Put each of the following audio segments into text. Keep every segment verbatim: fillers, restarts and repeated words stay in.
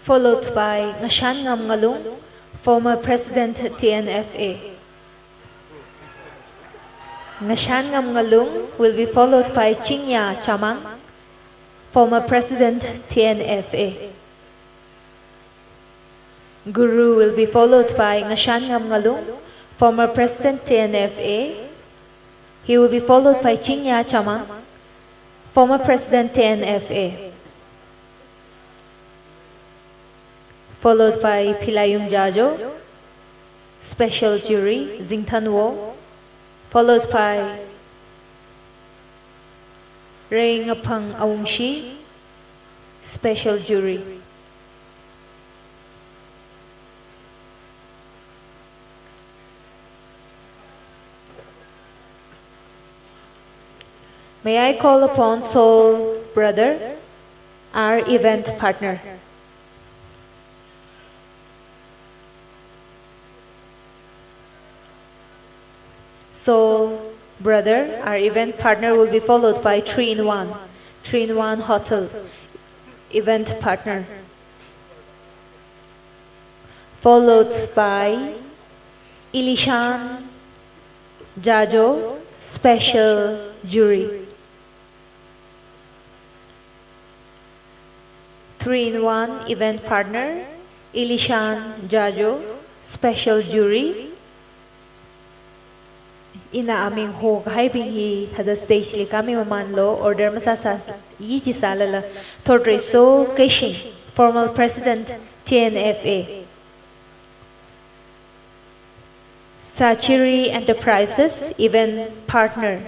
Followed by Ngashanngam Ngalung, former president T N F A. Ngashanngam Ngalung will be followed by Chingya Chamang, former president T N F A. Guru will be followed by Ngashanngam Ngalung, former president T N F A. He will be followed by Chingya Chamang, former president T N F A. Followed by Philayung Jajo, special jury, Zingthanwo, followed by Reingaphang Awungshi, special jury. May I call upon Soul Brother, our event partner. Soul Brother, our event partner, will be followed by Three in One, Three in One Hotel, event partner. Followed by Ilishan Jajo, special jury. Three in One event partner, Ilishan Jajo, special jury. Ina aming hokahaibing hi thāda stage li kāmimamanlo, order masāsāyi jisālala. Thotreiso Keishing, former president T N F A. Sachiri Enterprises, event partner.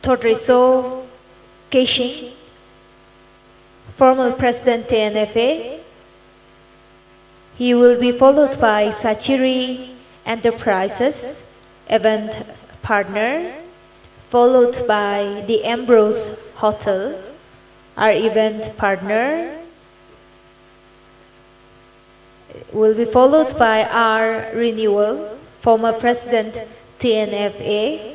Thotreiso Keishing, former president T N F A. He will be followed by Sachiri Enterprises, event partner, followed by the Ambrose Hotel, our event partner, will be followed by R Renewal, former president T N F A,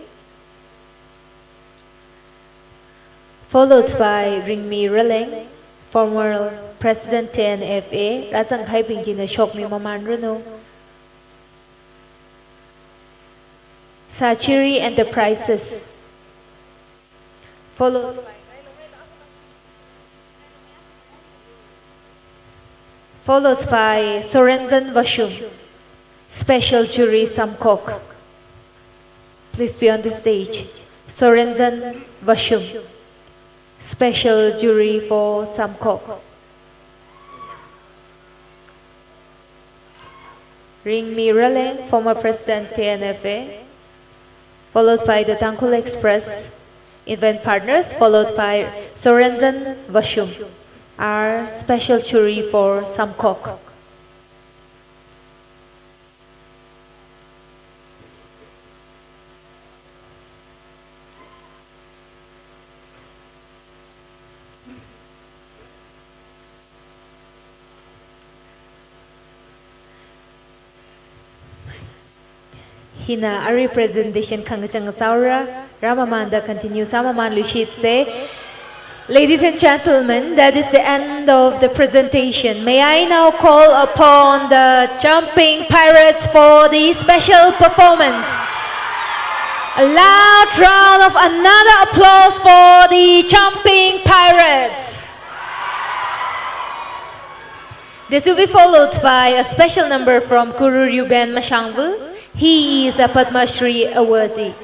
followed by Ringmi Raleng, former president T N F A, rāzanghaibing china shokmimamanranu. Sachiri Enterprises, followed by, followed by Sorenjan Vashum, special jury Samkok. Please be on the stage. Sorenjan Vashum, special jury for Samkok. Ringmi Raleng, former president T N F A, followed by the Tangkhul Express event partners, followed by Sorenjan Vashum, our special jury for Samkok. Hina arui presentation khangachang sāra, rāmamanda continue sāmamanluishitse. Ladies and gentlemen, that is the end of the presentation. May I now call upon the Jumping Pirates for the special performance. A loud round of another applause for the Jumping Pirates. This will be followed by a special number from Guru Reuben Mashangvul. He is a Padma Shri awardee.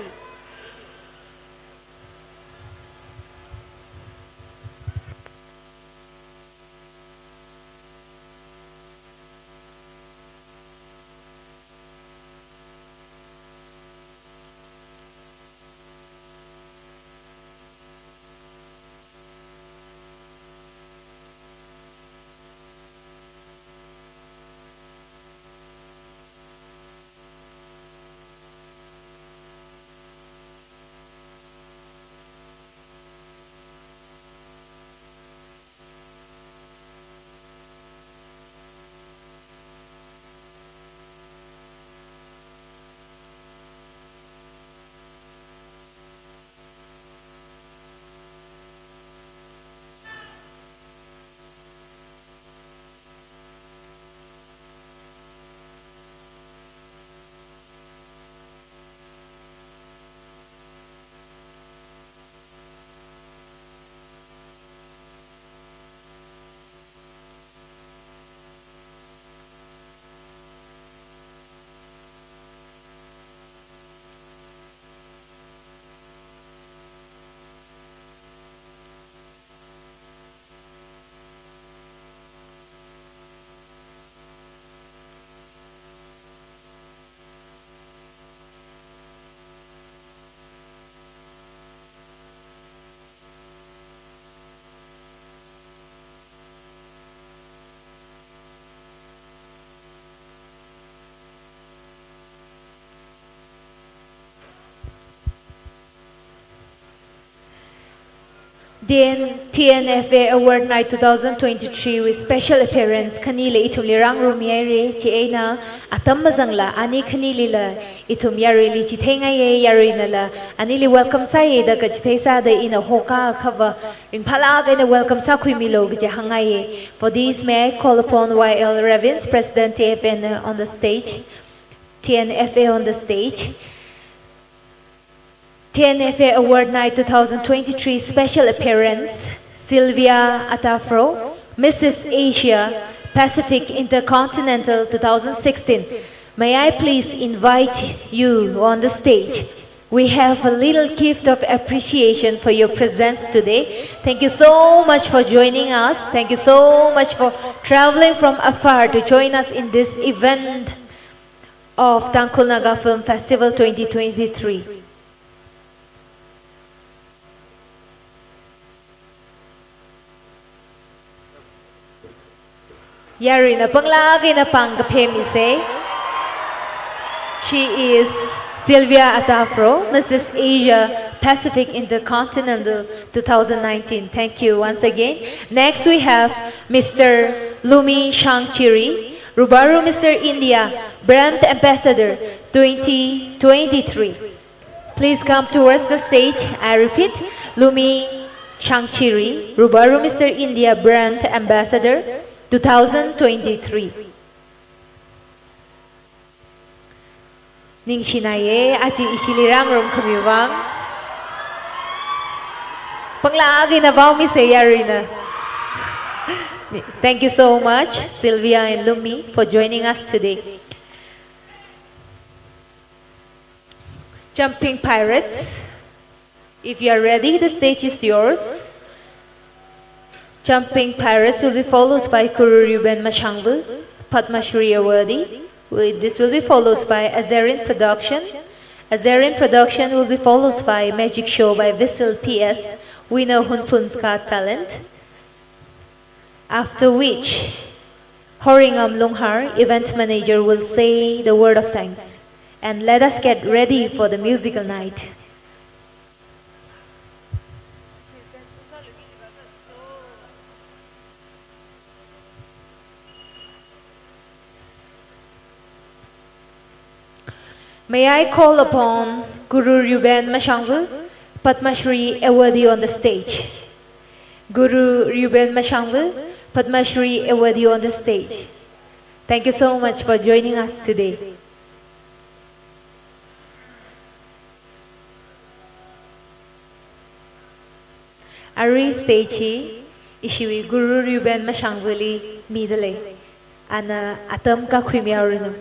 T N, T N F A Award Night two thousand twenty-three wui special appearance khanili ithumli rāngarummihaira, chieina atam mazangla ani khanilila ithum yaruili chitheingaiya, yaruinala anili welcome sāya da kachitheisāda ina hoka khava ringphālāk eina welcome sākhuimilu kaji hāngngaiya. For this, may I call upon Y L Ravins, President T F N on the stage, T N F A on the stage. T N F A Award Night two thousand twenty-three special appearance, Sylvia Atafro, Missus Asia Pacific Intercontinental two thousand sixteen. May I please invite you on the stage? We have a little gift of appreciation for your presence today. Thank you so much for joining us. Thank you so much for traveling from afar to join us in this event of Tangkhul Naga Film Festival twenty twenty-three. Yaruina panglāk eina pāng kapheimisa. She is Sylvia Atafro, Missus Asia Pacific Intercontinental two thousand nineteen. Thank you once again. Next, we have Mister Lumi Shangchiri, Rubaru Mister India Brand Ambassador twenty twenty-three. Please come towards the stage. I repeat, Lumi Shangchiri, Rubaru Mister India Brand Ambassador two thousand twenty-three. Ningshinaiya, aja ishili rāngarumkhami vang. Panglāk eina vaomisa yaruina. Thank you so much, Sylvia and Lumi, for joining us today. Jumping Pirates, if you are ready, the stage is yours. Jumping Pirates will be followed by Guru Reuben Mashangvu, Padma Shri awardee. With, this will be followed by Azarin Production. Azarin Production will be followed by Magic Show by Vissel P S, winner Hunphun's Got Talent. After which, Horingam Lunghar, event manager, will say the word of thanks. And let us get ready for the musical night. May I call upon Guru Reuben Mashangvu, Padma Shri awardee, on the stage. Guru Reuben Mashangvu, Padma Shri awardee, on the stage. Thank you so much for joining us today. Arui stage hi ishiwui Guru Reuben Mashangvuli midalei. Ana atam kakhuimihaoranu.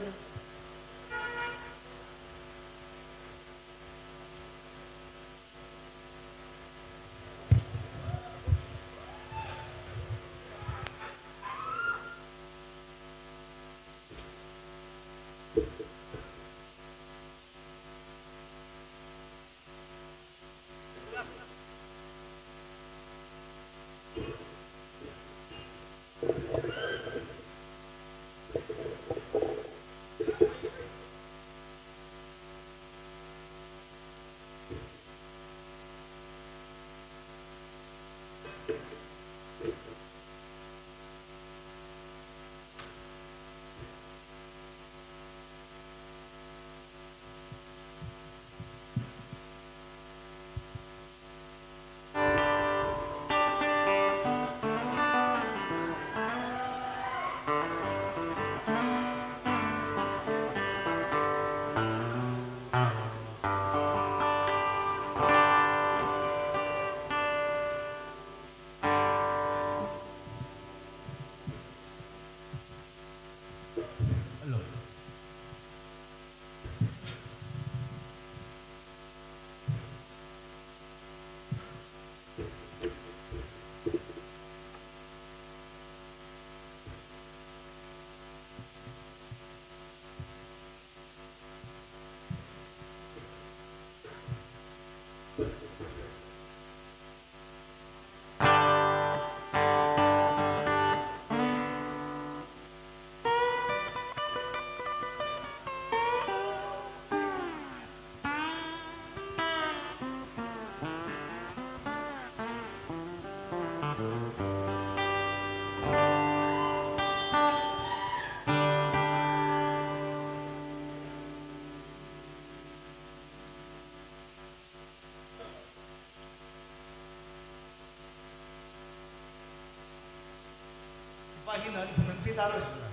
Nana ithumna matheitharar jila.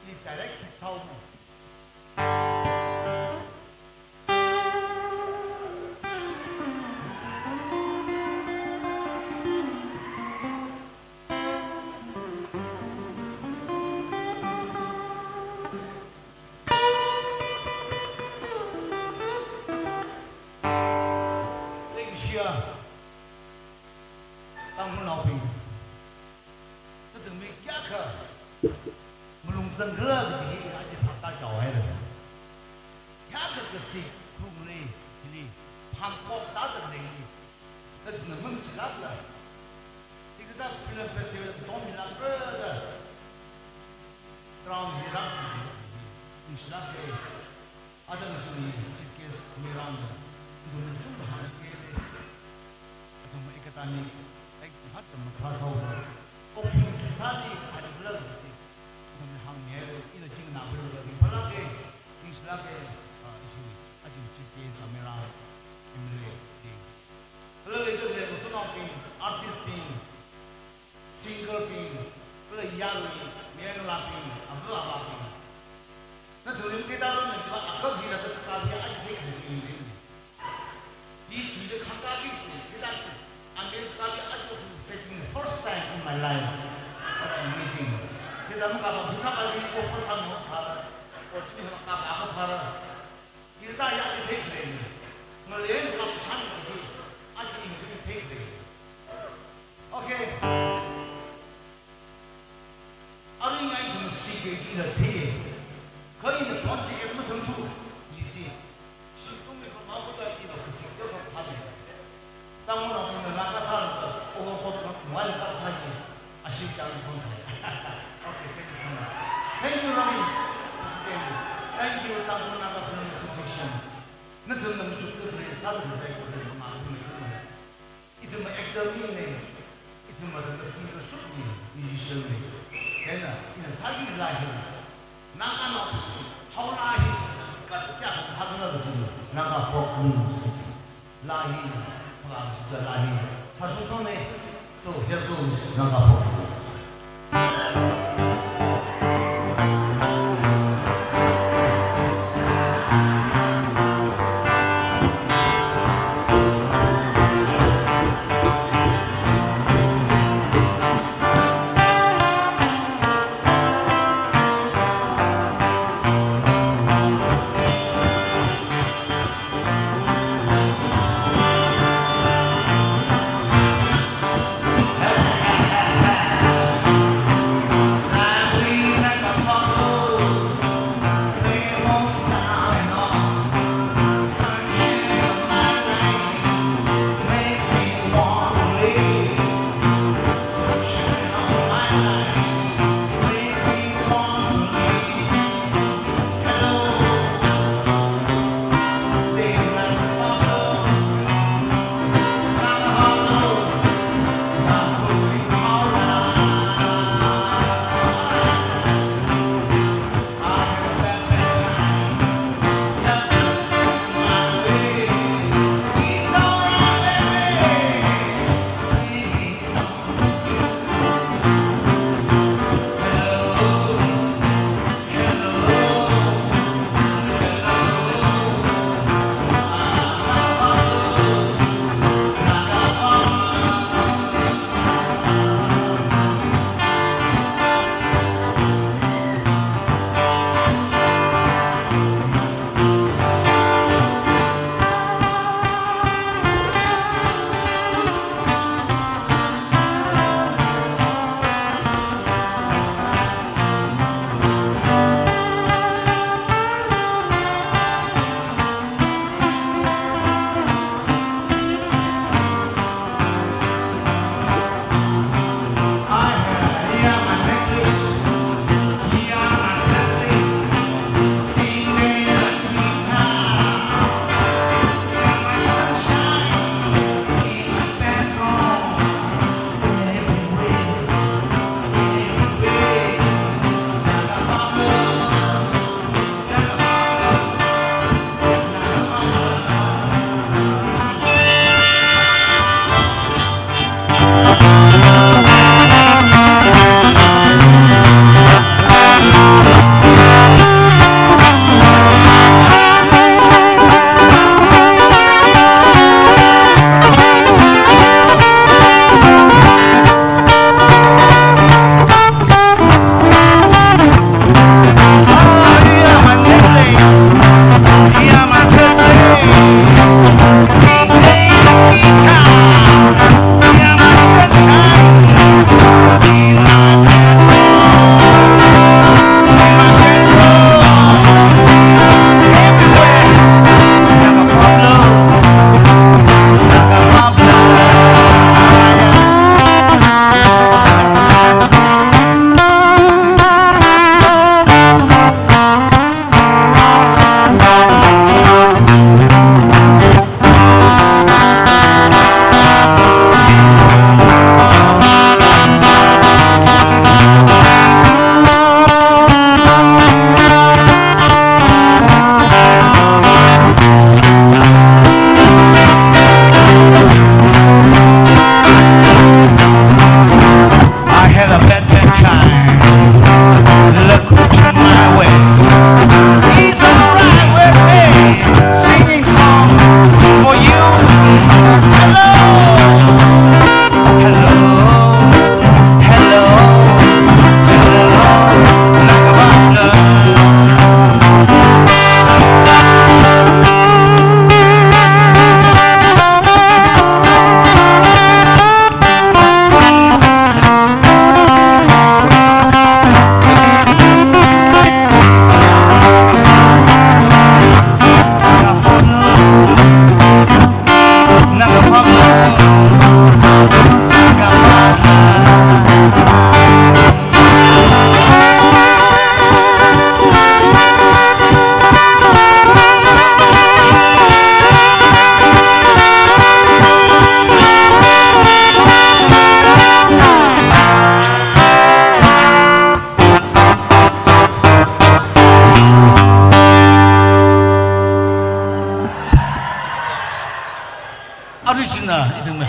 I direct hit sāhaowa. Leishiya, Tangkhulnaobing, nathumli kayākha malung zangkhala kaji hi aja phap tāchao haira. Kayākha kasi khunglei hili, phangkok tāda khaleili, nathumna mangachilākla. Hikathā film festival katonga milākra da, ground hi rākazang hi, ningshilāka. Atam shuli chief guest Mayarna, nathumli kachungkha hāngshike. Atam academic, like, hat tam kha sāhaoda. Okthuili khi sāli kathāli phalak chi. Nathumli hāngmihaira, ina chingna phalak, ringphālāka, ningshilāka, ah, ishi, aja chief guest Mayar, M L A, di. Kala leida khalei ngasotnaobing, artist bing, singer bing, kala yarui, mayarngalābing, ava avābing. Nathumli matheitharar nana jiva akap hi rāda kakap hi aja theikhaleiya. Di chuida khangkāki shi, theida ki. America li aja setting the first time in my life. What a meeting. Theida makapa pheisā pali ko pheisā no phara. Ko chini makapa ko phara. Hithāda ya aja theikhalei ni. Ngaleili kapsang hi aja ithum theikhalei. Okay. Arui ngai ithum stage hila theiya. Kha ina phone chi ek masangthu ji chi. Shimtungli pamao kha ina kasi kha phāmei. Tangkhulnaobingna laa kasālaga, overcoat kha mobile kasā hi, ashi chang kong thai. Okay, thank you so much. Thank you, Ramesh, President. Thank you, Tangkhul Naga Film Association. Nathumna machukda khalei sāda kazai khalei mangā khuimei khuimei. Ithum actor bingna, ithum rāda singer shokmi, musician na. Chieina, ina sāki jilā hi. Naganaobing, haolā hi, kateokha hānglaga chi, Naga folk blues kaji. Laa hi, phalā shida laa hi, sāshungshungna. So here goes Naga folk blues.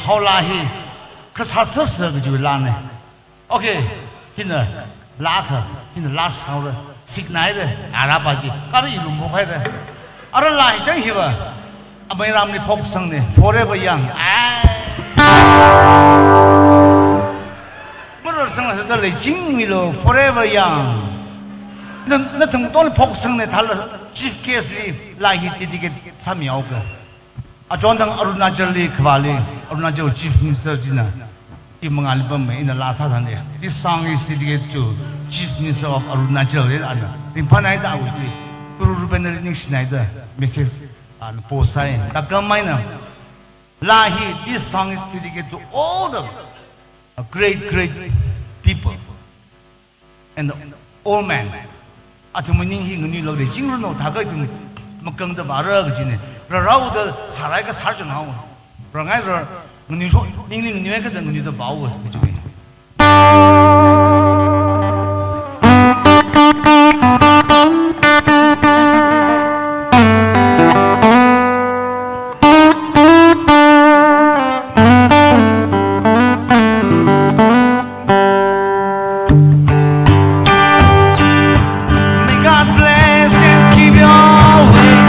Hao laa hi, kasā sāsā kajiwui laana. Okay, hina laa kha, hina laa sāra, siknaira, arapa chi, kara i lumphok haira. Ara laa hi chang hiva, amei ramli phoksangna, Forever Young. Ai. Mara sangla thāda leichingmilo, Forever Young. Na, nathum tongli phoksangna thāla, chief guest li, laa hi dedicate sāmihaoka. Achon thang Arunachal li khavāli, Arunachal Chief Minister china, i mangāli pamma, ina laa sāthāna. This song is dedicated to Chief Minister of Arunachal, eh, ana. Ringphānai da awui chi, Guru Rupendrali ningshinai da, message, ana, post sai. Takam maina, laa hi, this song is dedicated to all the, uh, great, great people. And the old man. Athum ning hi nganuilakle, chingranu thākha ithum makangda vāra kajina. Rarao da sārai kasār chang hao. Rangai ra nganuisho, ningli nganuiakha da nganuida vāo, kajiwui. May God bless and keep you always.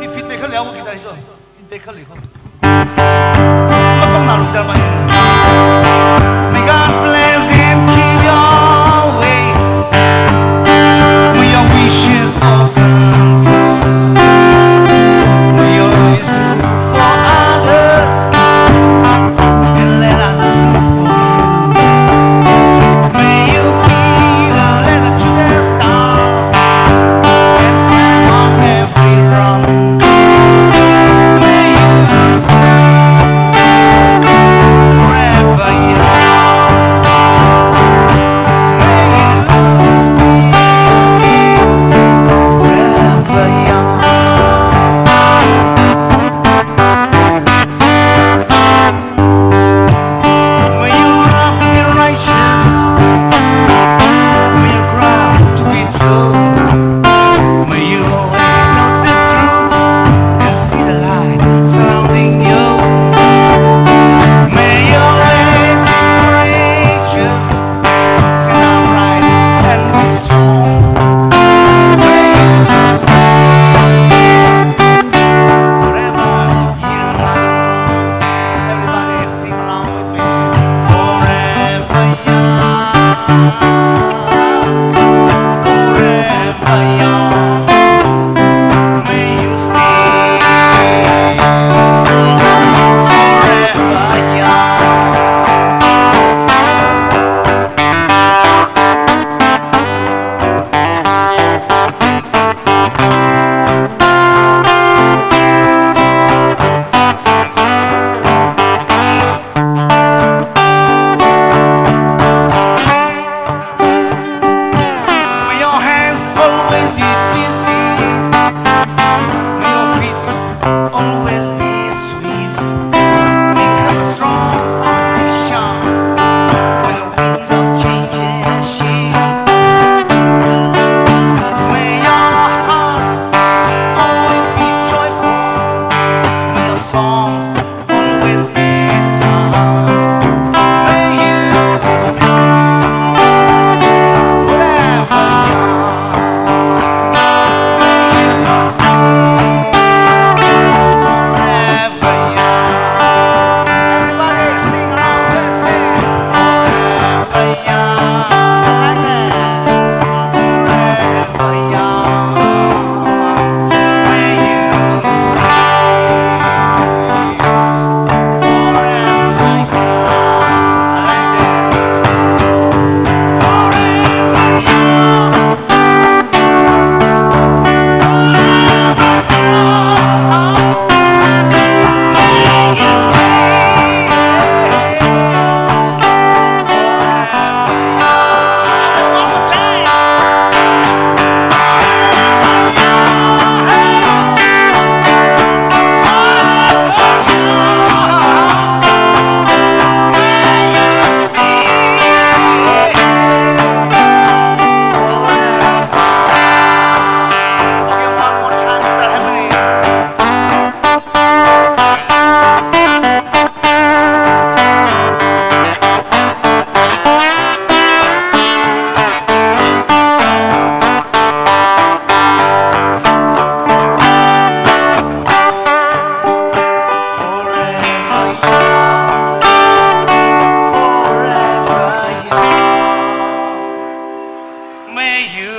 Hi feedback khalei haowa guitar hi so. Feedback khalei ko. Mapangna guitar ba. May God bless.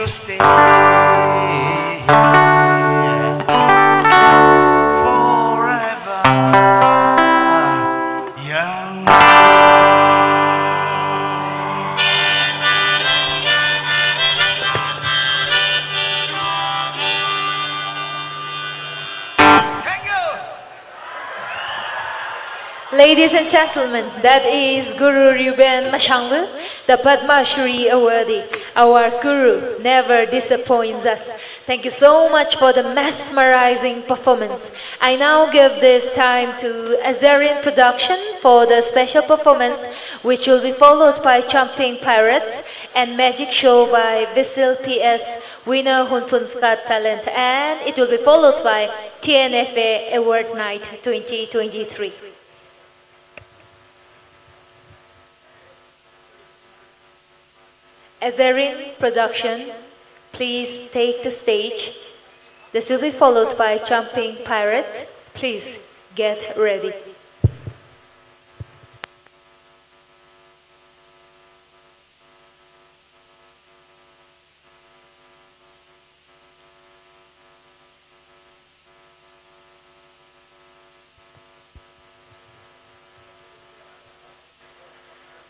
Stay forever young. Thank you. Ladies and gentlemen, that is Guru Reuben Mashanglu, the Padma Shri awardee. Our Guru never disappoints us. Thank you so much for the mesmerizing performance. I now give this time to Azarian Production for the special performance, which will be followed by Jumping Pirates and magic show by Visil P S, winner Hunphunzgat Talent, and it will be followed by T N F A Award Night twenty twenty-three. Azarian Production, please take the stage. This will be followed by Jumping Pirates. Please get ready.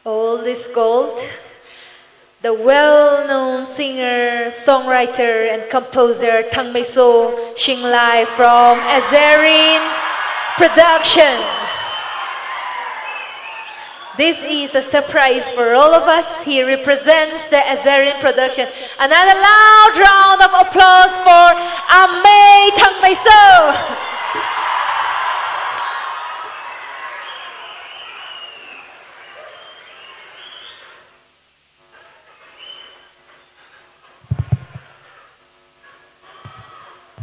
Old is gold. The well-known singer, songwriter, and composer Thangmeiso Shinglai from Azarian Production. This is a surprise for all of us. He represents the Azarian Production. Another loud round of applause for Amei Thangmeiso.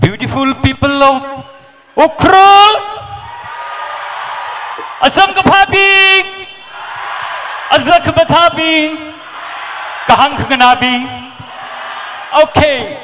Beautiful people of Ukhrul, Assam kaphābing, aza kamathābing, kahāng khanganābing. Okay.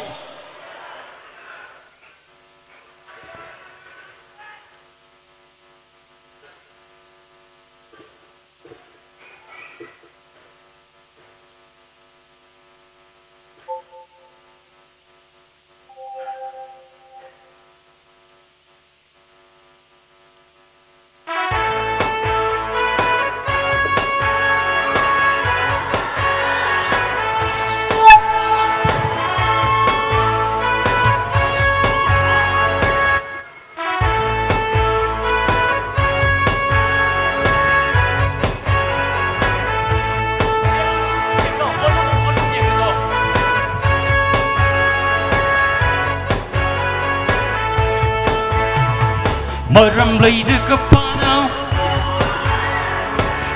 Maram leida kapāna,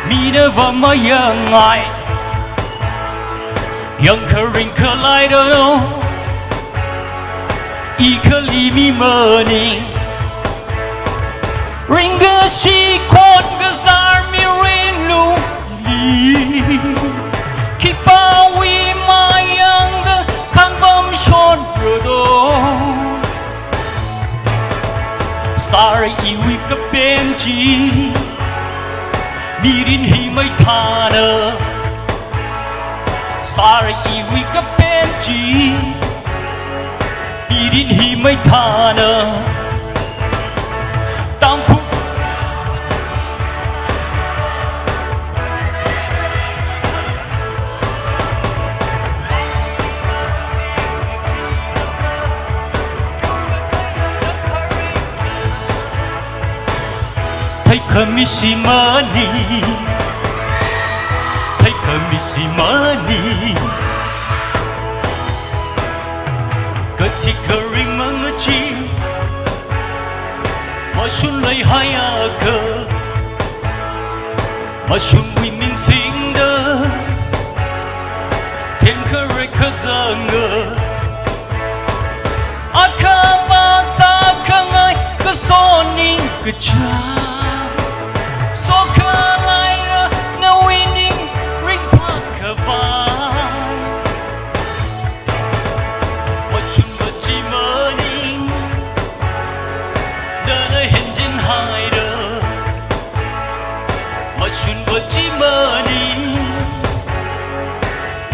mina vāmayangngai. Yangkharing khalaida no, ikhali mi maning. Ringkashi khon kazar mirinluli, khipāwui mayangda khangpam shonra do. Sāra iwui kapen chi, mirin hi maithāna. Sāra iwui kapen chi, mirin hi maithāna. Tangkhul theikhami shimānei, theikhami shimānei. Kathi kharing mangachee, mashun leihaiakha, mashunwui ming singda, themkharei kazanga. Akhava sākhangai kasoning kachā, sokhalaira nawui ning ringphākhavai. Mashunva chi maning, nana henjinhaira. Mashunva chi maning,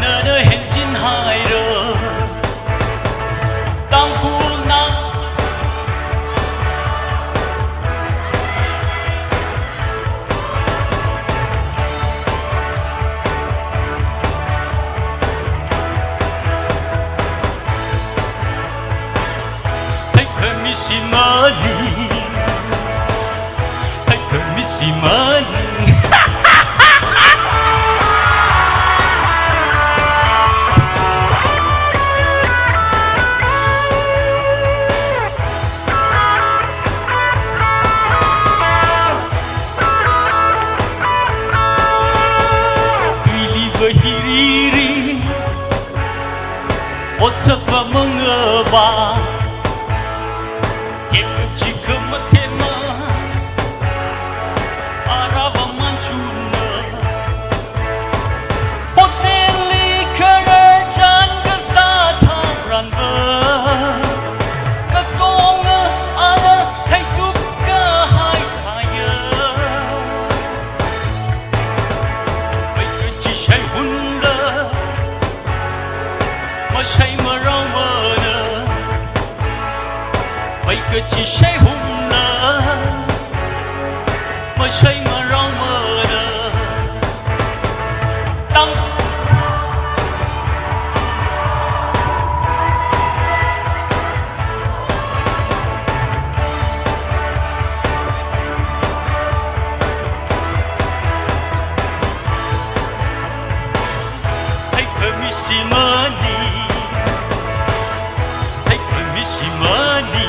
nana henjinhaira. Sāva mangava, themkachi khamathema, arava manchuna. Hotel li khararchan kasā tharanva, katonga ana theitup kahai thāya. Mai kachi shaihunla, mashai maraomana. Mai kachi shaihunla, mashai maraomana. Tam. Hai khami shimānei, hai khami shimānei.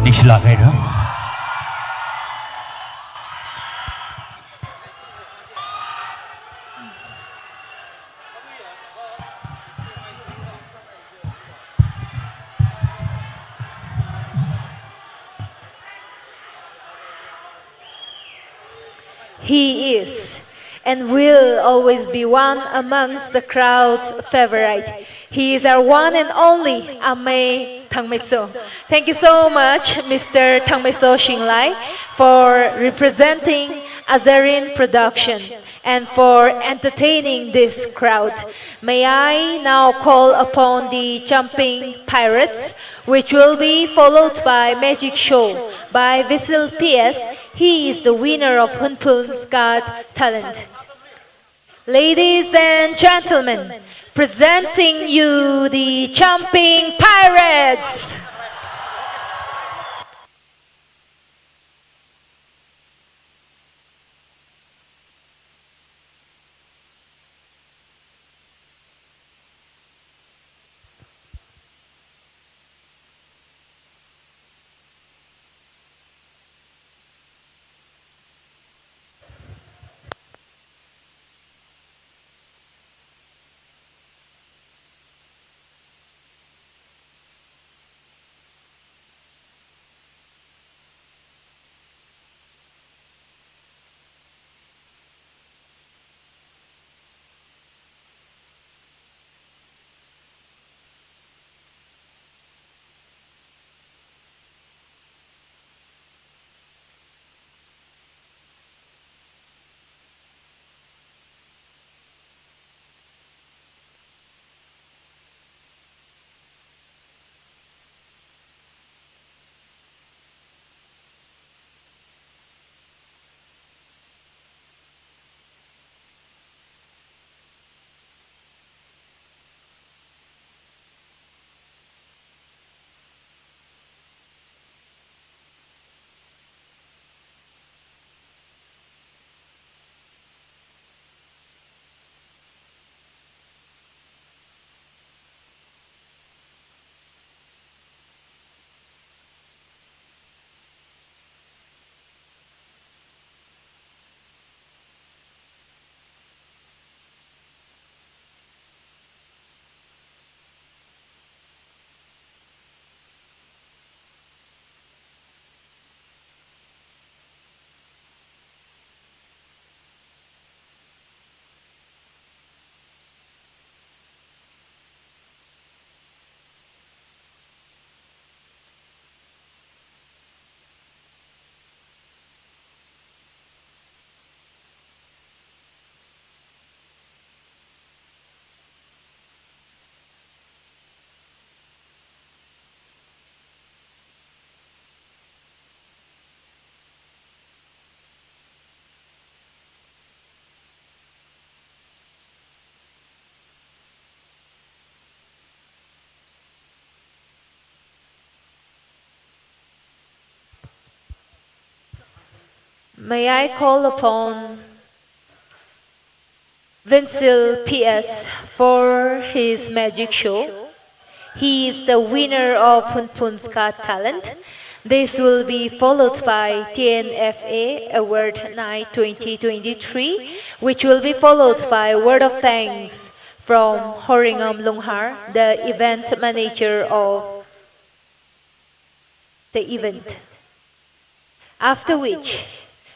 Ningshilāk haira. He is and will always be one amongst the crowd's favorite. He is our one and only Amei Thangmeiso. Thank you so much, Mister Thangmeiso Shinglai, for representing Azarin Production and for entertaining this crowd. May I now call upon the Jumping Pirates, which will be followed by Magic Show by Visil P S. He is the winner of Hunphun's Got Talent. Ladies and gentlemen, presenting you the Jumping Pirates. May I call upon Vincil P S for his magic show? He is the winner of Hunphun's Got Talent. This will be followed by T N F A Award Night twenty twenty-three, which will be followed by Word of Thanks from Horingam Lunghar, the event manager of the event. After which,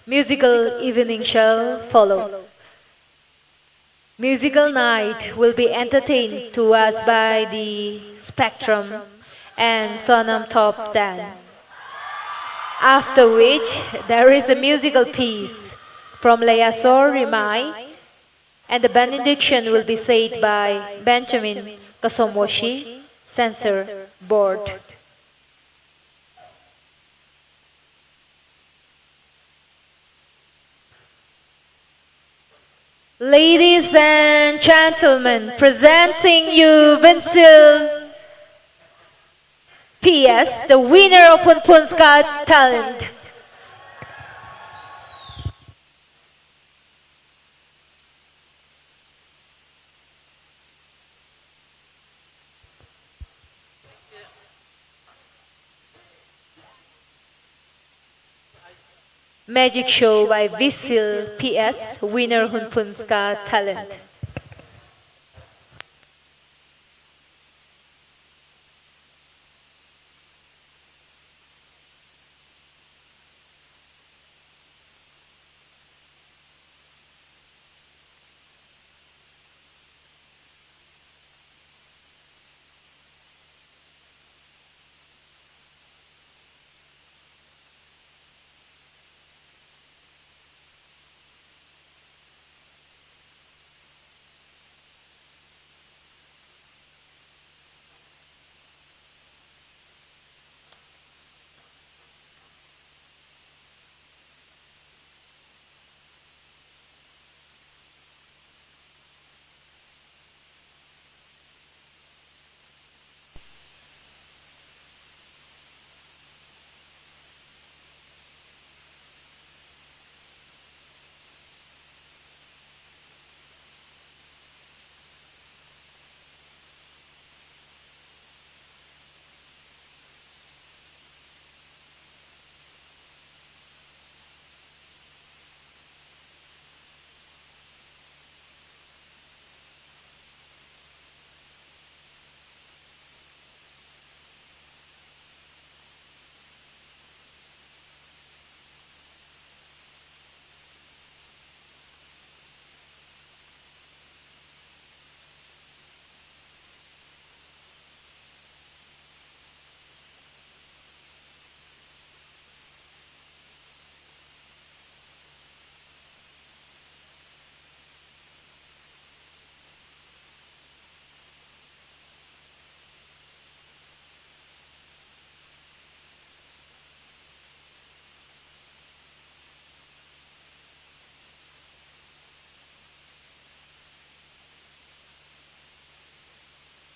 musical evening shall follow. Musical night will be entertained to us by the Spectrum and Sonam Top Ten. After which, there is a musical piece from Leiyaso Rimai, and the benediction will be said by Benjamin Kasomwoshi, Censor Board. Ladies and gentlemen, presenting you Vincil P S, the winner of Hunphun's Got Talent. Magic show by Vincil P S, winner Hunphun's Got Talent.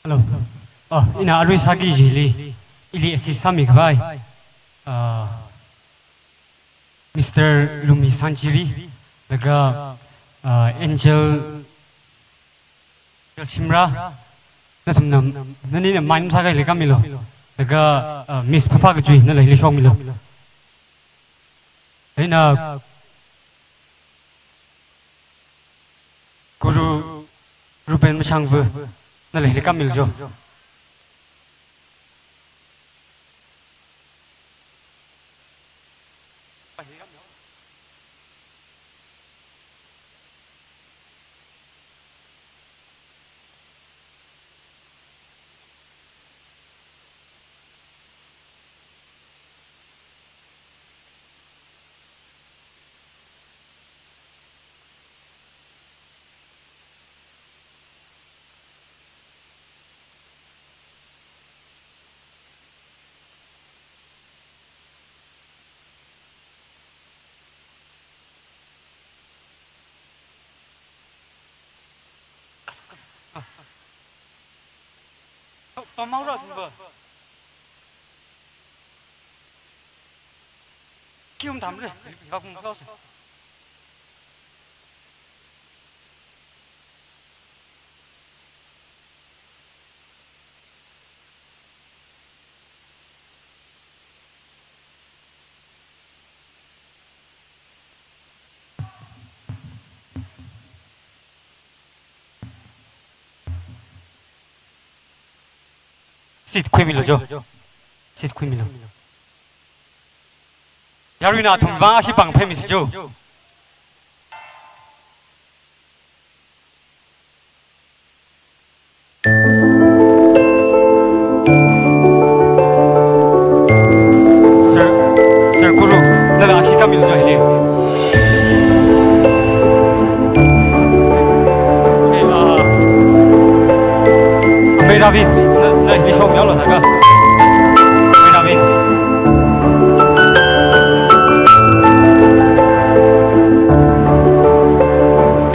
Hello. Oh, ina arui sāki jili, ili assist sāmi khavai, ah, Mister Lumi Sanchiri, laga, ah, Angel Shimra, nathumna, nanina main sākahai leikāmilo. Laga, ah, Miss Phapha Kachui, nala hili shokmilo. Eina Guru Ruben Mashangvu, nala hili kāmilo jo. Pamau ra sumba. Kium tamre, iva kung sose. Seat khuimilu jo. Seat khuimilu. Yaruina athum vang ashi pāng phemisi jo. Sir, Sir Guru, nala ashi kamilu jo hili. Okay, uh, Amei Ravins, na, na hili shokmihaolu sāka. Amei Ravins.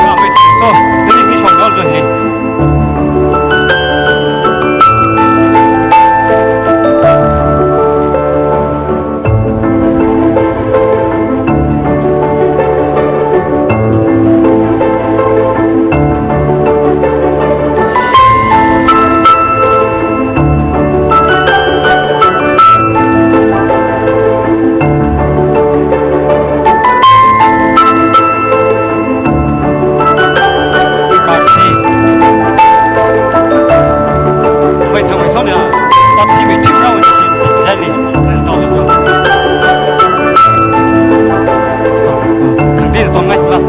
Ah, wait, so, let me finish one, also here. Card C. Mai thang mai sawm ya. Top three mai thim rau ni si. Jai ni. Nang tau tau. Khangdi tau ngai la.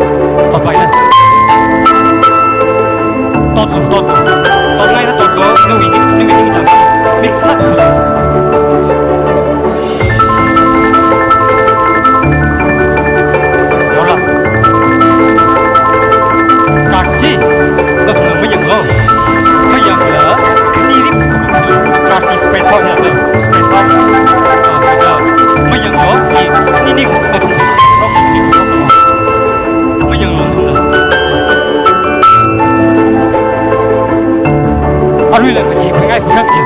Top five na. Top, top, top. Top ngai na top go. Nui ni, nui ni chang sa. Mix up. Yaola. Card C. Nathumna mayanglu. Mayangla khani rip. Card C spread out ya, spread out. Ah, kaja. Mayanglu, i khani ni nathum. Mayanglu nathumna. Aruila kachi khuingai phukang chi.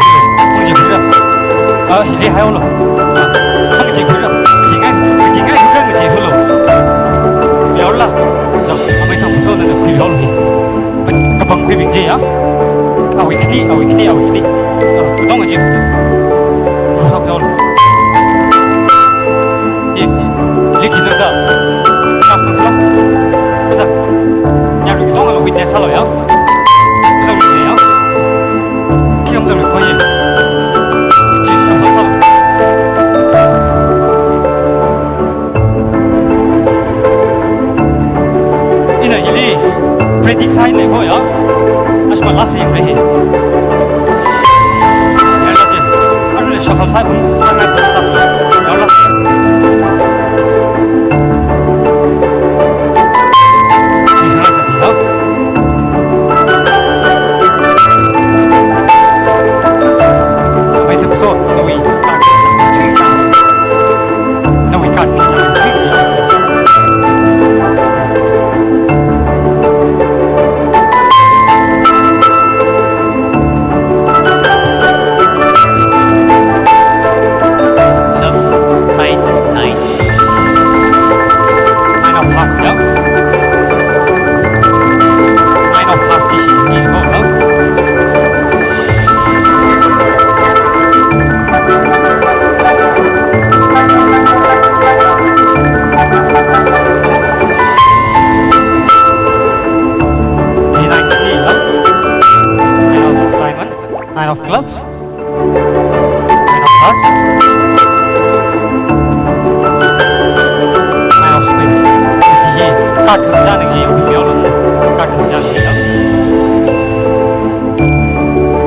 Kachi khuila. Ah, hili haiolo. Ah, kachi khuila. Kachi ngai, kachi ngai phukang kachi phulo. Yaola. Amei thang so na khuihaolu hi. Kapang khuibing chi ya. Awui khani, awui khani, awui khani. Ah, tong kachi. Rusak yaola. Eh, leki zangda. Kasang sula. Bisa. Yarui tong alo witness sālu ya. Bisa witness ya. Khi am zanglu koi. Chi sa sa sa. Ina hili predict sāhaina ko ya. Ashma last year hi. Yaola chi. Arui shuffle sāhaina sāngai ko sa. Yaola. Ni sāngai sa si ya. Mai thang so, nui. Nawui card ni chang three zero. Love side nine. Nine of hearts, ya? Nine of hearts, this is, is go, no? Nine of diamond, nine of clubs, nine of hearts, nine of spades. Kaji hi, card khamjang chi, yung yung, card khamjang chi.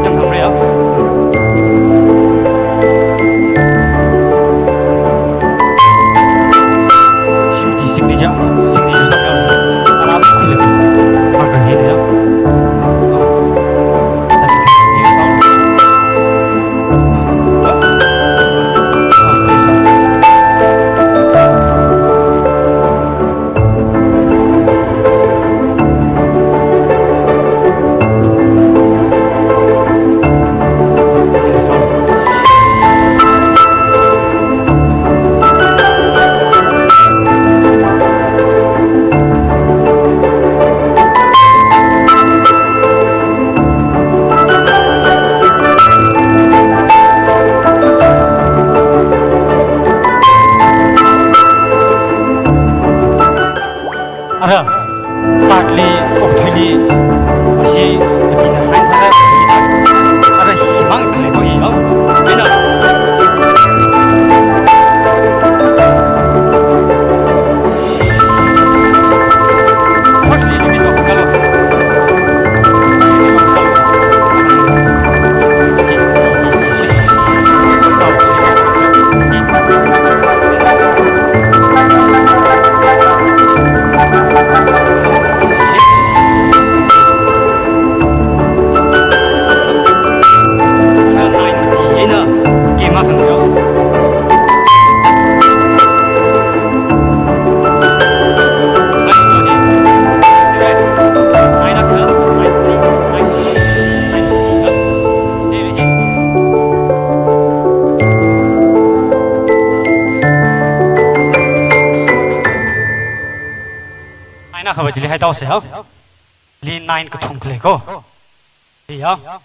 Yang khamre ya. Shimti signature, signature sāya. Ara khule. Marker hi ya. That's a beautiful sound. Hai tau se ha. Li nine kathum khalei ko. Hi ya.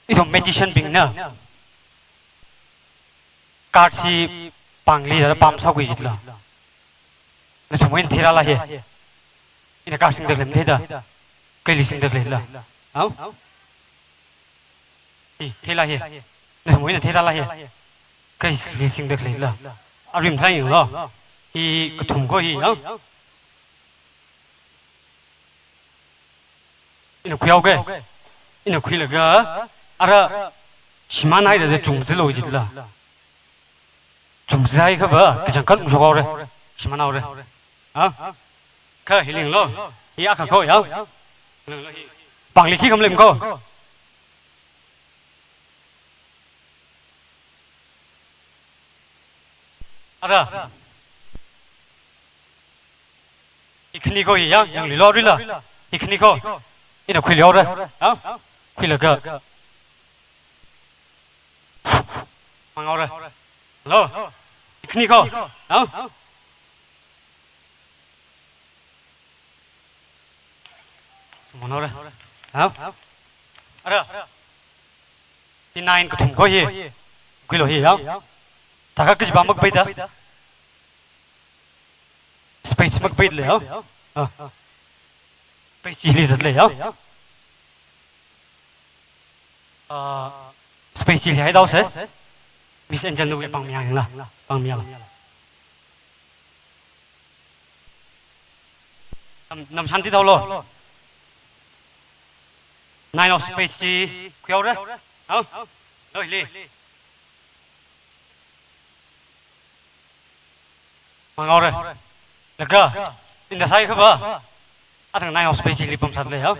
Ithum magician bingna card chi pāngli da pamsā khui jitla. Nathumwui eina theirala hi. Ina card singda khalei matheida. Kaili singda khaleila. Au? Hi, theila hi. Nathumwui eina theirala hi. Kaili singda khaleila. Arim thaing lo. Hi kathum ko hi, au? Ina khuihaoke. Ina khuilaga, ara shimānhaida zachungzalo jitla. Chungzahai khava, kachangkhat ungshok haora. Shimānhaora. Ha? Kha hi linglo. Hi akha ko ya. Pāngli khi kham lem ko. Ara. Hi khani ko hi ya, yanglilo rila. Hi khani ko. Ina khuihaora. Ha? Khuilaga. Mang haora. Lo. Hi khani ko. Ha? Mang haora. Ha? Ara. Hi nine kathum ko hi. Khuilo hi ya. Thākha kajiva makapaida. Spade makapaile ya. Ah. Spade chili zatle ya. Ah, spade chili hai tau se. Miss Angel nawui pāngmi yangla. Pāngmi yangla. Nam, nam shanti tau lo. Nine of spades chi khuihaora. Au? Lo hili. Mang haora. Laga. Ina sāi khava. Athang nine of spades chili pamsāle ya.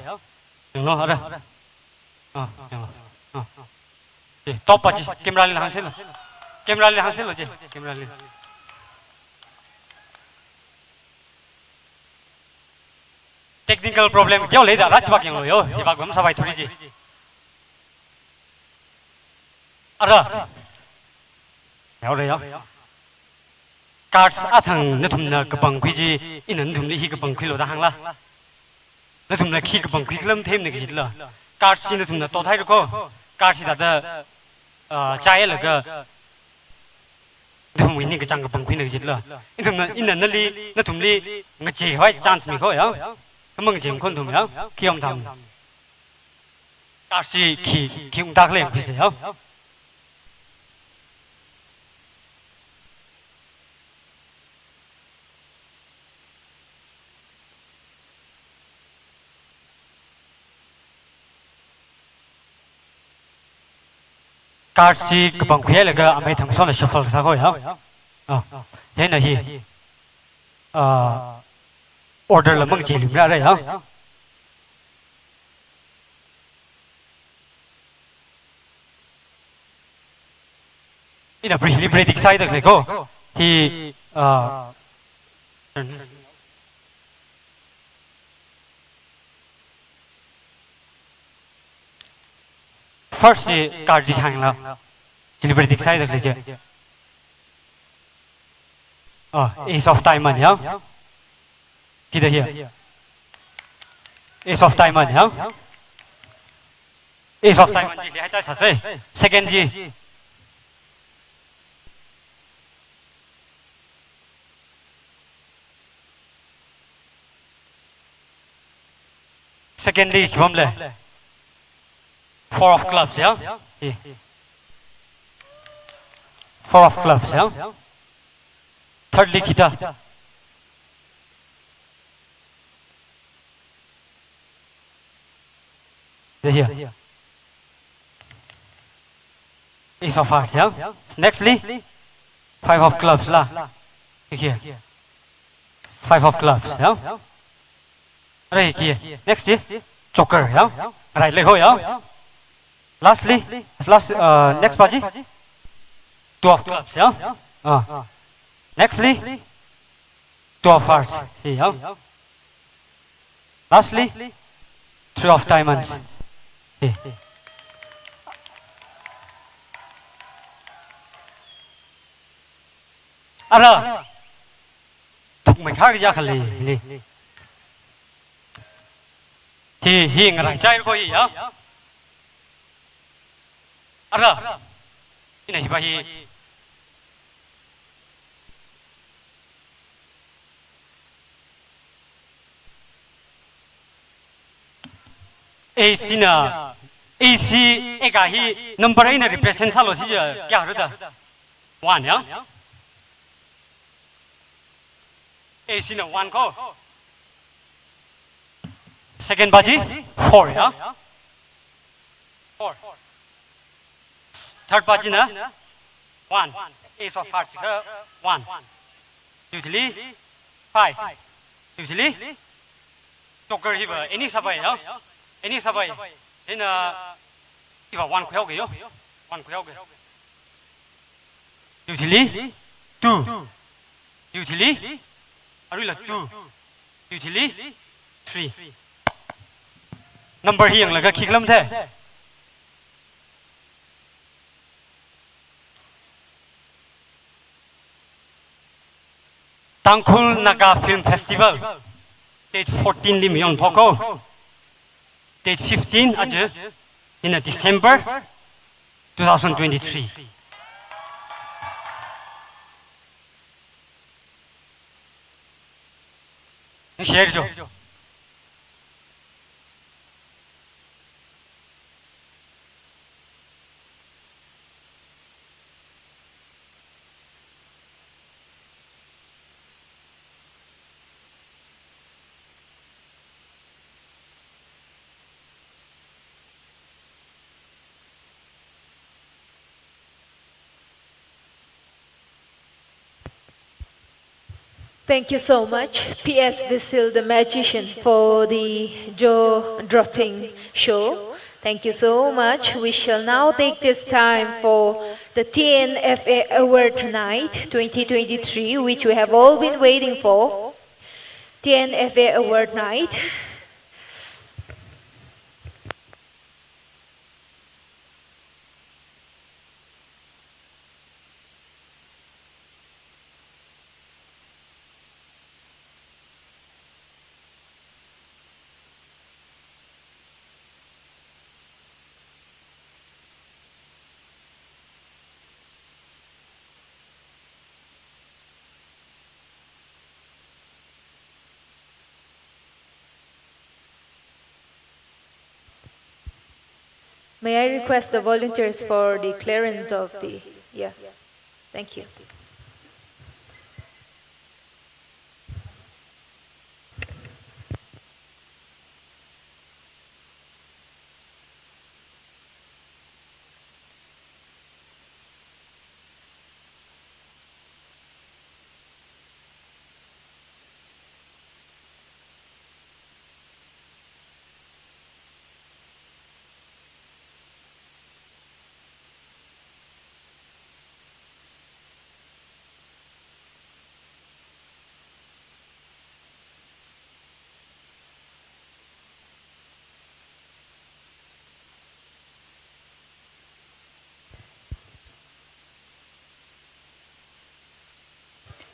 Yanglo, ara. Ah, yanglo. Ah. Che, top pa chi, camera li hāngsilo. Camera li hāngsilo che, camera li. Technical problem kyo leida, rachibak yanglo yo, hibak bam sabai thuri chi. Ara. Yaore ya. Cards athang nathumna kapangkhui chi, ina nathumli hi kapangkhuilo da hāngla. Nathumna khi kapangkhui khala matheimana kajila. Cards chi nathumna tothaira ko. Cards chi thāda, ah, chailaga nathumwui ningkachāng kapangkhuina kajila. Ithumna, ina nali, nathumli ngacheihai chance mi ko ya. Kha mangacheimana nathum ya. Khi yom tham. Cards chi khi, khi ungda khala yangkhuisa ya. Cards chi kapangkhuilaga amei thangshonla shuffle sā ko ya. Ah, hina hi. Ah, order la mangacheilui mara ya. Ina pre-, hili predict sāda khalei ko. Hi, ah, first chi card chi hāngla. Hili predict sāda khalei chi. Ah, Ace of Diamond ya. Khi da hi. Ace of Diamond ya. Ace of Diamond chi, li hai tau sāse. Second chi. Secondly, khi pamle? Four of clubs ya. Hi. Four of clubs ya. Thirdly, khi da? There here. Ace of hearts ya. Nextly, five of clubs la. Here. Five of clubs ya. Right here. Next chi, joker ya. Right leg ho ya. Lastly, last, uh, next pa chi, two of clubs ya. Ah. Nextly, two of hearts. Hi ya. Lastly, three of diamonds. Hi. Ara. Thukmei khar ja khali ni. Hi, hi ngaraichai ko hi ya. Ara. Ina hi ba hi. A C na, A C eka hi number eina represent sālu si ja kya rida? One ya. A C na one ko. Second pa chi four ya. Four. Third pa china one. Ace of hearts ka one. Usually five. Usually joker hiva any sāpai ya. Any sāpai. Ina hiva one khuihaoga yo. One khuihaoga. Usually two. Usually aruila two. Usually three. Number hi yanglaga khikhala mathei. Tangkhul Naga Film Festival, date fourteen li mayonphok ko. Date fifteen aja, ina December two thousand twenty-three. Share jo. Thank you so much, P S Visil the magician, for the jaw-dropping show. Thank you so much. We shall now take this time for the T N F A Award Night twenty twenty-three, which we have all been waiting for. T N F A Award Night. May I request the volunteers for the clearance of the, yeah, thank you.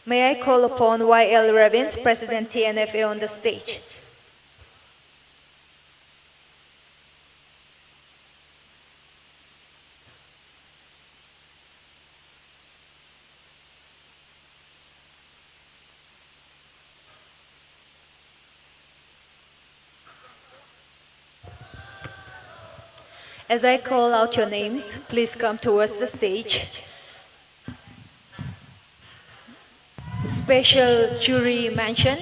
May I call upon Y L Ravins, President T N F A, on the stage. As I call out your names, please come towards the stage. Special jury mention.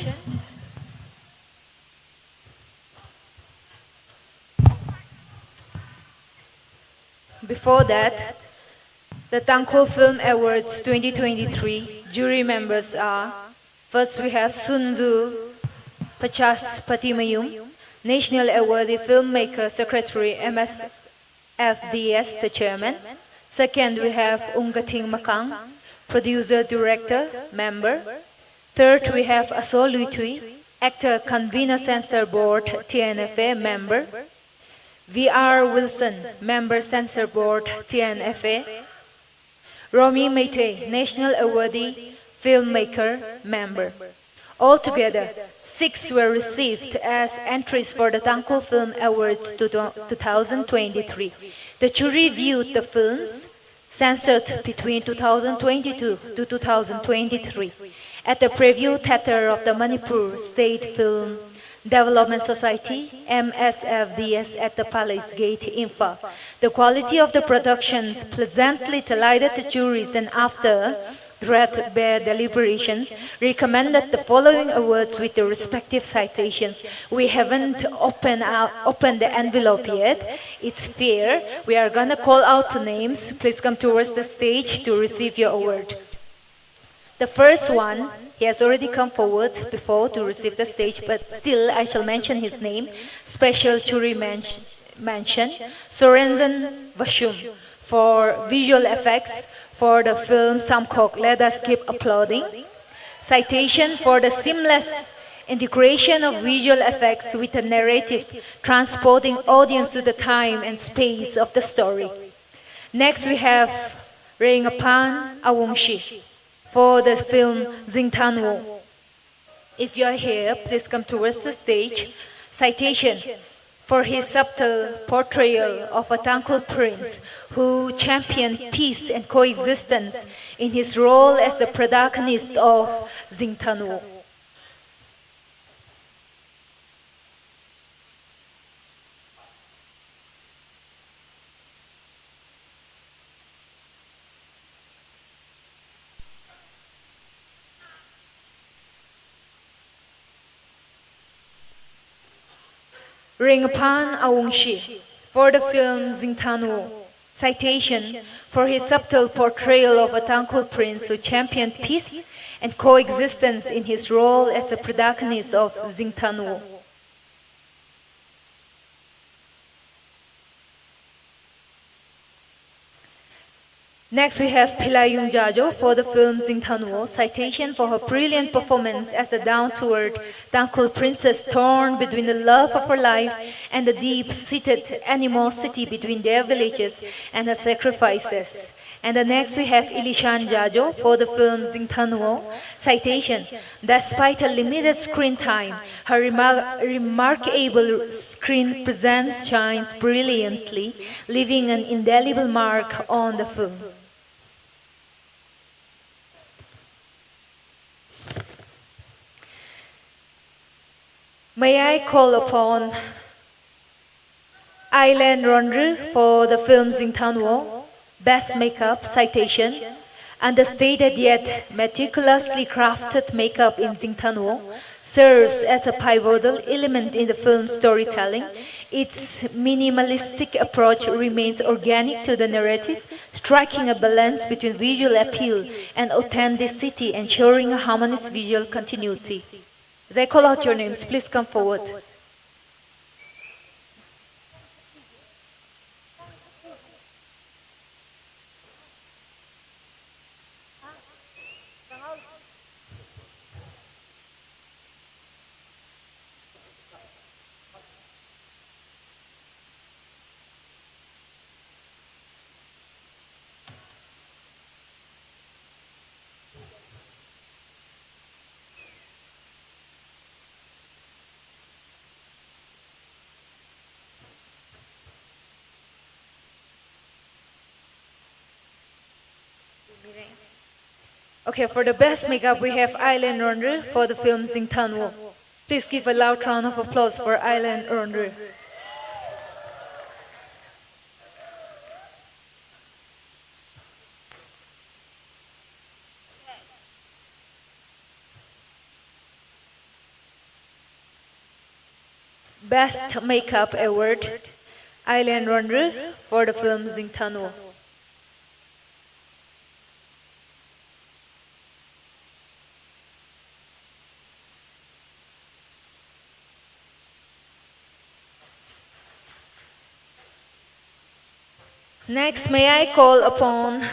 Before that, the Tangkhul Film Awards twenty twenty-three jury members are, first we have Sunzu Pachas Patimayum, National Awardee Filmmaker Secretary, M S F D S, the chairman. Second, we have Ungkathing Makang, producer, director, member. Third, we have Aso Luithui, actor, convener, censor board, T N F A, member. V R Wilson, member, censor board, T N F A. Romi Meitei, national awardee, filmmaker, member. Altogether, six were received as entries for the Tangkhul Film Awards to two thousand twenty-three. The jury viewed the films, censored between two thousand twenty-two to two thousand twenty-three, at the Preview Theatre of the Manipur State Film Development Society, M S F D S, at the Palace Gate, Imphal. The quality of the productions pleasantly delighted the juries, and after threadbare deliberations, recommended the following awards with their respective citations. We haven't opened, our, opened the envelope yet. It's fair. We are gonna call out the names. Please come towards the stage to receive your award. The first one, he has already come forward before to receive the stage, but still I shall mention his name. Special jury mention, mention, Sorenzen Vashum for visual effects for the film Samkhok, Let Us Keep Applauding. Citation for the seamless integration of visual effects with the narrative, transporting audience to the time and space of the story. Next, we have Rengaphan Awungshi for the film Zingthanwo. If you are here, please come towards the stage. Citation for his subtle portrayal of a Tangkhul prince who championed peace and coexistence in his role as the protagonist of Zingthanwo. Rengaphan Awungshi for the film Zingthanwo. Citation for his subtle portrayal of a Tangkhul prince who championed peace and coexistence in his role as the protagonist of Zingthanwo. Next, we have Philayung Jajo for the film Zingthanwo. Citation for her brilliant performance as a down-to-earth Tangkhul princess torn between the love of her life and the deep-seated animosity between their villages and her sacrifices. And the next, we have Ilishan Jajo for the film Zingthanwo. Citation: despite her limited screen time, her remar-, remarkable screen presence shines brilliantly, leaving an indelible mark on the film. May I call upon Ailen Ronru for the film Zingthanwo, Best Makeup. Citation: understated yet meticulously crafted makeup in Zingthanwo serves as a pivotal element in the film's storytelling. Its minimalistic approach remains organic to the narrative, striking a balance between visual appeal and authenticity, ensuring a harmonious visual continuity. As I call out your names, please come forward. Okay, for the best makeup, we have Ailen Ronru for the film Zingthanwo. Please give a loud round of applause for Ailen Ronru. Best Makeup Award, Ailen Ronru for the film Zingthanwo. Next, may I call upon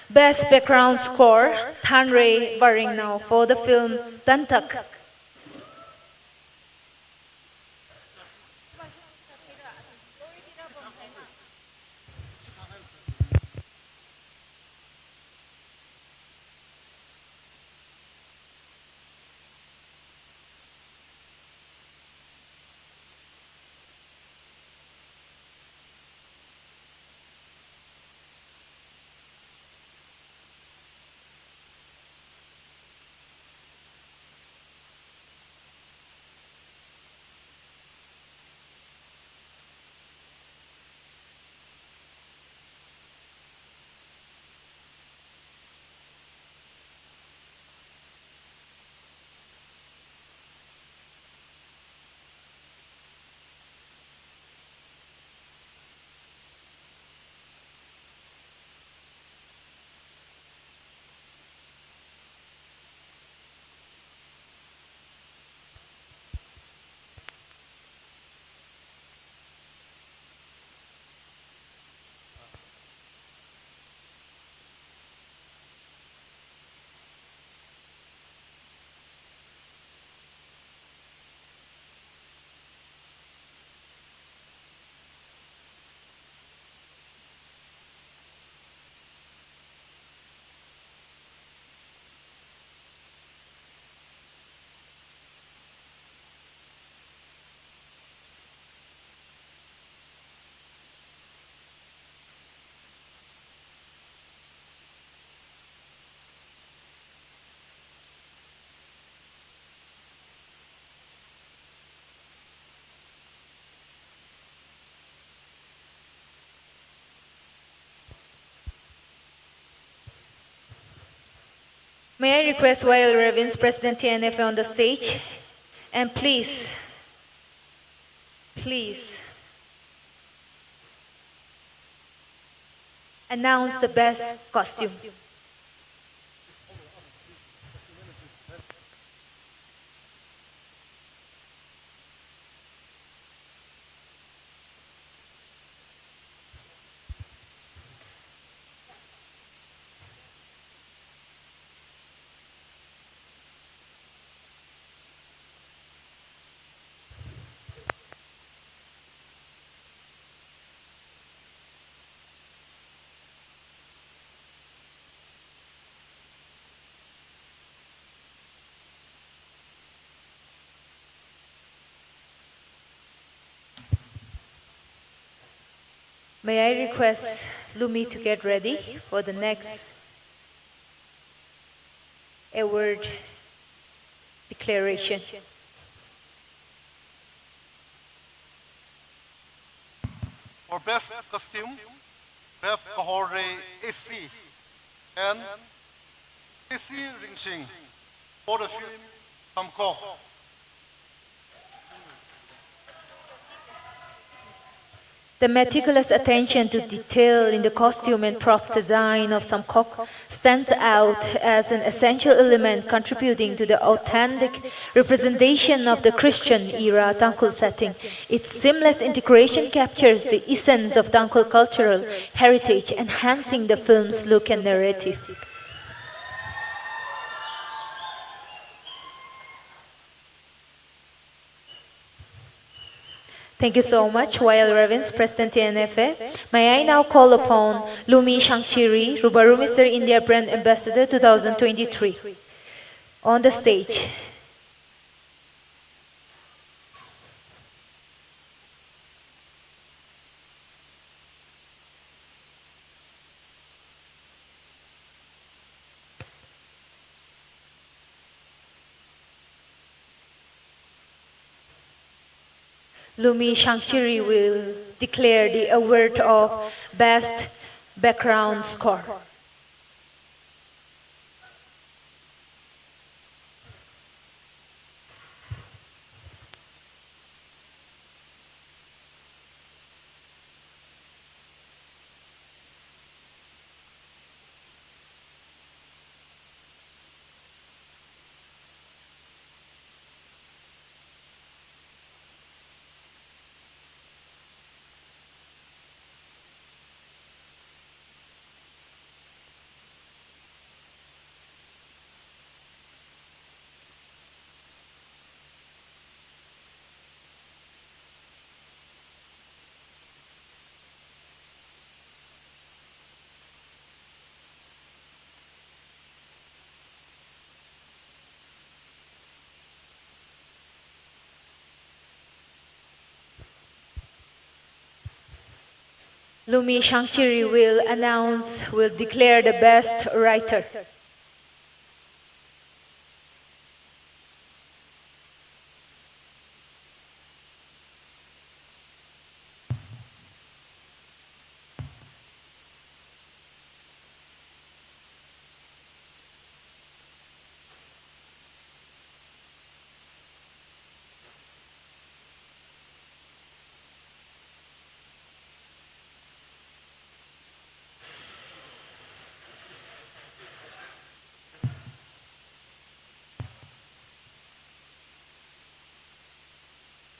Best Background Score, Thanrei Varengnao for the film Tantak. May I request Y L Ravins, President T N F A, on the stage? And please, please announce the best costume. May I request Lumi to get ready for the next award declaration? For best costume, Bev Kahore A C and A C Ringshing for the film Samkok. The meticulous attention to detail in the costume and prop design of Samkok stands out as an essential element contributing to the authentic representation of the Christian era Tangkhul setting. Its seamless integration captures the essence of Tangkhul cultural heritage, enhancing the film's look and narrative. Thank you so much, Y L Ravins, President T N F A. May I now call upon Lumi Shangchiri, Rubaru Mister India Brand Ambassador two thousand twenty-three, on the stage. Lumi Shangchiri will declare the award of Best Background Score. Lumi Shangchiri will announce, will declare the best writer.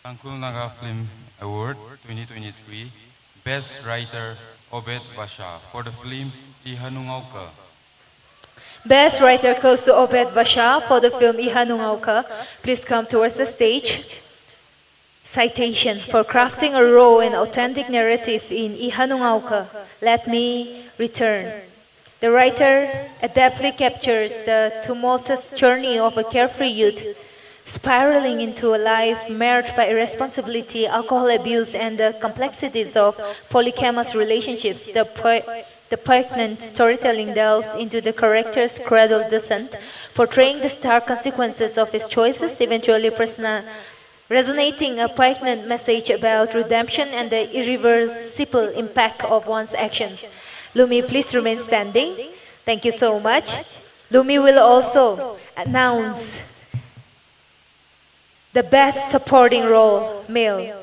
Tangkhul Naga Film Award twenty twenty-three, Best Writer Obed Vasha for the film Ihanungauka. Best writer goes to Obed Vasha for the film Ihanungauka. Please come towards the stage. Citation: for crafting a raw and authentic narrative in Ihanungauka, let me return. The writer adeptly captures the tumultuous journey of a carefree youth, spiraling into a life marred by irresponsibility, alcohol abuse, and the complexities of polygamous relationships. The, poi- the poignant storytelling delves into the character's cradle descent, portraying the stark consequences of his choices, eventually personal resonating a poignant message about redemption and the irreversible impact of one's actions. Lumi, please remain standing. Thank you so much. Lumi will also announce the Best Supporting Role, Male.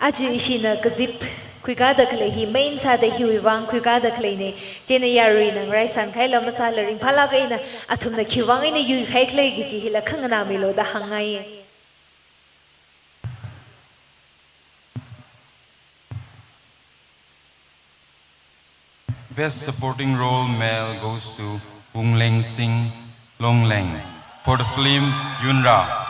Aja ishina kazip khuikāda khalei hi main sāda hiwui vang khuikāda khaleina. Chieina yaruina ngaraisan khaila masāla ringphālāk eina athumna khiwui vang eina yuikhai khalei kaji hila khanganāmilu da hāngngaiya. Best Supporting Role Male goes to Wungleng Singh, Longleng, for the film Yunra.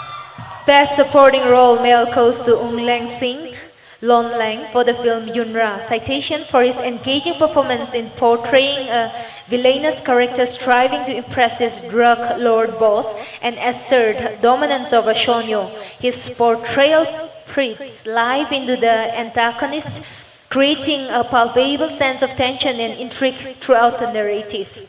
Best Supporting Role Male goes to Wungleng Singh, Longleng, for the film Yunra. Citation for his engaging performance in portraying a villainous character striving to impress his drug lord boss and assert dominance over Shonyo. His portrayal breathes life into the antagonist, creating a palpable sense of tension and intrigue throughout the narrative.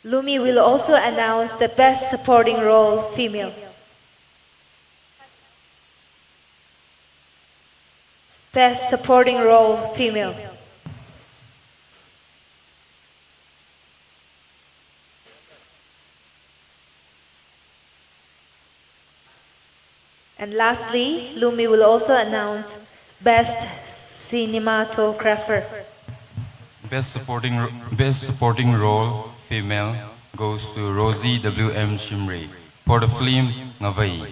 Lumi will also announce the Best Supporting Role, Female. Best Supporting Role, Female. And lastly, Lumi will also announce Best Cinematographer. Best supporting ro-, best supporting role female goes to Rosie W M Shimray for the film Ngavei.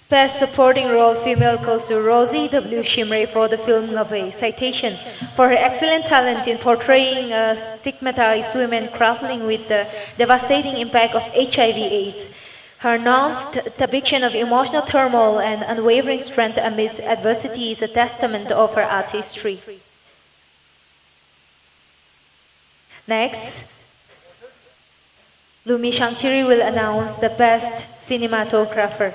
Best supporting role female goes to Rosie W Shimray for the film Ngavei. Citation for her excellent talent in portraying a stigmatized woman grappling with the devastating impact of H I V AIDS. Her nuanced depiction of emotional turmoil and unwavering strength amidst adversity is a testament of her artistry. Next, Lumi Shangchiri will announce the best cinematographer.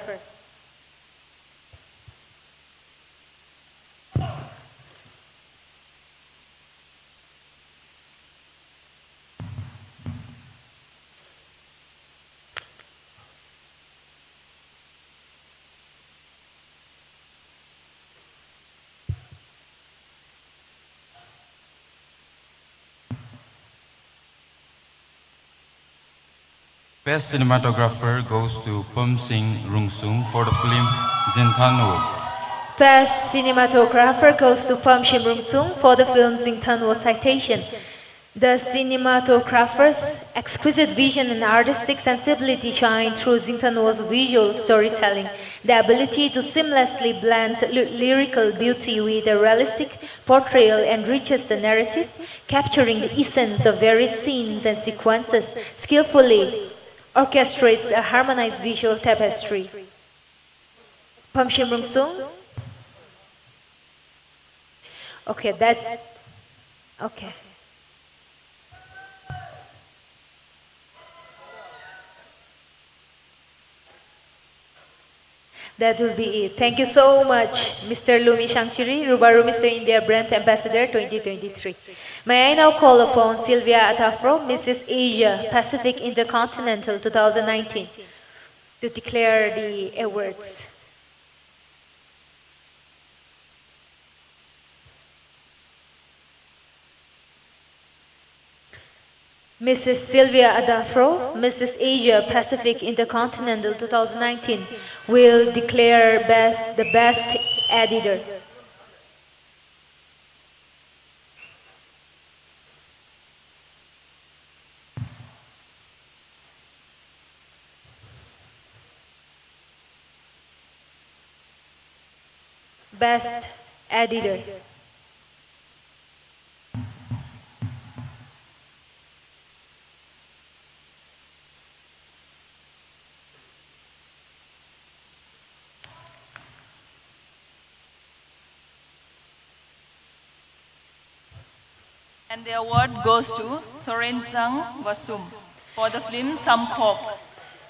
Best cinematographer goes to Pamsing Rungsung for the film Zinthanwo. Best cinematographer goes to Pamsing Rungsung for the film Zinthanwo. Citation. The cinematographer's exquisite vision and artistic sensibility shine through Zinthanwo's visual storytelling. The ability to seamlessly blend ly-, lyrical beauty with a realistic portrayal enriches the narrative, capturing the essence of varied scenes and sequences, skillfully orchestrates a harmonized visual tapestry. Pamsing Rungsung? Okay, that's, okay. That will be it. Thank you so much, Mister Lumi Shangchiri, Rubaru Mister India Brand Ambassador twenty twenty-three. May I now call upon Sylvia Atafro, Missus Asia Pacific Intercontinental two thousand nineteen, to declare the awards. Missus Sylvia Atafro, Missus Asia Pacific Intercontinental two thousand nineteen, will declare best, the best editor. Best editor. And the award goes to Sorensang Vasum for the film Samkhok.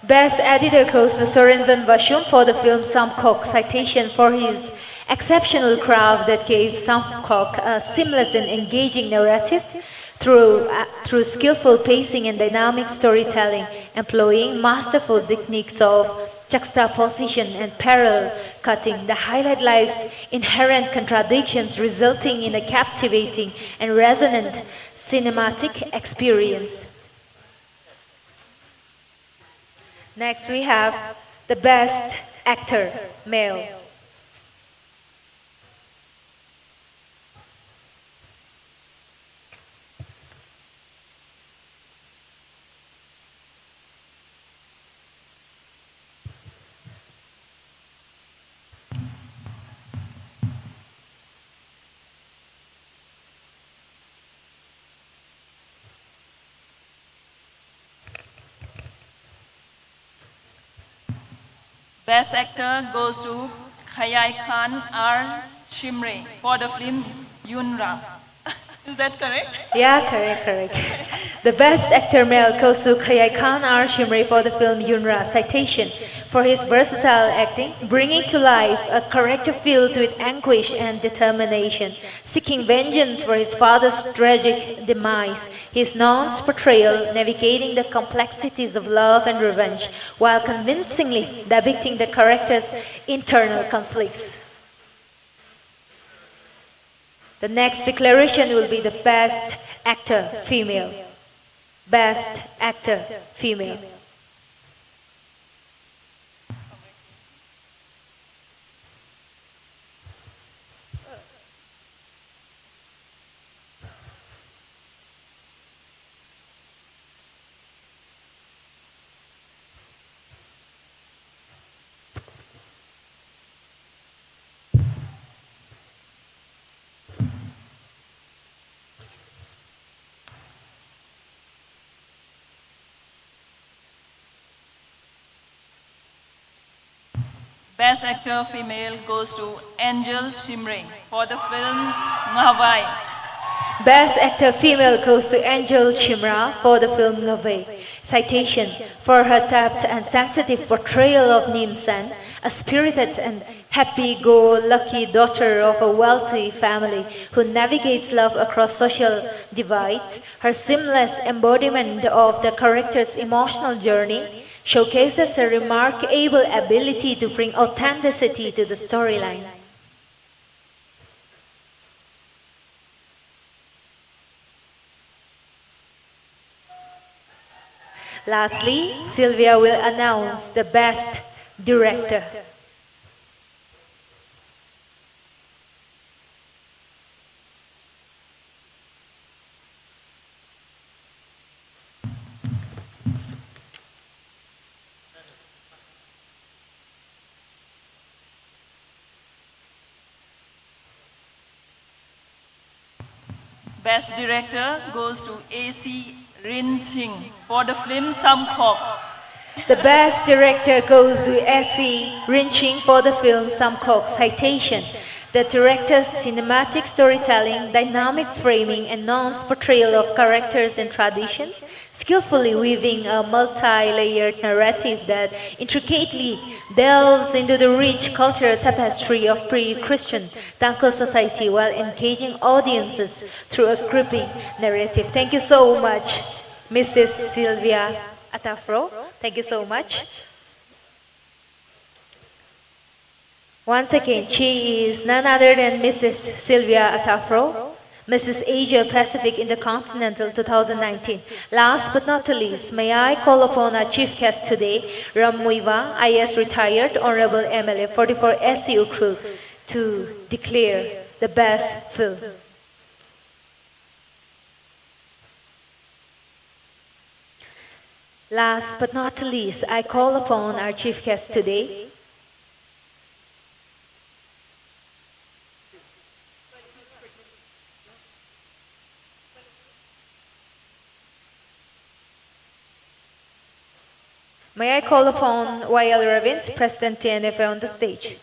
Best Editor goes to Sorenzen Vashum for the film Samkhok, citation for his exceptional craft that gave Samkhok a seamless and engaging narrative through, uh, through skillful pacing and dynamic storytelling, employing masterful techniques of juxtaposition and parallel cutting. The highlight life's inherent contradictions, resulting in a captivating and resonant cinematic experience. Next, we have the best actor, male. Best actor goes to Khayai Khan R Shimray for the film Yunra. Is that correct? Yeah, correct, correct. The best actor male goes to Khayai Khan R Shimray for the film Yunra. Citation for his versatile acting, bringing to life a character filled with anguish and determination, seeking vengeance for his father's tragic demise. His nuanced portrayal, navigating the complexities of love and revenge, while convincingly depicting the character's internal conflicts. The next declaration will be the best actor female. Best actor female. Best actor female goes to Angel Shimray for the film Ngavai. Best actor female goes to Angel Shimray for the film Ngavai. Citation for her deft and sensitive portrayal of Nimsen, a spirited and happy-go-lucky daughter of a wealthy family who navigates love across social divides. Her seamless embodiment of the character's emotional journey showcases her remarkable ability to bring authenticity to the storyline. Lastly, Sylvia will announce the best director. Best director goes to A C Rinshing for the film Samkhok. The best director goes to A C Rinshing for the film Samkhok. Citation: the director's cinematic storytelling, dynamic framing, and nuanced portrayal of characters and traditions, skillfully weaving a multi-layered narrative that intricately delves into the rich cultural tapestry of pre-Christian Tangkhul society while engaging audiences through a gripping narrative. Thank you so much, Missus Sylvia Atafro. Thank you so much. Once again, she is none other than Missus Sylvia Atafro, Missus Asia Pacific Intercontinental two thousand nineteen. Last but not the least, may I call upon our chief guest today, Ram Muivah, I A S retired, Honorable M L A forty-four S C Ukhrul, to declare the best film. Last but not the least, I call upon our chief guest today. May I call upon Y L Ravins, President T N F A, on the stage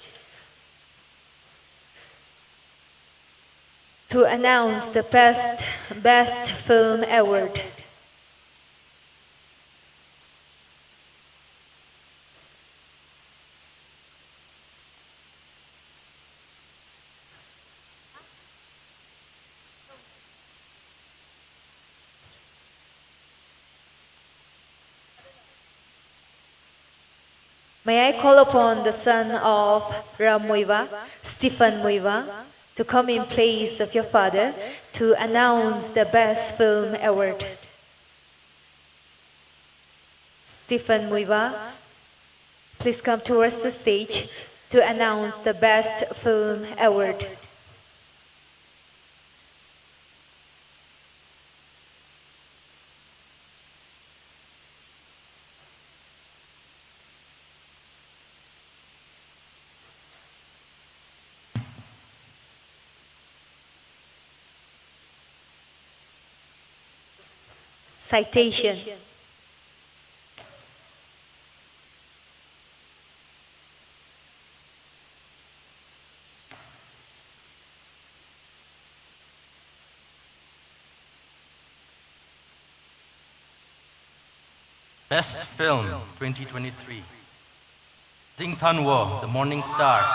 to announce the best, best film award. May I call upon the son of Ram Muivah, Stephen Muivah, to come in place of your father to announce the Best Film Award. Stephen Muivah, please come towards the stage to announce the Best Film Award. Citation. Best Film twenty twenty-three, Zingthanwo, The Morning Star.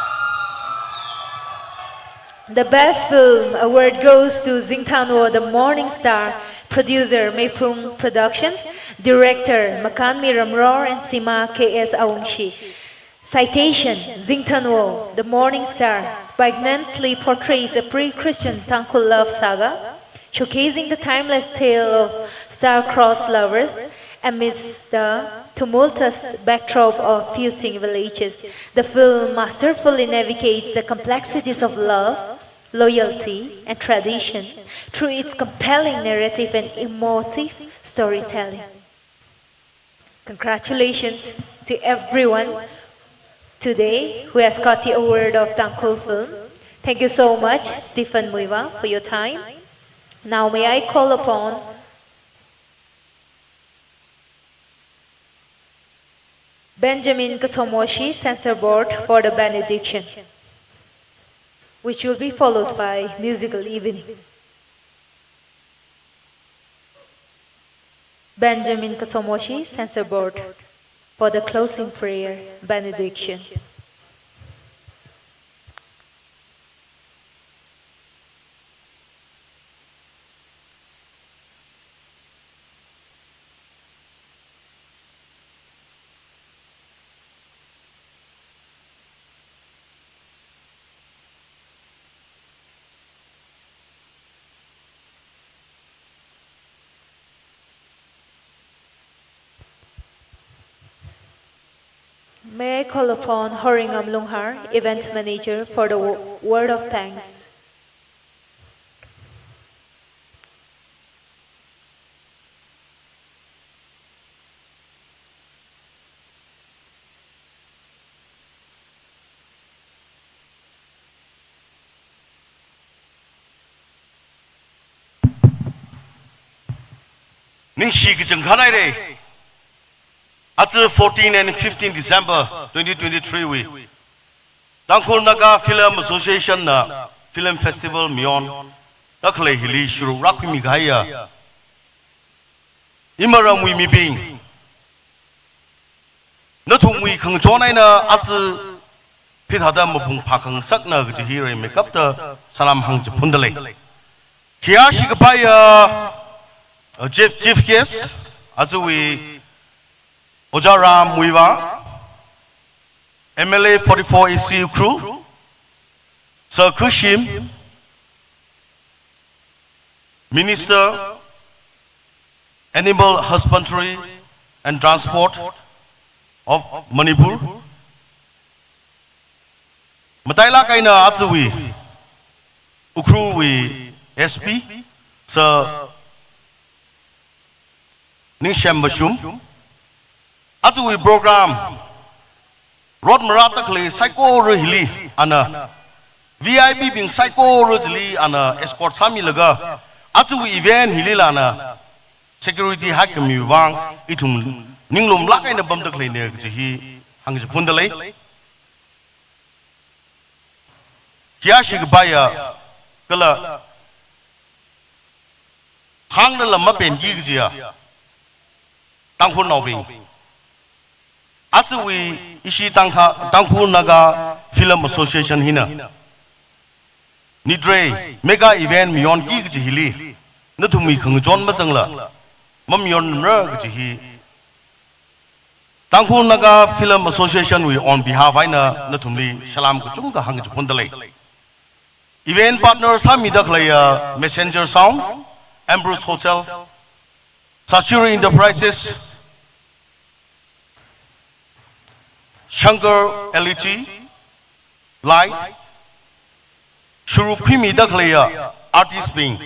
The Best Film Award goes to Zingthanwo, The Morning Star, producer Meiphung Productions, director Makanmi Ramror and Sima K S Awungshi. Citation: Zingthanwo, The Morning Star, poignantly portrays a pre-Christian Tangkhul love saga, showcasing the timeless tale of star-crossed lovers amidst the tumultuous backdrop of feuding villages. The film masterfully navigates the complexities of love, loyalty, and tradition through its compelling narrative and emotive storytelling. Congratulations to everyone today who has got the award of Tangkhul film. Thank you so much, Stephen Muivah, for your time. Now may I call upon Benjamin Kasomoshi, Censor Board, for the benediction, which will be followed by musical evening. Benjamin Kasomoshi, Censor Board, for the closing prayer, benediction. May I call upon Horingam Lunghar, event manager, for the wo-, word of thanks. Ningshi kachangkhat haira. Aja fourteen and fifteen December twenty twenty-three wui Tangkhul Naga Film Association na film festival mayonda khalei hili sharuk rākhuimi kahaiya imaramwui mibing, nathumwui khangachon eina aja hithāda mapung phākhangasakna kaji hi rimeikapta salam hāngchiphundalei. Khayāshi kapaiya, uh, chief, chief guest, ajawui Ojā Ram Muivah, M L A forty-four A C Ukhrul, Sir Khashim, Minister, Animal Husbandry and Transport of Manipur. Matailāk eina ajawui Ukhrulwui S P, Sir Ningshem Mashum. Ajawui program rot marāda khalei saikora hili ana, V I P bing saikora chili ana escort sāmilaga, ajawui event hilila ana security hakhamivang ithum ninglumlāk eina pamda khaleina kaji hi hāngchiphundalei. Khayāshi kapaiya kala hāngda lam mapenki kajiya Tangkhulnaobing. Ajawui ishi Tangkha-, Tangkhul Naga Film Association hina Nitrei mega event mayonki kaji hili nathumwui khangachon mazangla mamayonra kaji hi Tangkhul Naga Film Association wui on behalf eina nathumli salam kachungkha hāngkachiphundalei. Event partner sāmida khaleiya Messenger Sound, Ambrose Hotel, Sachiri Enterprises, Shankar L E G, Light, shuruk khuimida khaleiya artist bing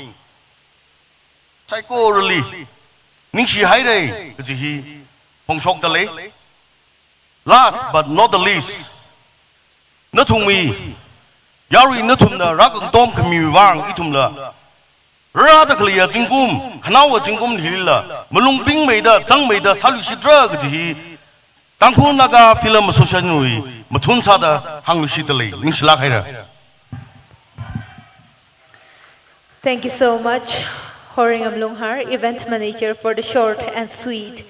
saikorali ningshihaira kaji hi phongshokdalei. Last but not the least, nathumwui yarui nathumna rākhangatom khamiwui vang ithumla rāda khaleiya zingkum, khanaowa zingkum hilila malung pingmeida, zangmeida sāluishitra kaji hi Tangkhul Naga Film Association wui mathun sāda hāngluishidalei, ningshilāk haira. Thank you so much, Horingham Lunghar, event manager, for the short and sweet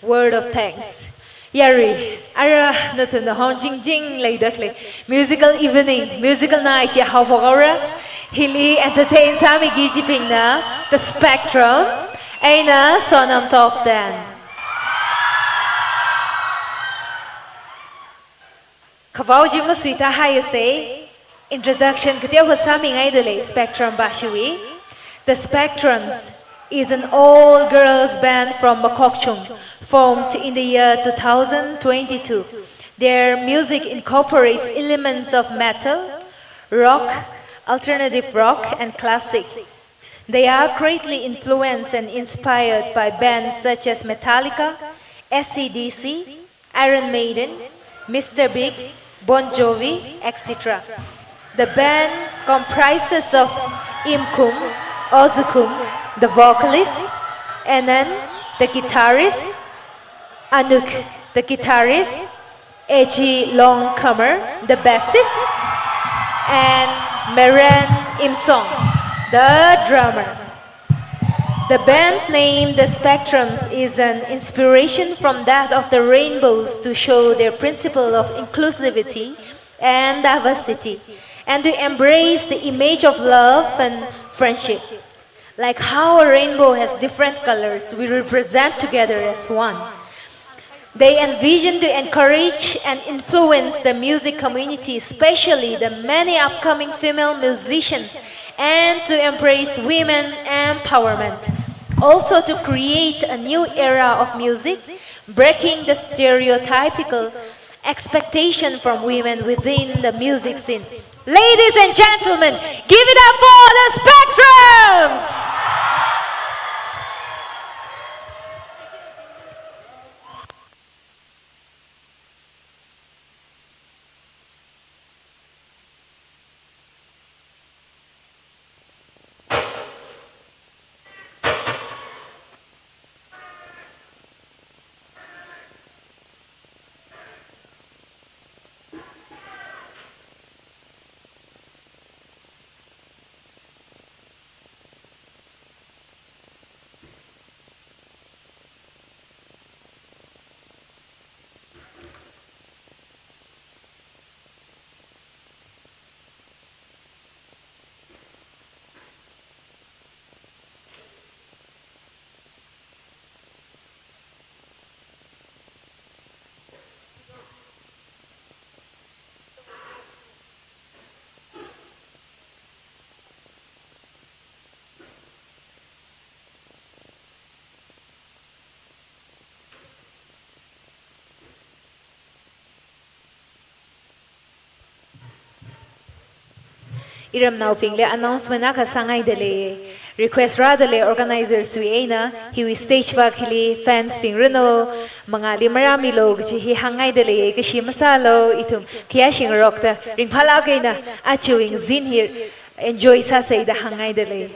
word of thanks. Yarui, ara nathumna hon jingjing leida khalei musical evening, musical night chi haophok haora. Hili entertain sāmiki kajibingna The Spectrum eina Sonam Tokden. Khavao chi masuitahaiasei, introduction kateokha sāmingaidalei Spectrum bashiwui. The Spectrums is an all-girls band from Mokokchung, formed in the year two thousand twenty-two. Their music incorporates elements of metal, rock, alternative rock, and classic. They are greatly influenced and inspired by bands such as Metallica, A C D C, Iron Maiden, Mister Big, Bon Jovi, et cetera. The band comprises of Imkum Ozukum, the vocalist, Enen, the guitarist, Anuk, the guitarist, A G Longcomer, the bassist, and Meren Imsong, the drummer. The band name The Spectrums is an inspiration from that of the Rainbows to show their principle of inclusivity and diversity, and to embrace the image of love and friendship. Like how a rainbow has different colors, we represent together as one. They envision to encourage and influence the music community, especially the many upcoming female musicians, and to embrace women empowerment. Also to create a new era of music, breaking the stereotypical expectation from women within the music scene. Ladies and gentlemen, give it up for The Spectrums! Iramnaobingli announcement akha sāngaidalei. Request rādalei organizers wui eina, hiwui stage vak hili fans bing ranu, mangāli marāmilu kaji hi hāngngaidalei, kashi masālu, ithum khayāshingarokta ringphālāk eina aja ing zin hi enjoy sāsei da hāngngaidalei.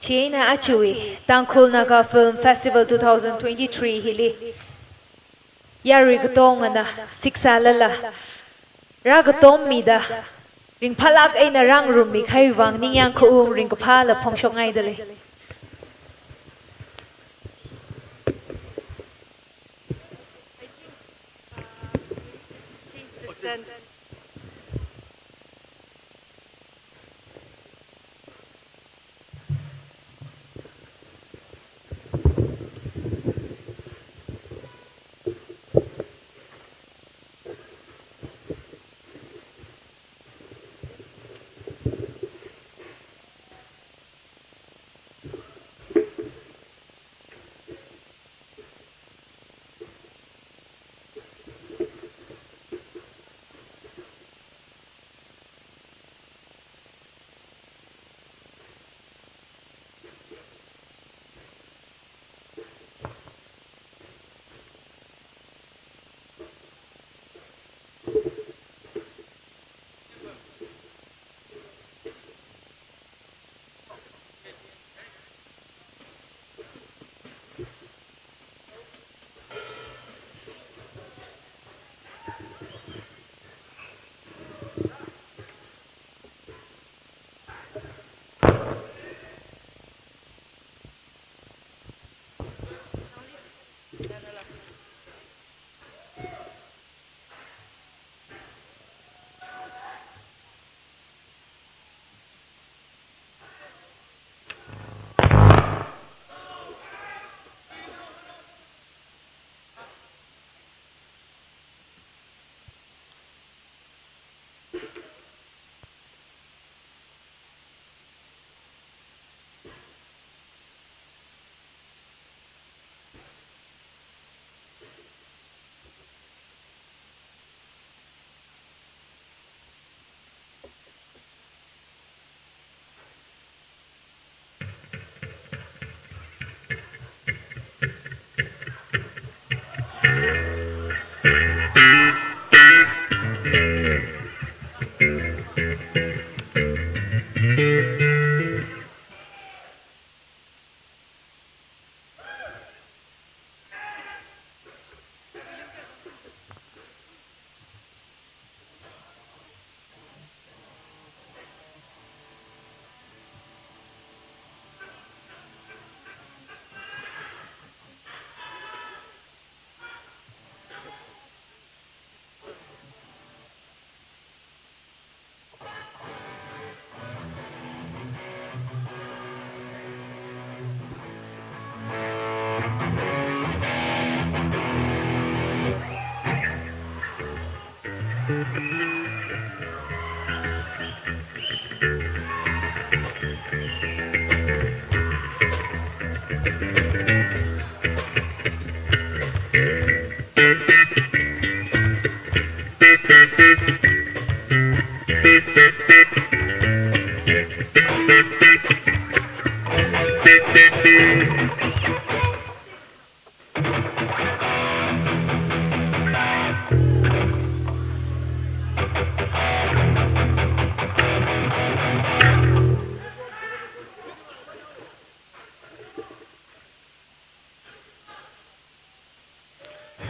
Chieina ajawui Tangkhul Naga Film Festival two thousand twenty-three hili yarui katongana siksālala, rākatom mida, ringphālāk eina rāngarummikahai vang ningyāng khaung ringkaphāla phongshokngaidalei.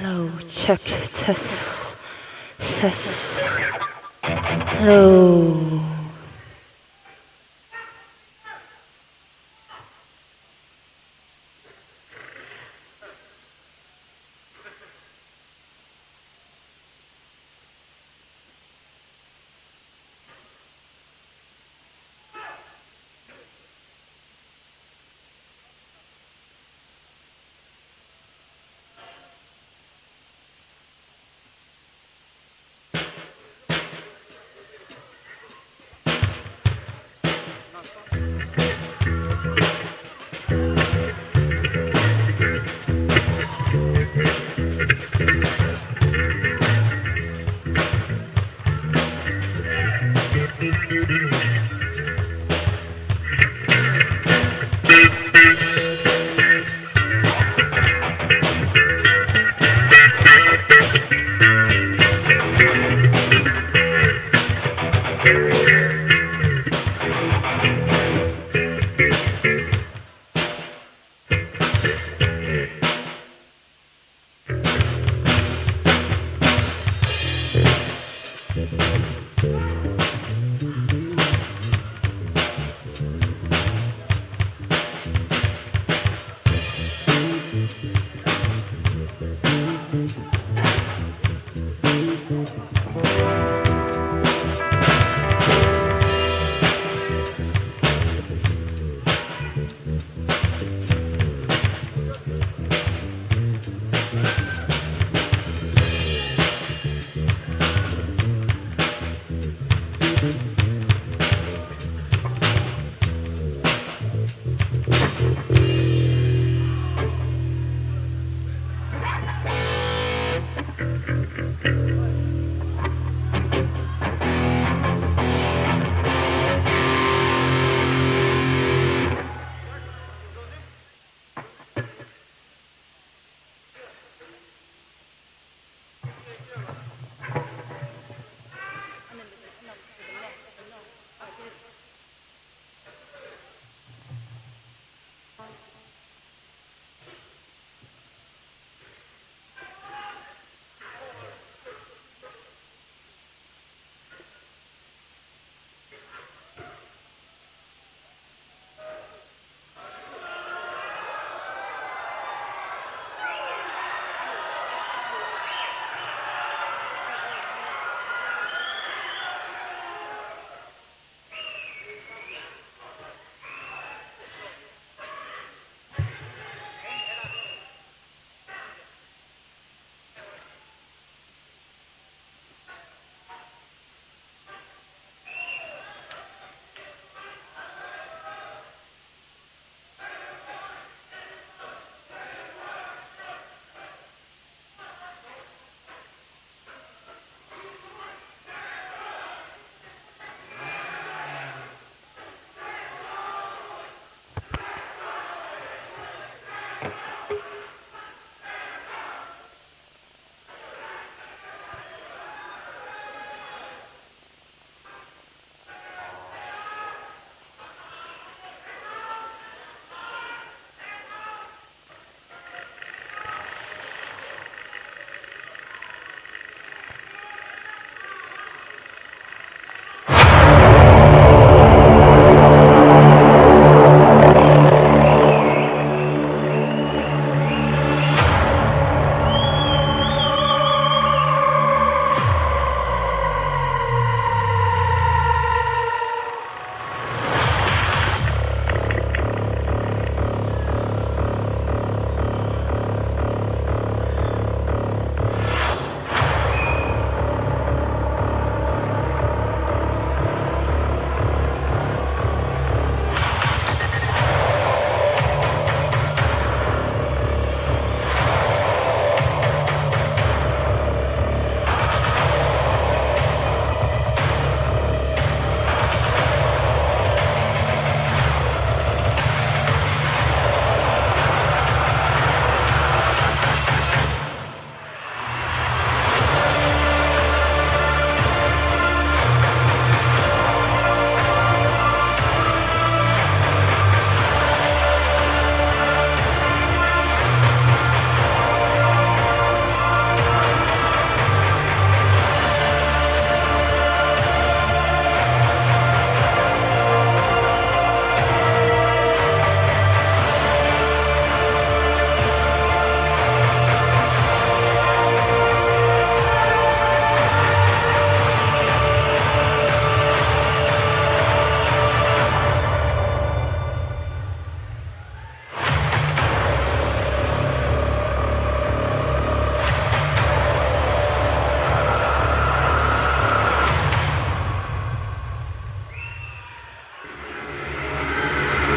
Hello, check, test, test. Hello.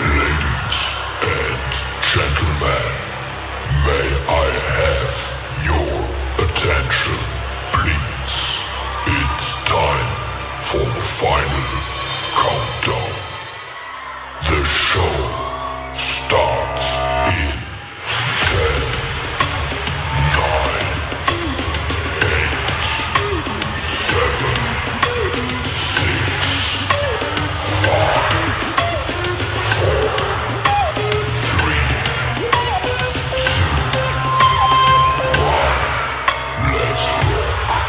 Ladies and gentlemen, may I have your attention, please? It's time for the final countdown. The show starts in ten, nine, eight, seven, six, five, four, three, two, one. Let's rock.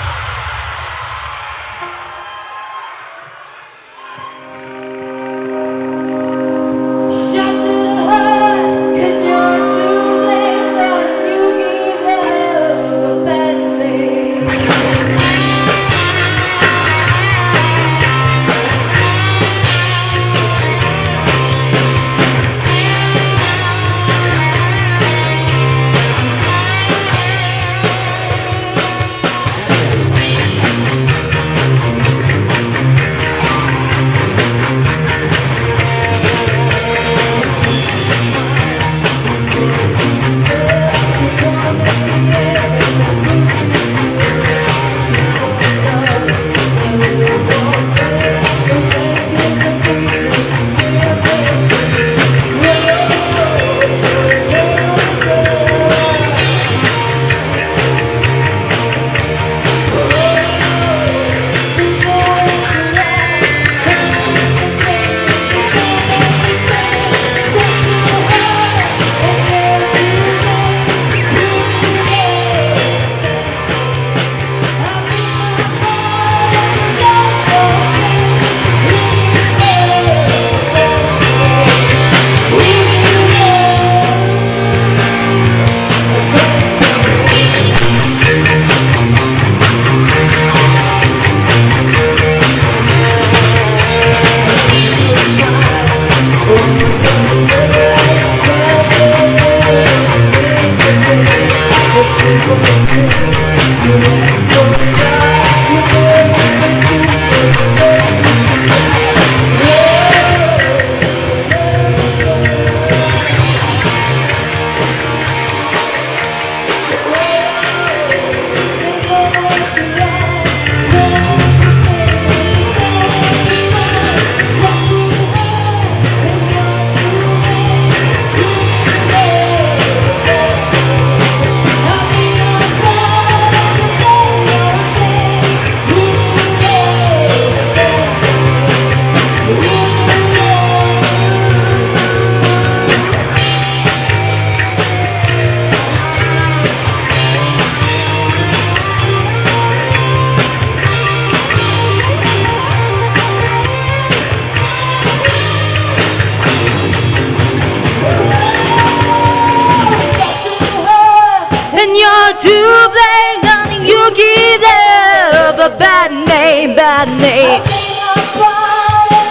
name.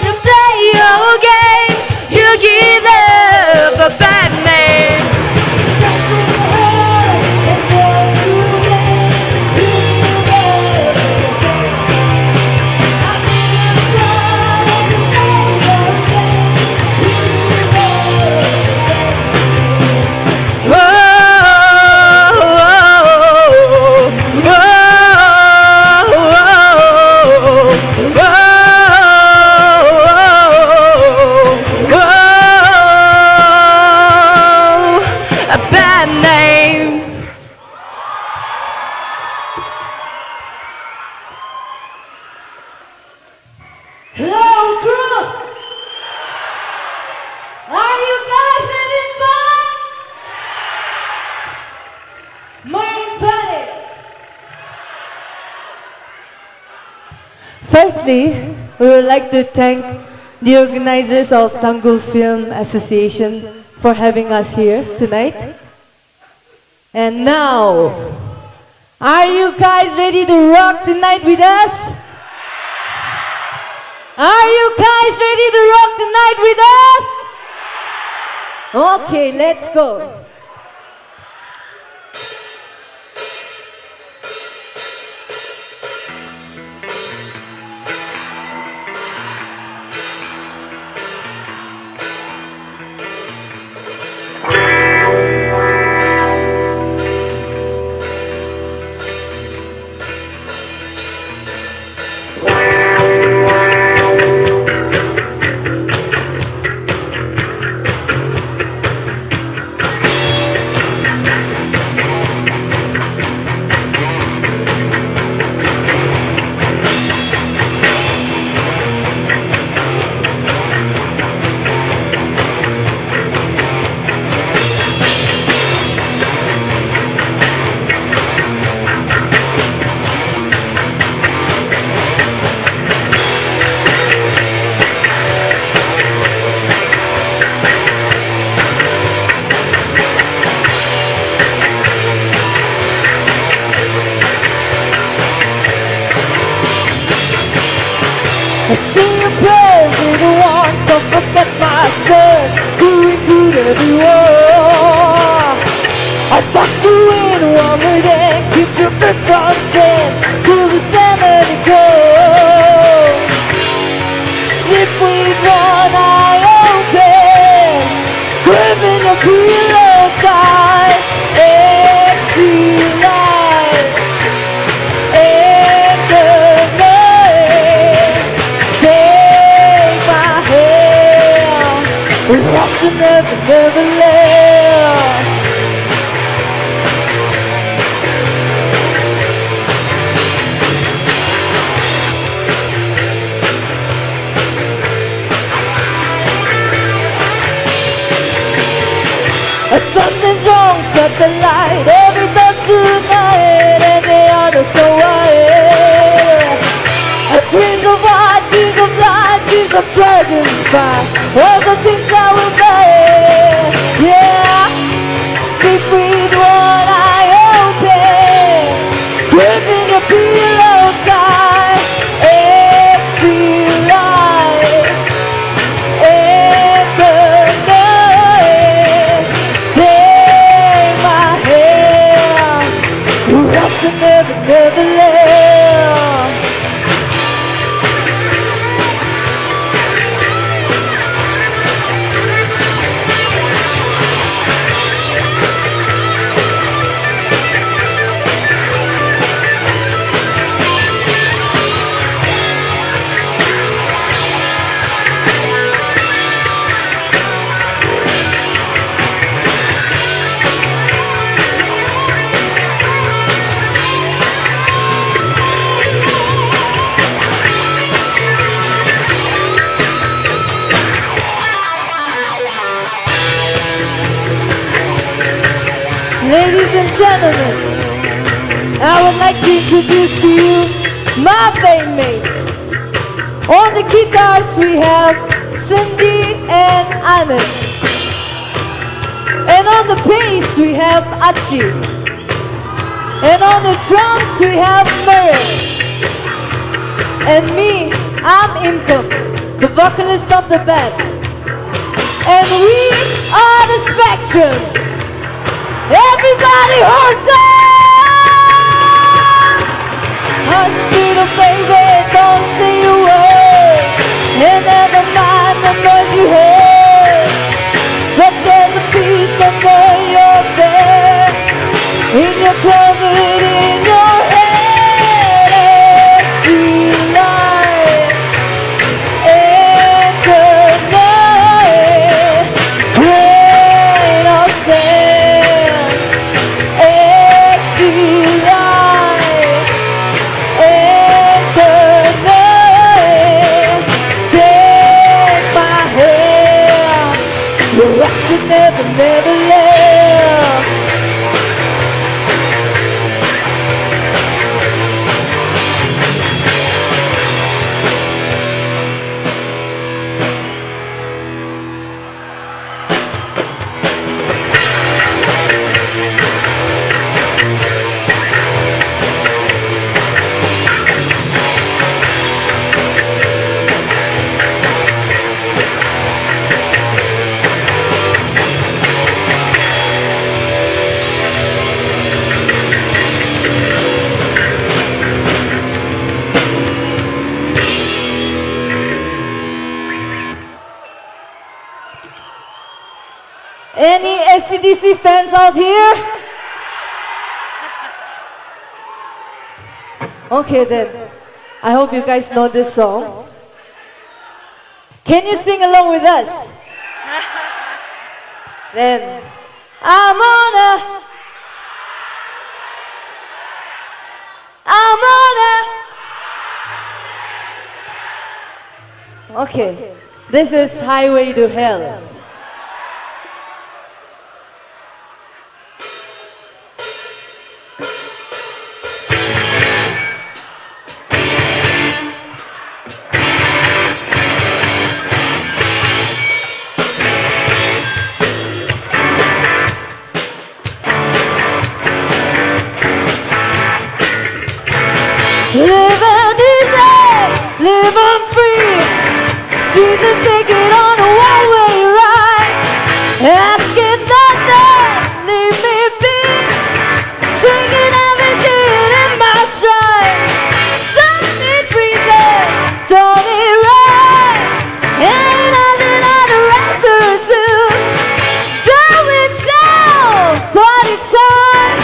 You play your game, you give love a bad name. A bad name. Hello, crew! Are you guys having fun? Main play. Firstly, we would like to thank the organizers of Tangkhul Film Association for having us here tonight. And now, are you guys ready to rock tonight with us? Are you guys ready to rock tonight with us? Okay, let's go. I say a prayer in the warmth, don't forget my soul, to include everyone. I tuck you in one with them, keep your feet from sin, till the seven go. Sleep with one eye open, grip in your pillow tight, exhale light, enter night. Take my hand, we have to never, never let. A Sunday song set the light, every dust in the head, and the others are wired. A dreams of white, dreams of light, dreams of dragons fire, all the things I will bear. Yeah, sleep with one eye open, grip in your pillow tight, exhale light, enter night. Take my hand, we have to never, never let. Ladies and gentlemen, I would like to introduce to you my bandmates. On the guitars we have Cindy and Anand. And on the bass we have Achi. And on the drums we have Murray. And me, I'm Imkum, the vocalist of the band. And we are the Spectrums. Everybody, hands up! Hush, little baby, don't say a word. And never mind the noise you heard. But there's a beast under your bed. In your closet, in your head, exit light, enter night, grain of sand, exit light, enter night, take my hand. We're after Never Never Land. Any A C D C fans out here? Okay then, I hope you guys know this song. Can you sing along with us? Then, I'm on a, I'm on a. Okay, this is Highway to Hell. Living easy, living free. Season ticket on a one-way ride. Asking nothing, leave me be. Singing everything in my stride. Don't need reason, don't need rhyme. Ain't nothing I'd rather do. Going down, party time.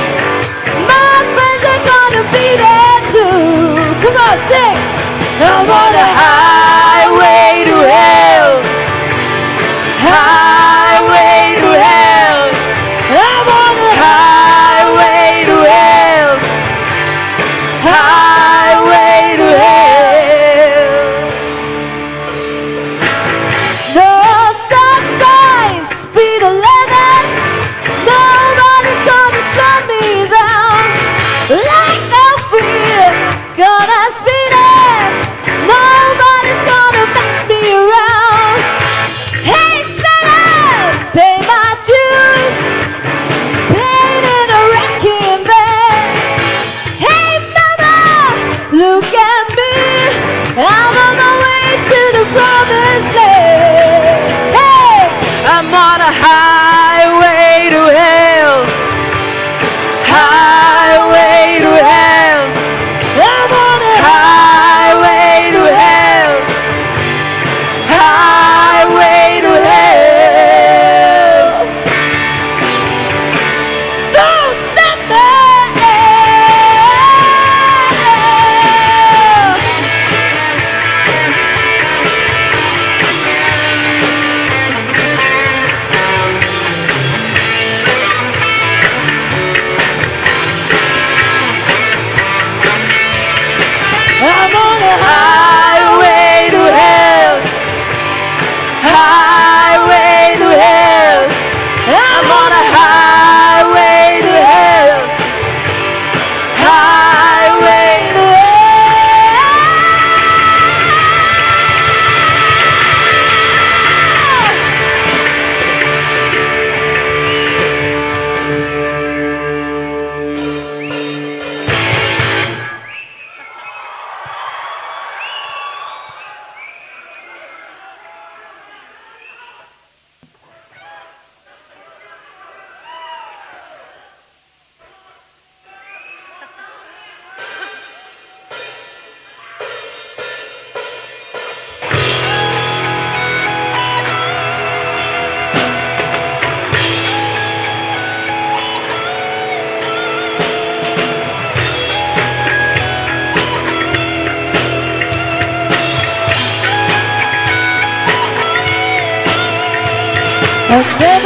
My friends are gonna be there too. Come on, sing. I'm on a highway to hell. Highway to hell. I'm on a highway to hell. Highway to hell. No stop signs, speed a limit. Nobody's gonna slow me down. Like a wheel, gonna spin it. Nobody's gonna mess me around. Hey, Satan, pay my dues. Playing in a wrecking band. Hey mama, look at me. I'm on my way to the promised land. Hey! I'm on a highway to hell. Highway to hell. I'm on a highway to hell. Highway to hell. Don't stop me. I'm on a highway to hell. Highway to hell. I'm on a highway to hell. Highway to hell.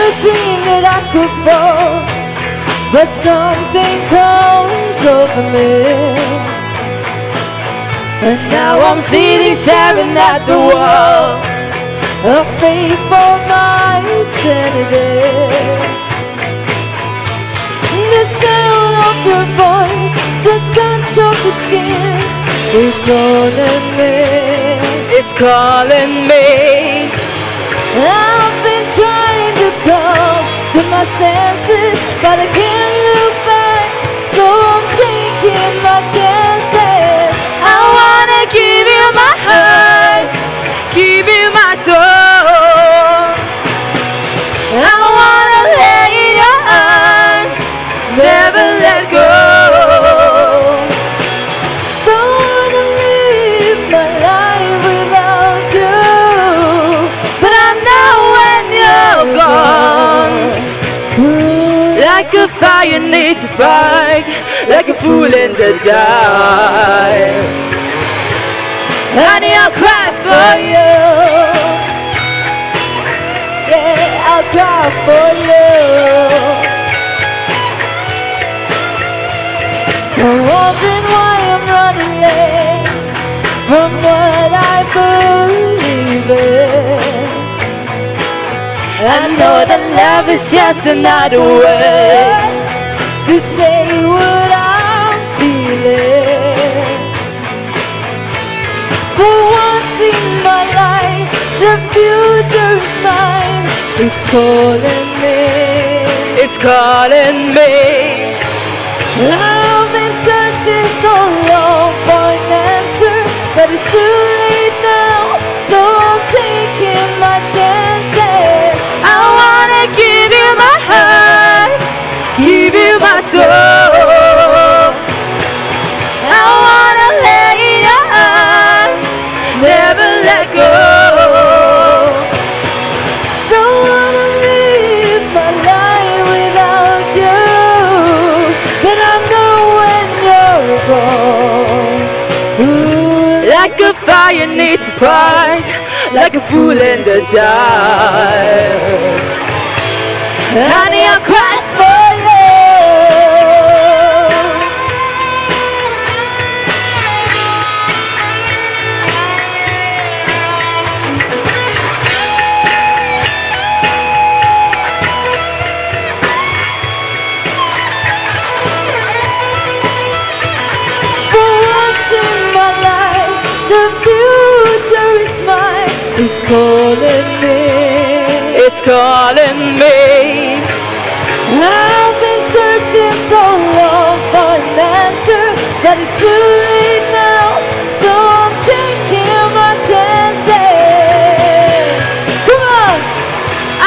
A dream that I could fall, but something comes over me. And now I'm sitting staring at the wall, a fight for my sanity. The sound of your voice, the touch of your skin, it's haunting me. It's calling me. I've been trying to come to my senses, but I can't look back, so I'm taking my chances. I wanna give you my heart, give you my soul. I wanna lay in your arms, never let go. Don't wanna live my life without you, but I know when you're gone, like a fire needs a spark, like a fool in the dark. Honey, I'll cry for you. Yeah, I'll cry for you. I'm wondering why I'm running late from what I believe in. I know that love is just another way to say what I'm feeling. For once in my life, the future is mine. It's calling me. It's calling me. I've been searching so long for an answer, but it's too late now, so I'm taking my chances. I wanna give you my heart, give you my soul. I wanna lay in your arms, never let go. Don't wanna live my life without you, but I know when you're gone. Ooh, like a fire needs a spark, like a fool in the dark. Honey, I'll cry for you. For once in my life, the future is mine. It's calling me. It's calling me. I've been searching so long for an answer, but it's too late now, so I'm taking my chances. Come on!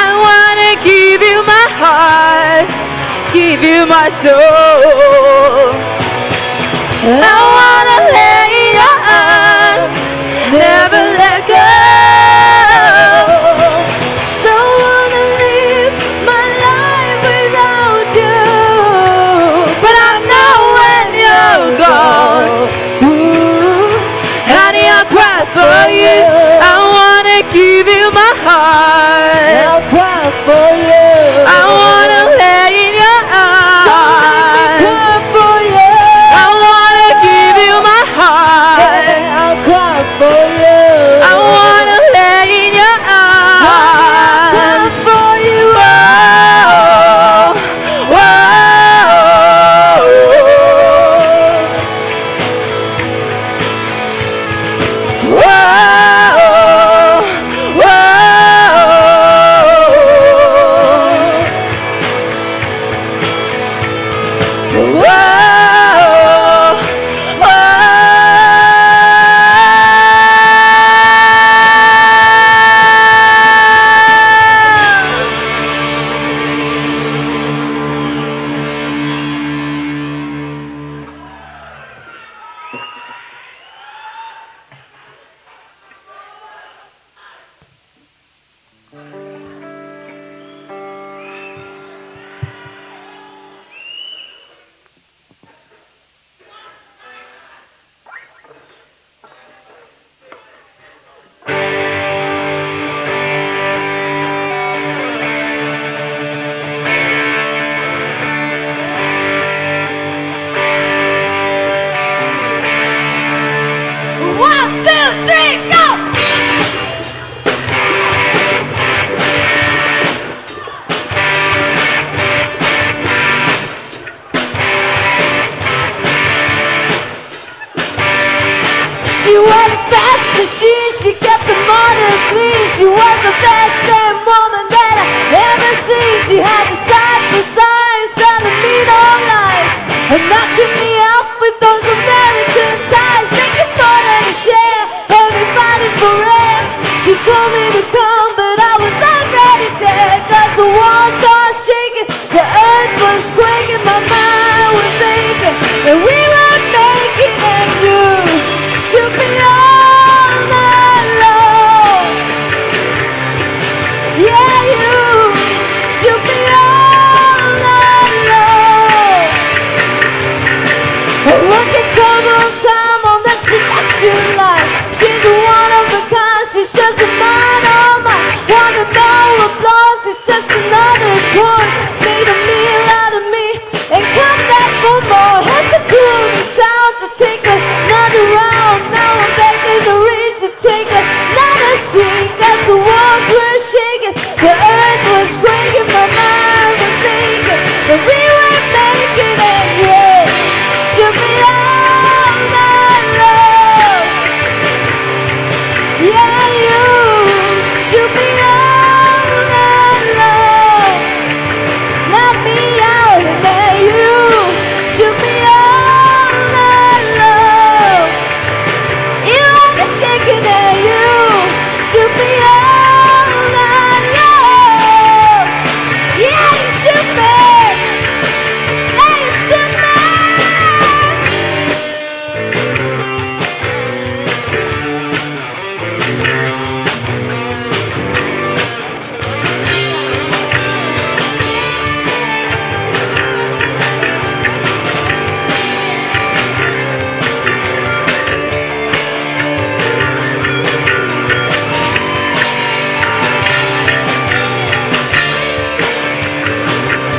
I wanna give you my heart, give you my soul. I wanna lay in your arms, never let go. Don't wanna live my life without you, but I know when you're gone, ooh, honey, I'll cry for you. I wanna give you my heart. I'll cry for you. I wanna lay in your arms. Don't make me cry for you. I wanna give you my heart. Yeah, I'll cry for you. I wanna lay in your arms. I'll cry for you. Oh, oh, oh, oh. three, go! She was a fast machine, she kept the motor clean. She was the best damn woman that I ever seen. She had the side designs, telling me no lies, and knocking me out with those American ties. Making more than a share, had me fighting for air. She told me to come, but I was already there. 'Cause the walls are shaking, the earth was quaking, my mind was aching, and we were making it. You shook me all night long. Yeah, you shook me all night long. Working double time on the seduction line. She's a one of a kind, she's just a mind on mine. Wanna know applause, it's just another course. Made a meal out of me and come back for more. Had to cool me down to take another round. Now I'm back in the ring to take another swing. 'Cause the walls were shaking, the earth was quaking, my mind was aching, and we were making it, yeah. Shook me all night long. Yeah, you shook me all night long. Knock me out and then you shook me all night long. You had me shaking and you shook me all night long. Yeah, you shook me. Yeah, you shook me.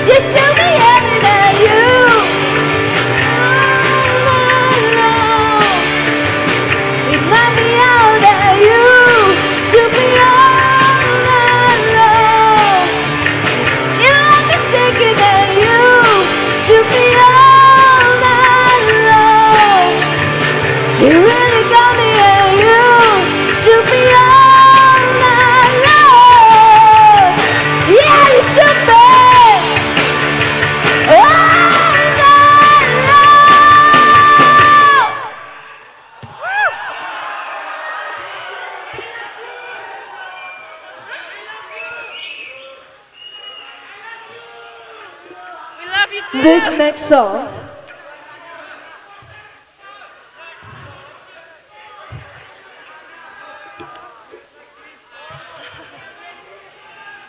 You show me everything you. It knocked me out and you shook me all night long. You had me shaking and you shook me all night long. You really got me and you shook me all night long. Yeah, you shook me all night long. We love you too. This next song,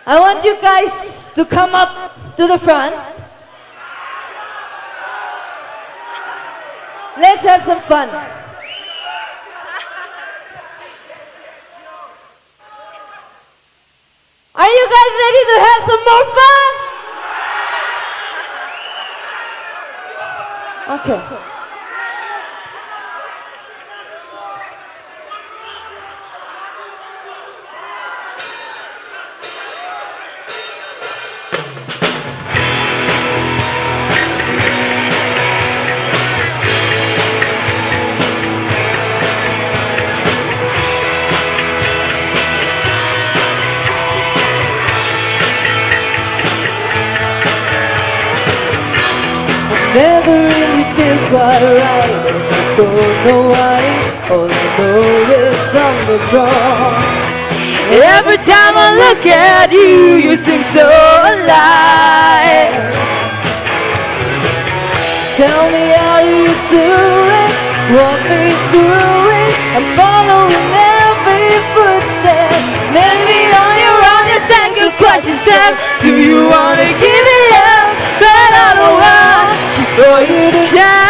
I want you guys to come up to the front. Let's have some fun. Are you guys ready to have some more fun? Okay. Never really feel quite right, and I don't know why. All I know is I'm withdrawn. Every time I look at you, you seem so alive. Tell me, how do you do it? Walk me through it. I'm following every footstep. Maybe on your own you take a question step. Do you wanna give it up? But all the while, it's for you to shine.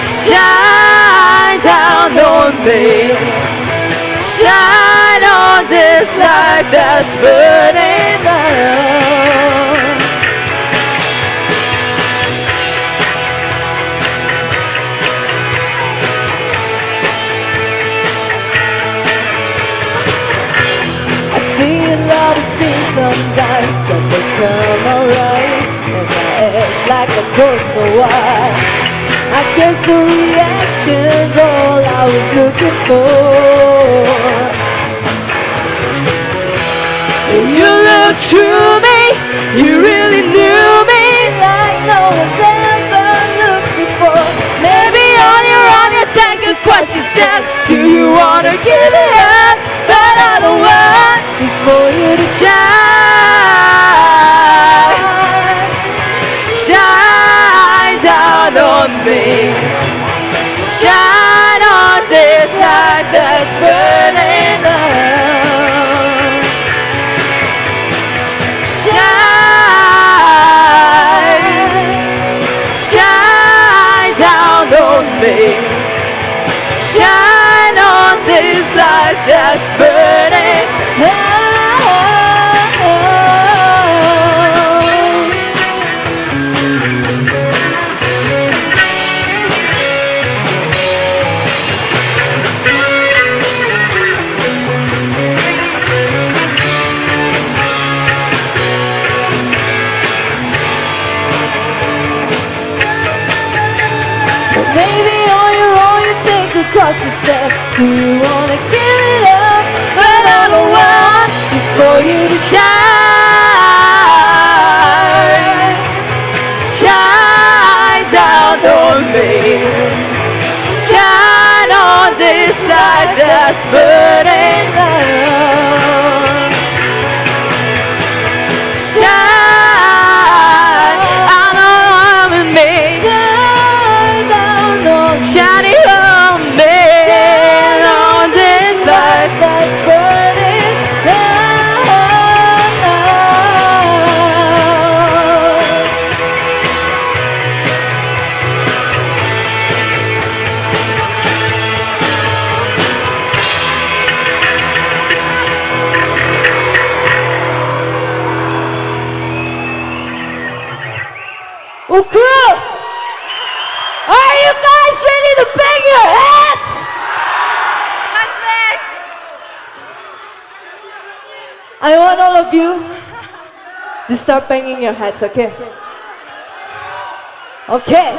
Shine down on me. Shine on this life that's burning out. Sometimes I become alright, and I act like I don't know why. I guess the reaction's all I was looking for. You look through me, you really knew me like no one's ever looked before. Maybe on your own you take a cautious step. Do you wanna give it up? But all I want is for you to shine. Shine down on me. Shine on this light that's burning up. Shine, shine down on me. Shine on this light that's burning up. But maybe on your own you take a cautious step. Do you wanna give it up? But all I want is for you to shine. Shine down on me. Shine on this light that's burning up. Shine on me. Shine down on me. Shine on me. Shine on this light that's burning up. Ukhrul, are you guys ready to bang your heads? I want all of you to start banging your heads, okay? Okay.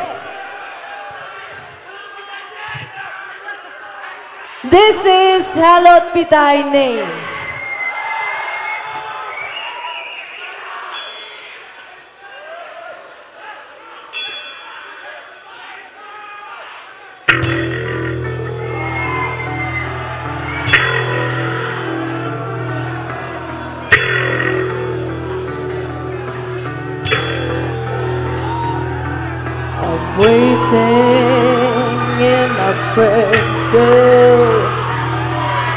This is Hallowed Be Thy Name. I'm waiting in my presence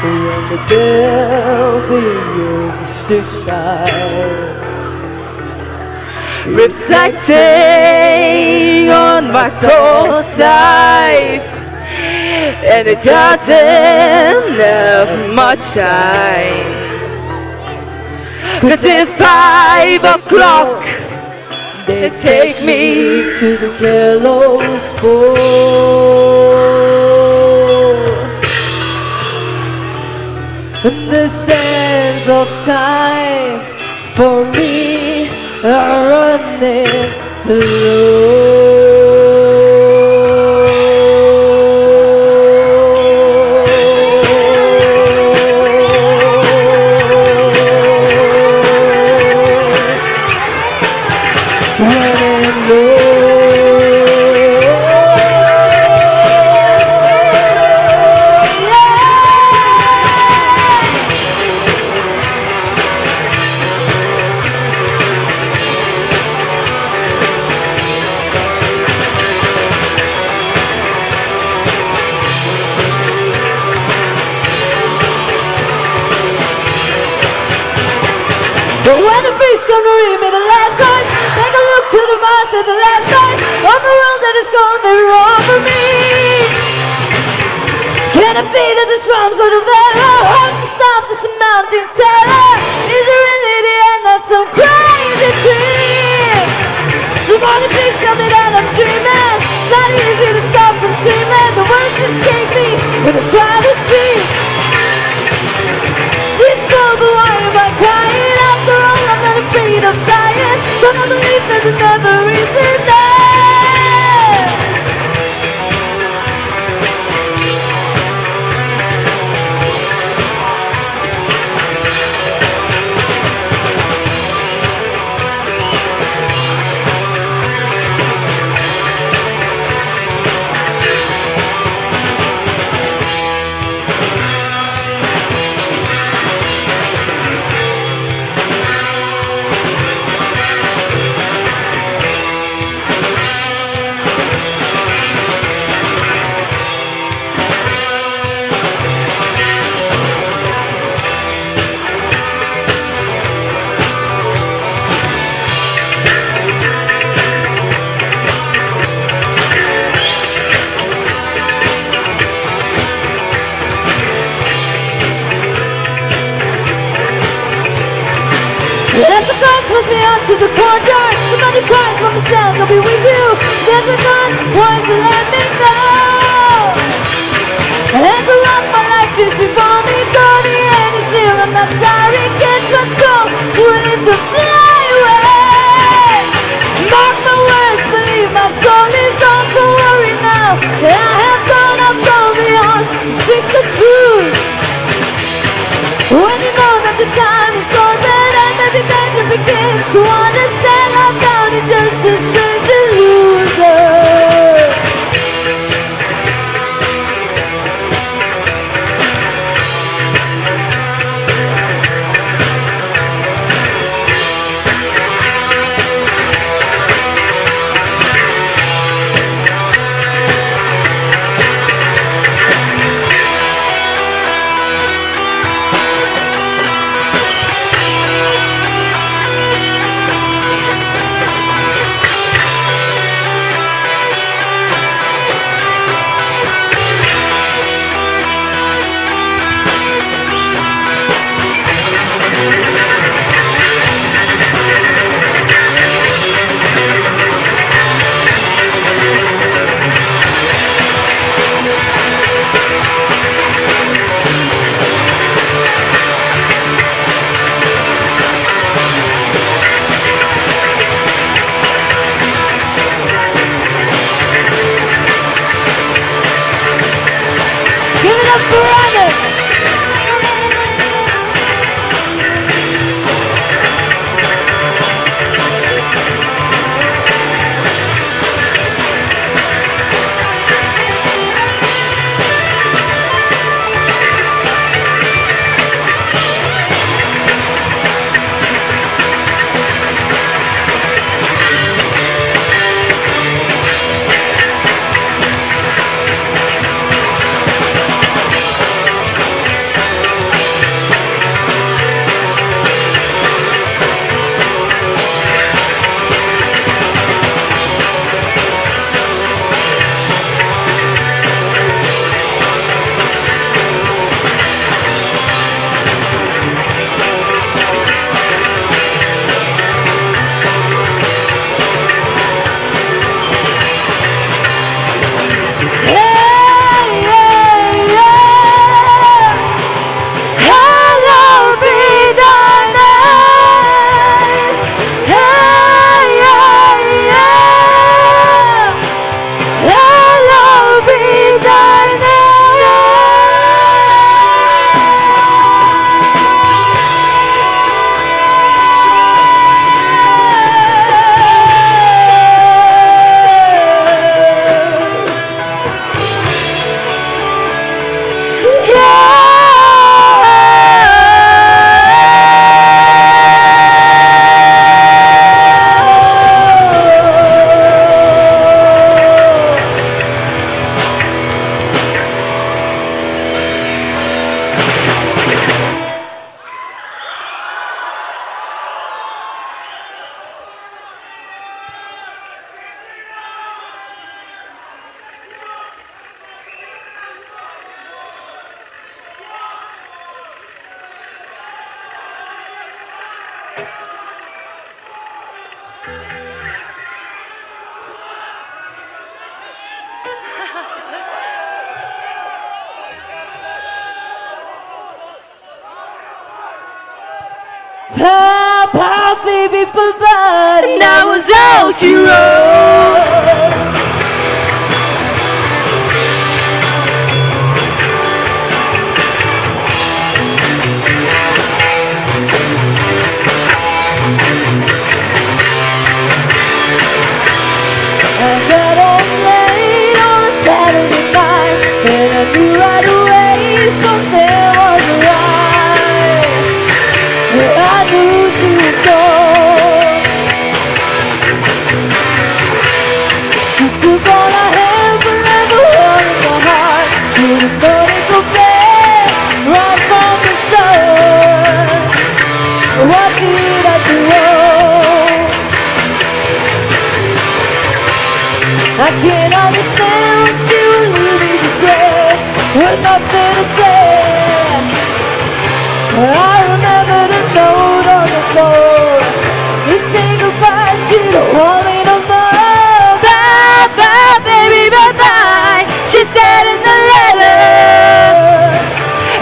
when the bell begins to chime. Reflecting on my course life, and it doesn't have much time. 'Cause at five o'clock, they take me to the gallows pole. And the sands of time for me are running low. Running low. Yeah. But when the priest come to read me the last rites, take a look to the mass at the last sight of the world that is gone very wrong for me. Can it be that the storms of the veil are hard to stop this mountain terror? Is it really the end of some crazy dream? Somebody please tell me that I'm dreaming. It's not easy to stop from screaming. The words escape me when I try to speak. Please know the why am I crying after all of Don't I believe that the memories in there? As the cars push me onto the courtyard, somebody cries for myself, I'll be with you. There's a gun, why is it let me go? As I walk my life just before me, go the end is near, I'm not sorry, catch my soul, it's willing to fly away. Mark my words, believe my soul is gone, don't worry now, I have gone, I've gone beyond, seek the truth. When you know that your time is gone, then everything you begin to understand, I'm down and just a stranger loser. Give it up for Robin. Pa, pa, baby, bye-bye. And I was all she wrote. I got home late on a Saturday night, and I knew right away something wasn't right. I knew she was gone. She took all I had forever, all of my heart. Should've known it could be right from the start. What did I do wrong? I can't understand why she would leave me this way with nothing to say. I remember the note on the floor. It said goodbye, she don't want me no more. Bye bye, baby, bye bye, she said in the letter.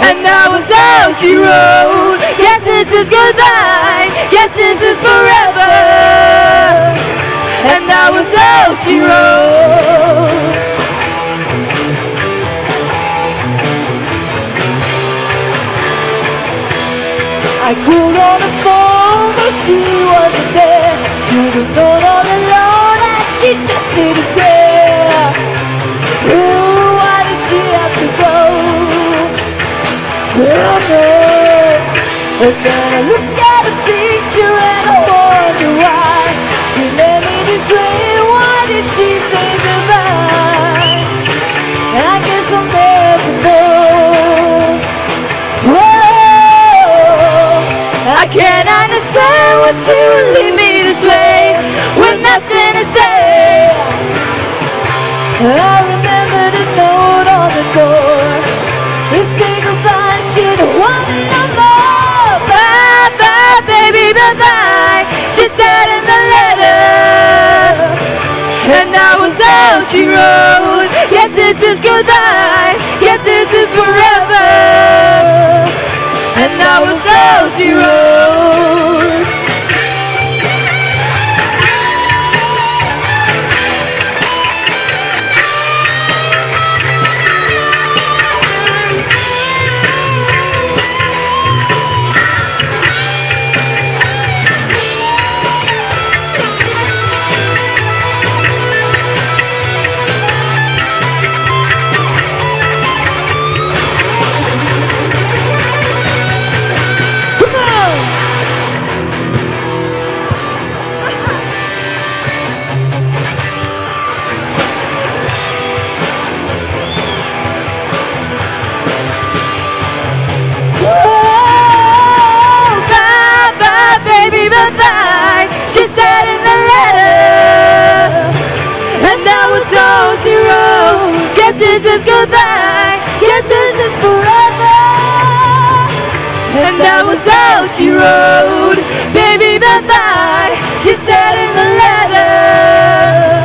And that was all she wrote. Guess this is goodbye, guess this is forever. And that was all she wrote. I called on the phone, but she wasn't there. Should've known all along that she just didn't care. Ooh, why did she have to go? Oh no. And then I look at the picture and I wonder why she left me this way. Why did she say goodbye? I guess I'll never know. Whoa, I can't understand why she would leave me this way with nothing to say. I remember the note on the door. It said goodbye, she don't want me no more. Bye bye, baby, bye bye, she said in the letter. And that was all she wrote. Guess this is goodbye, guess this is forever. And that was all she wrote. Oh, bye bye, baby, bye bye, she said in the letter. And that was all she wrote. Guess this is goodbye, guess this is forever. And that was all she wrote. Baby, bye bye, she said in the letter.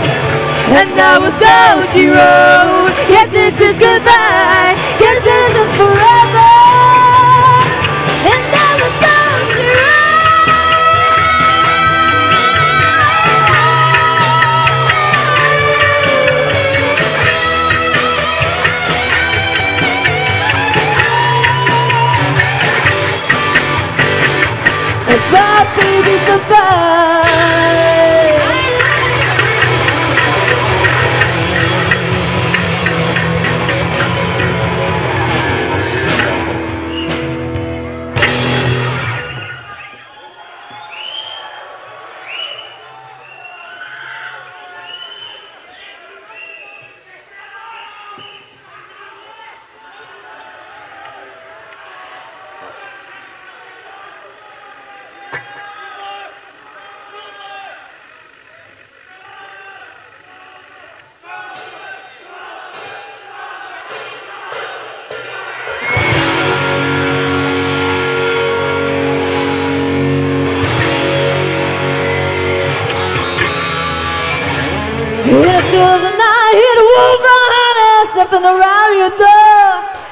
And that was all she wrote. Guess this is goodbye, guess this is forever. And that was all she wrote. Bye, baby, bye bye. In the still of the night, hear the wolf behind us, sniffing around your door.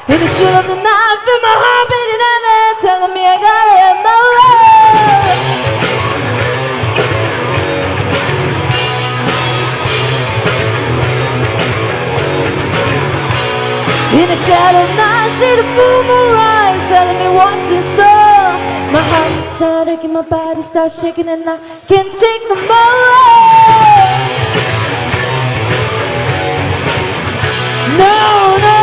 In the still of the night, feel my heart beating heavy, telling me I gotta have my love. In the shadow of night, see the full moon rise, telling me what's in store. My heart starts aching, my body starts shaking, and I can't take no more. No, no.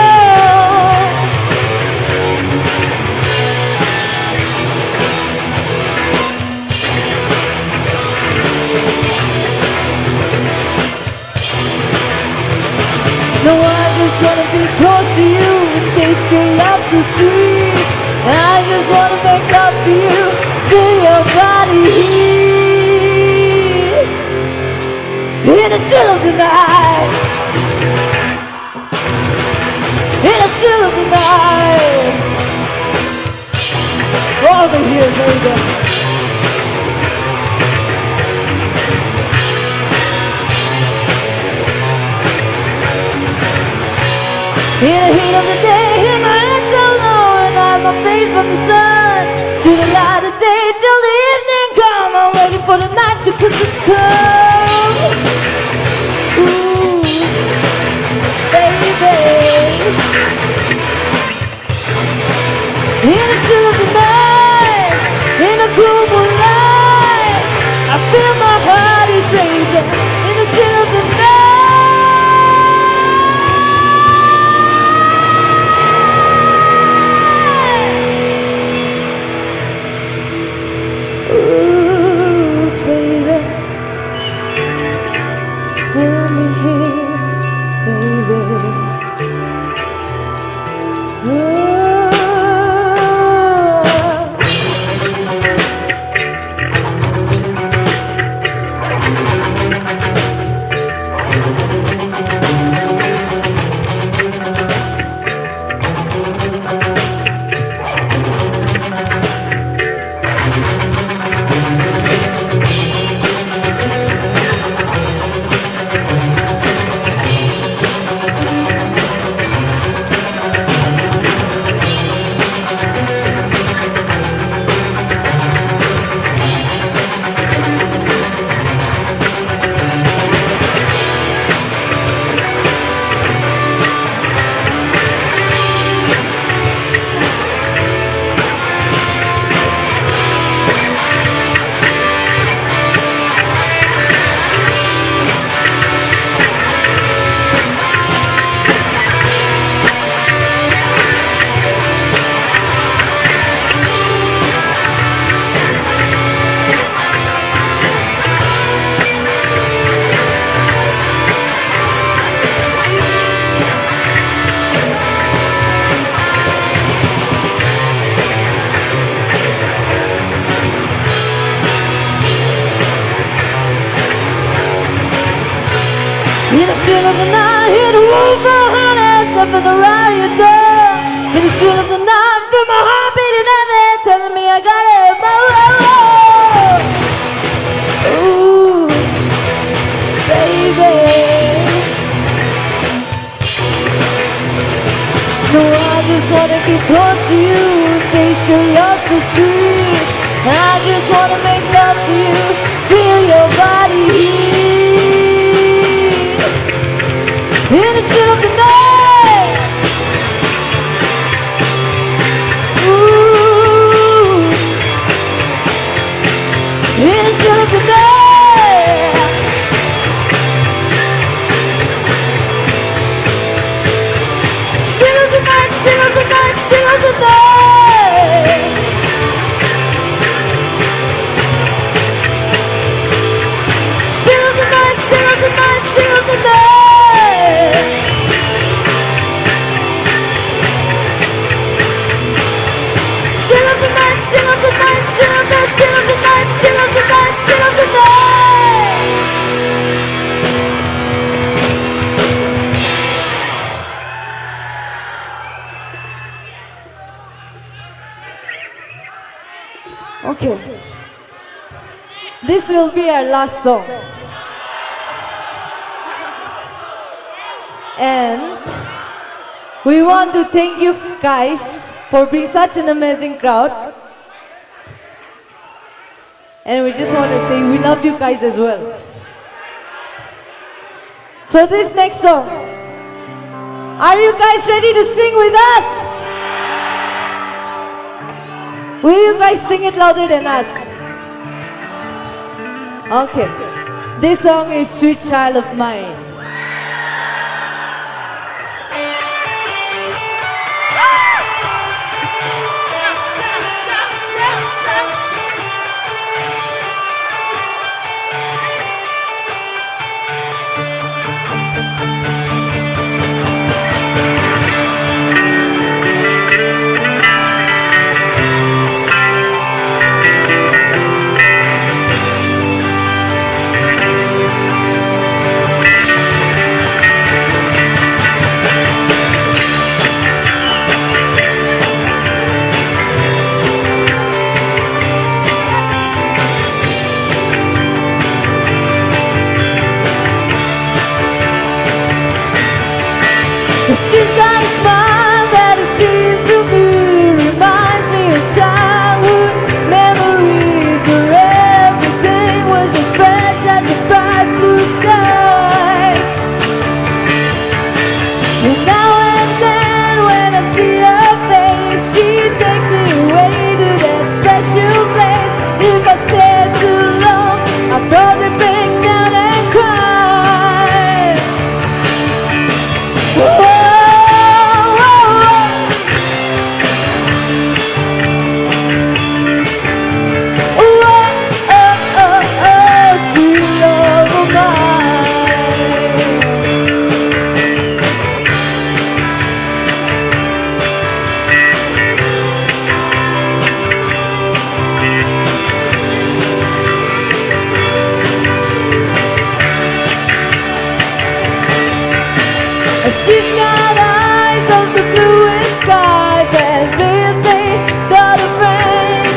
No, I just wanna be close to you and taste your love so sweet. I just wanna make love to you, feel your body heat. In the still of the night. In the still of the night. Over here, baby. In the heat of the day, hid my head down low and hide my face from the sun. To the light of day, till the evening come, I'm waiting for the night to c-, c-, come. Ooh, baby. In the still of the night, in the cool moonlight, I feel my heart is racing. In the still of the night. Ooh, baby, tell me here, baby. In the still of the night, hear the wolf behind us, sniffing around your door. In the still of the night, feel my heart beating heavy, telling me I gotta move. Ooh, baby. No, I just wanna get close to you, taste your love so sweet. I just wanna make love to you, feel your body heat. In the still of the night. Ooh. In the still of the night. Still of the night, still of the night, still of the night. Still of the night, still of the night, still of the night. Still of the night, still of the night, still of the, still of the night, still of the night, still of the night. Okay. This will be our last song. And we want to thank you guys for being such an amazing crowd. And we just want to say we love you guys as well. So this next song, Are you guys ready to sing with us? Will you guys sing it louder than us? Okay. This song is Sweet Child of Mine. She's got a smile that it seems to me reminds me of childhood memories where everything was as fresh as a bright blue sky. And now and then when I see her face, she takes me away to that special place. If I stay too long, I'll probably break down and cry. Whoa, whoa, whoa. Whoa, oh, oh, oh, sweet love of mine. She's got eyes of the bluest skies, as if they thought of rain.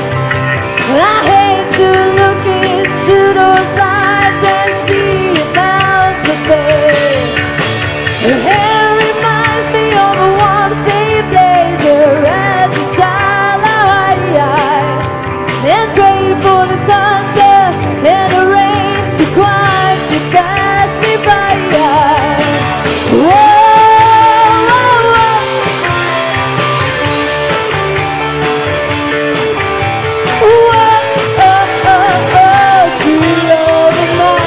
I hate to look into those eyes and see an ounce of pain. Her hair reminds me of the warm, safe days where, as a child, I, I and pray for the thunder and the rain to quietly pass me by. Whoa, whoa, whoa. Whoa, oh, oh, oh, sweet love of mine.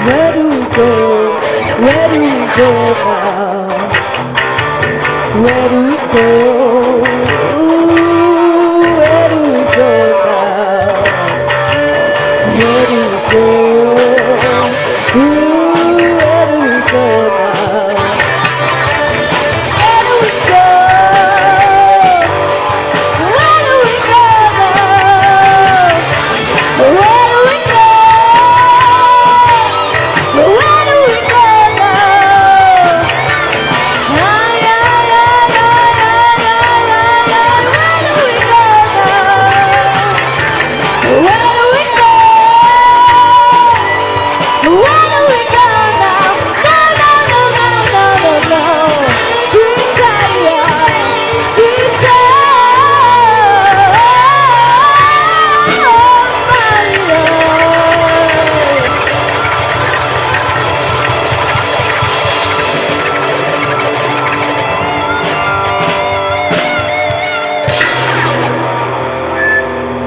Where do we go? Where do we go now? Where do we go? Ooh, where do we go now? Where do we go? Ooh. Where do we go now? No, no, no, no, no, no, no. Sweet child, sweet child.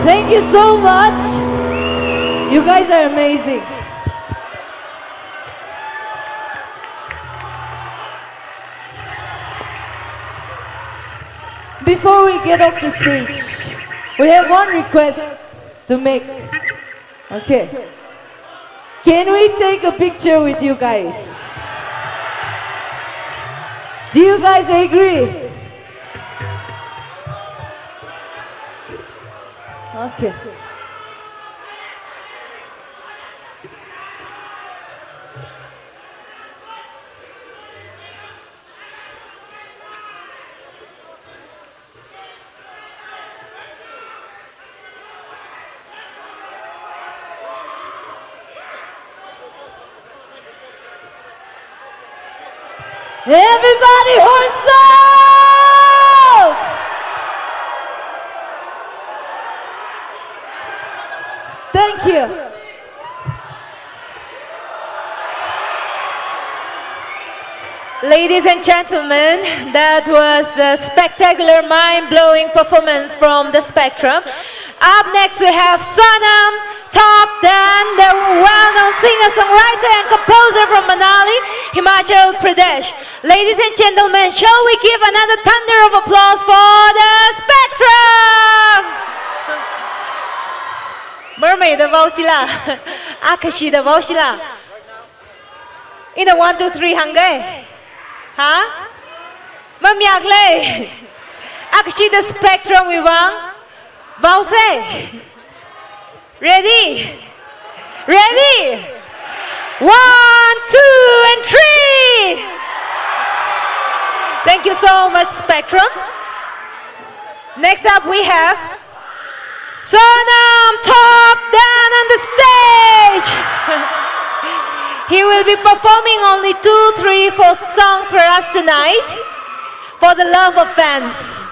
Thank you so much. You guys are amazing. Before we get off the stage, we have one request to make. Okay. Can we take a picture with you guys? Do you guys agree? Okay. Everybody, horns up! Thank you. Ladies and gentlemen, that was a spectacular, mind-blowing performance from the Spectrum. Up next, we have Sonam Top Dan, the well-known singer-songwriter and composer from Manali, Himachal Pradesh. Ladies and gentlemen, shall we give another thunder of applause for the Spectrum? Mermaid da vaosila, Akashi da vaosila. Ina one, two, three hāngga. Ha? Mamayākla. Akashi da Spectrum wui vang vaosa. Ready? Ready? One, two, and three. Thank you so much, Spectrum. Next up, we have Sonam Top Dan on the stage. He will be performing only two, three, four songs for us tonight, for the love of fans.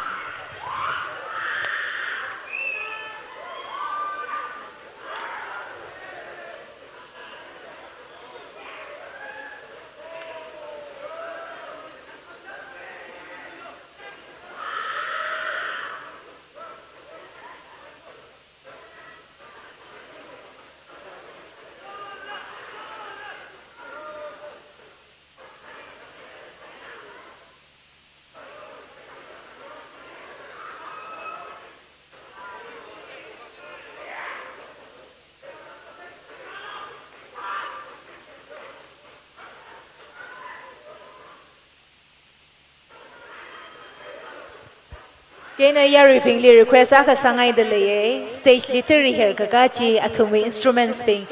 Chieina yaruibingli request akha sāngaida leiya, stage li tariher kaka chi athumwui instruments bing,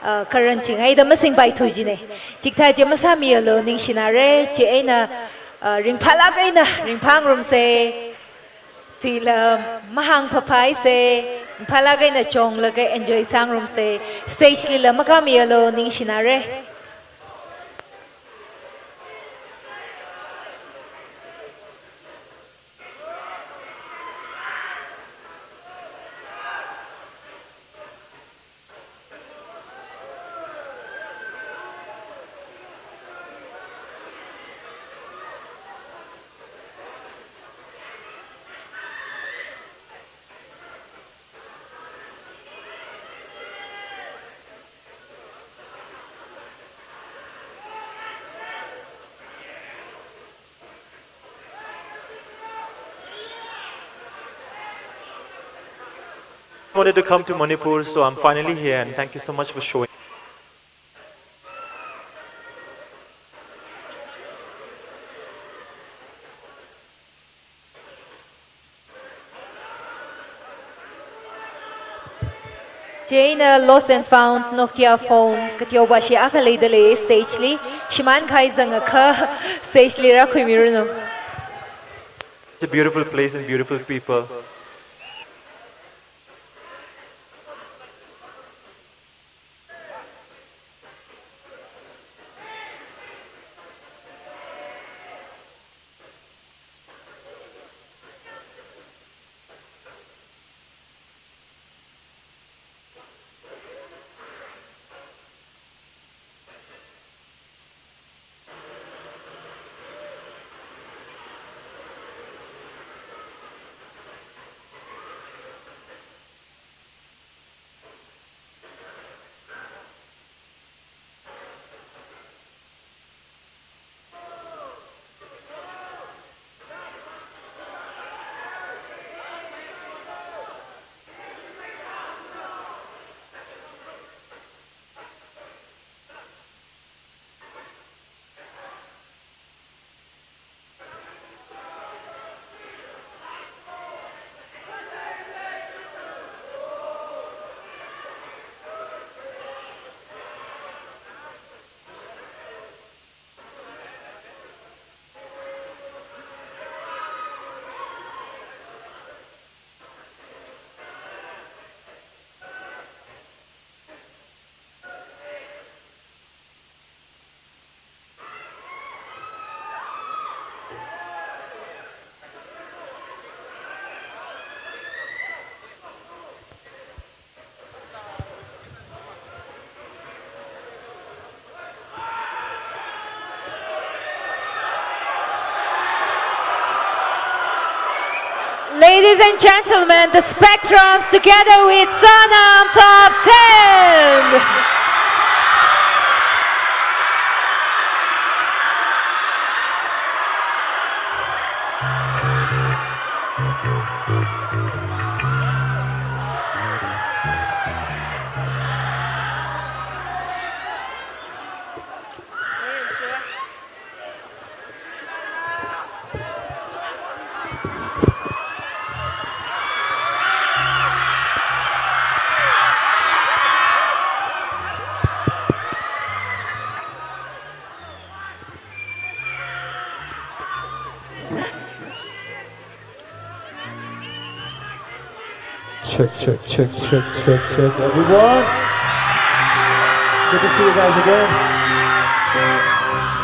uh, karanchingaida masingpaithu jina. Chikathā chi masāmialu ningshinare, chieina, uh, ringphālāk eina ringphāngarumsa, tila mahāngphaphāsa, ringphālāk eina chonglaga enjoy sāngarumsa, stage lila makāmialu ningshinare. Wanted to come to Manipur, so I'm finally here, and thank you so much for showing. Chieina lost and found Nokia phone kateovashi akha leidalei stage li, shimānkahai zangakha stage li rākhuimiranu. It's a beautiful place and beautiful people. Ladies and gentlemen, the Spectrums together with Sonam Top ten. Check, check, check, check, check, check. Everyone. Good to see you guys again.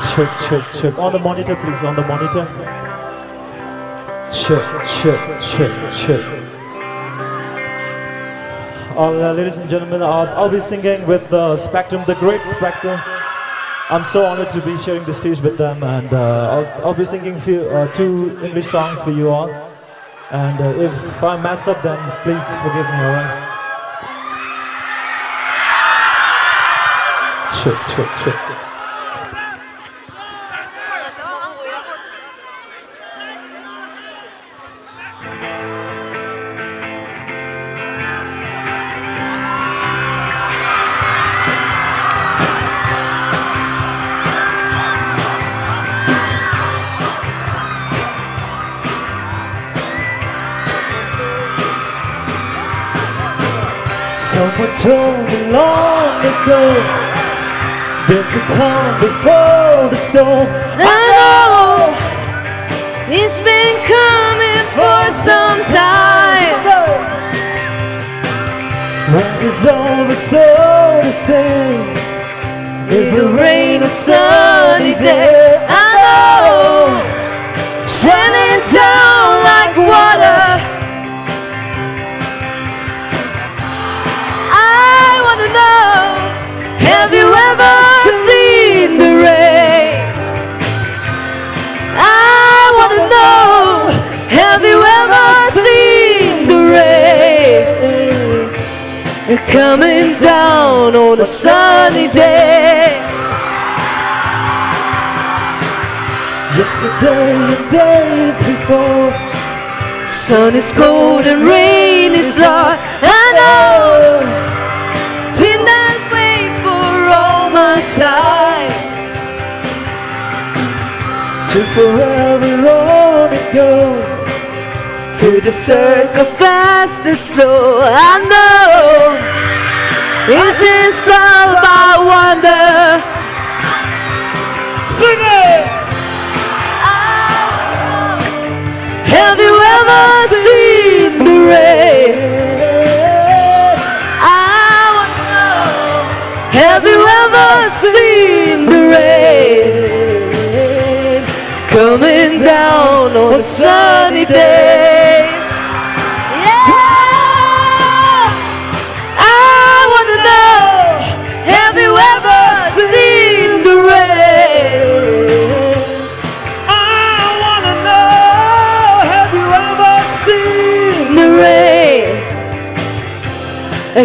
Check, check, check. On the monitor, please. On the monitor. Check, check, check, check. All, uh, ladies and gentlemen, I'll, I'll be singing with the Spectrum, the great Spectrum. I'm so honored to be sharing the stage with them, and, uh, I'll, I'll be singing few, uh, two English songs for you all. And, uh, if I mess up, then please forgive me, alright? Check, check, check. Someone told me long ago, there's a calm before the storm. I know it's been coming for some time. When it's over, so to say, it will rain a sunny day. I know, shining down like water. I wanna know, have you ever seen the rain? I wanna know, have you ever seen the rain coming down on a sunny day? Yesterday and days before, sun is cold and rain is hot. I know, been that way for all my time. To forever on it goes, to the circle fast and slow. I know, it is love I wonder. Sing it! Have you ever seen the rain? I wanna know, have you ever seen the rain coming down on a sunny day? Yeah! I wanna know, have you ever seen the rain? I wanna know, have you ever seen the rain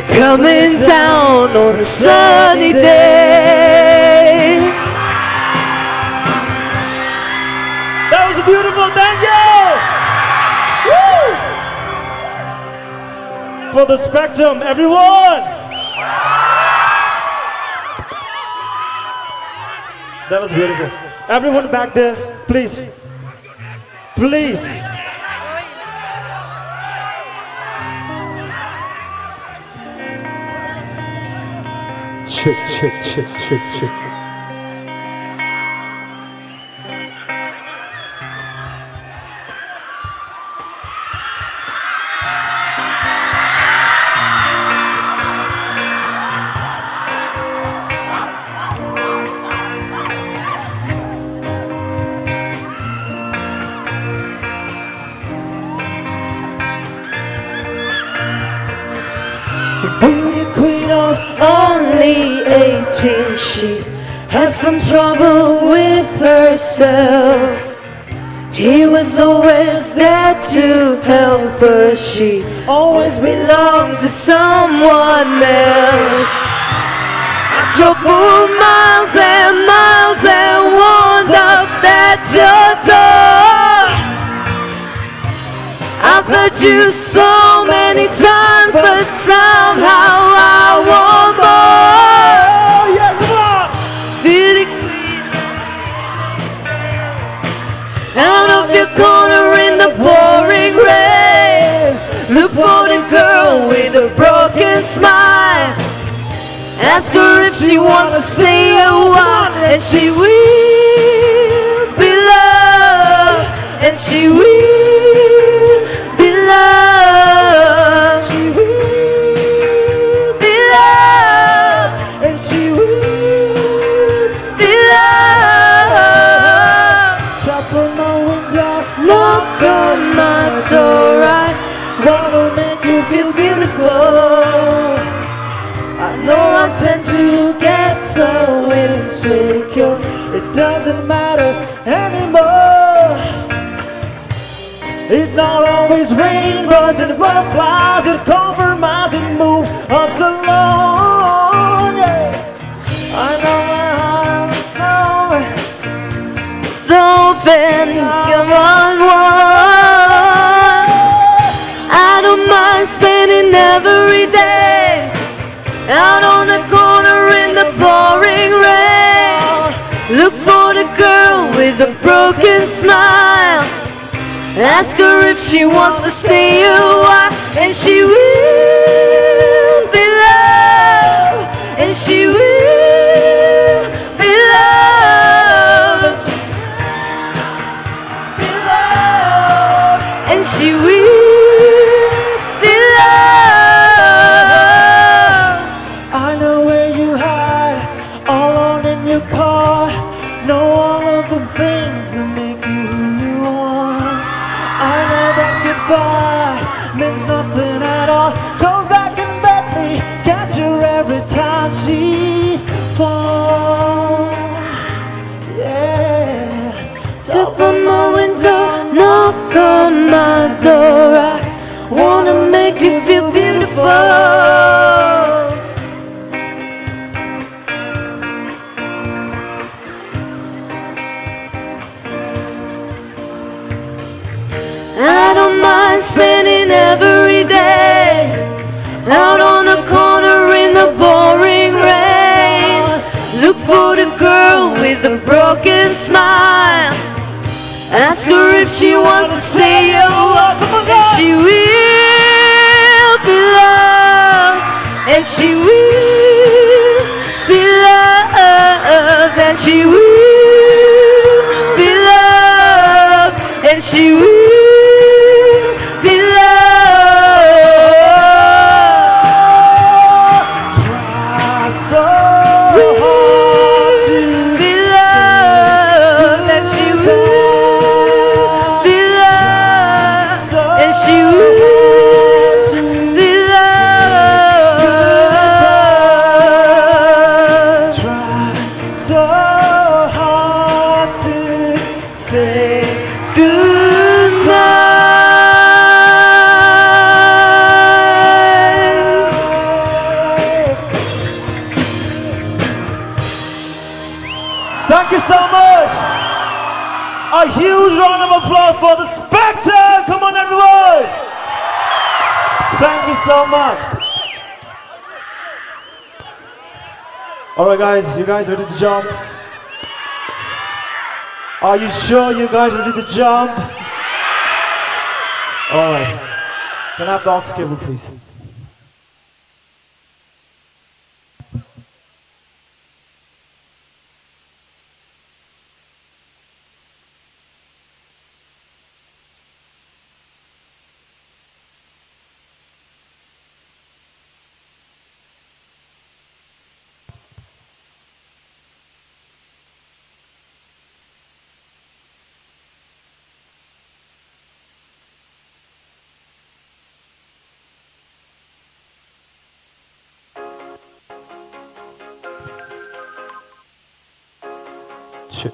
coming down on a sunny day? That was beautiful, thank you! Woo! For the Spectrum, everyone! That was beautiful. Everyone back there, please. Please. Check, check, check, check, check. Beauty queen of only eighteen, she had some trouble with herself. He was always there to help her. She always belonged to someone else. I drove for miles and miles and wound up at your door. I've hurt you so many times, but somehow I want more. Oh, yeah, come on. Beauty queen. Out of your corner in the pouring rain, look for the girl with a broken smile. Ask her if she wants to stay a while, and she will be loved, and she will be loved, she will be loved, and she will be loved. Tap on my window, knock on my door. I wanna make you feel beautiful. I know I tend to get so insecure. It doesn't matter anymore. It's not always rainbows and butterflies that compromise and move us along. Yeah. I know my heart is so, so bad. Come on, one. I don't mind spending every day out on the corner in the pouring rain. Look for the girl with a broken smile. Ask her if she wants to stay a while, and she will be loved, and she will be loved, be loved, and she will be loved. I know where you hide, alone in your car. Know all of the things that make you who you are. I know that goodbye means nothing at all. Come back and beg me, catch her every time she falls. Yeah. Tap on my window, knock on my door. I wanna make you feel beautiful. I don't mind spending every day out on the corner in the pouring rain. Look for the girl with a broken smile. Ask her if she wants to stay a while. Come on, girl. She will be loved, and she will be loved, and she will be loved, and she will be loved. Try so hard to be loved, and she will be loved, and she will be loved. Try so hard to say goodbye. Thank you so much. A huge round of applause for the Spectre. Come on, everyone. Thank you so much. All right, guys, you guys ready to jump? Are you sure you guys ready to jump? All right. Can I have the aux cable, please? Shit.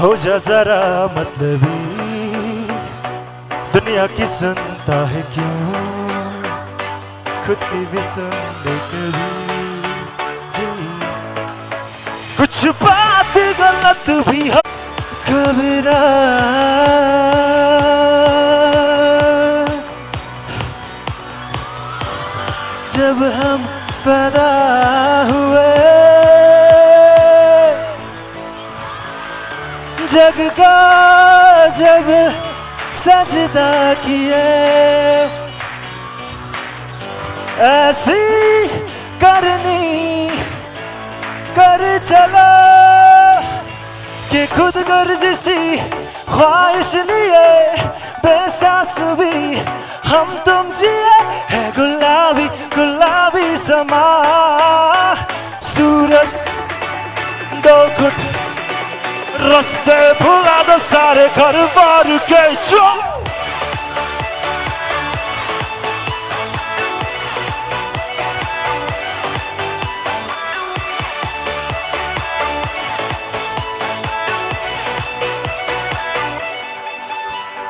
हो जा ज़रा मतलबी, दुनिया की सुनता है क्यों, खुद की भी सुन ले कभी। कुछ बात गलत भी हो, घबरा। जब हम पैदा हुए, जग का जब सजदा किए, ऐसी करनी कर चलो कि खुद गर्ज सी ख्वाहिश लिए बेसास भी हम तुम जिए है गुलाबी गुलाबी समा। सूरज दो घुट रस्ते भुला दो सारे घर बार के जो।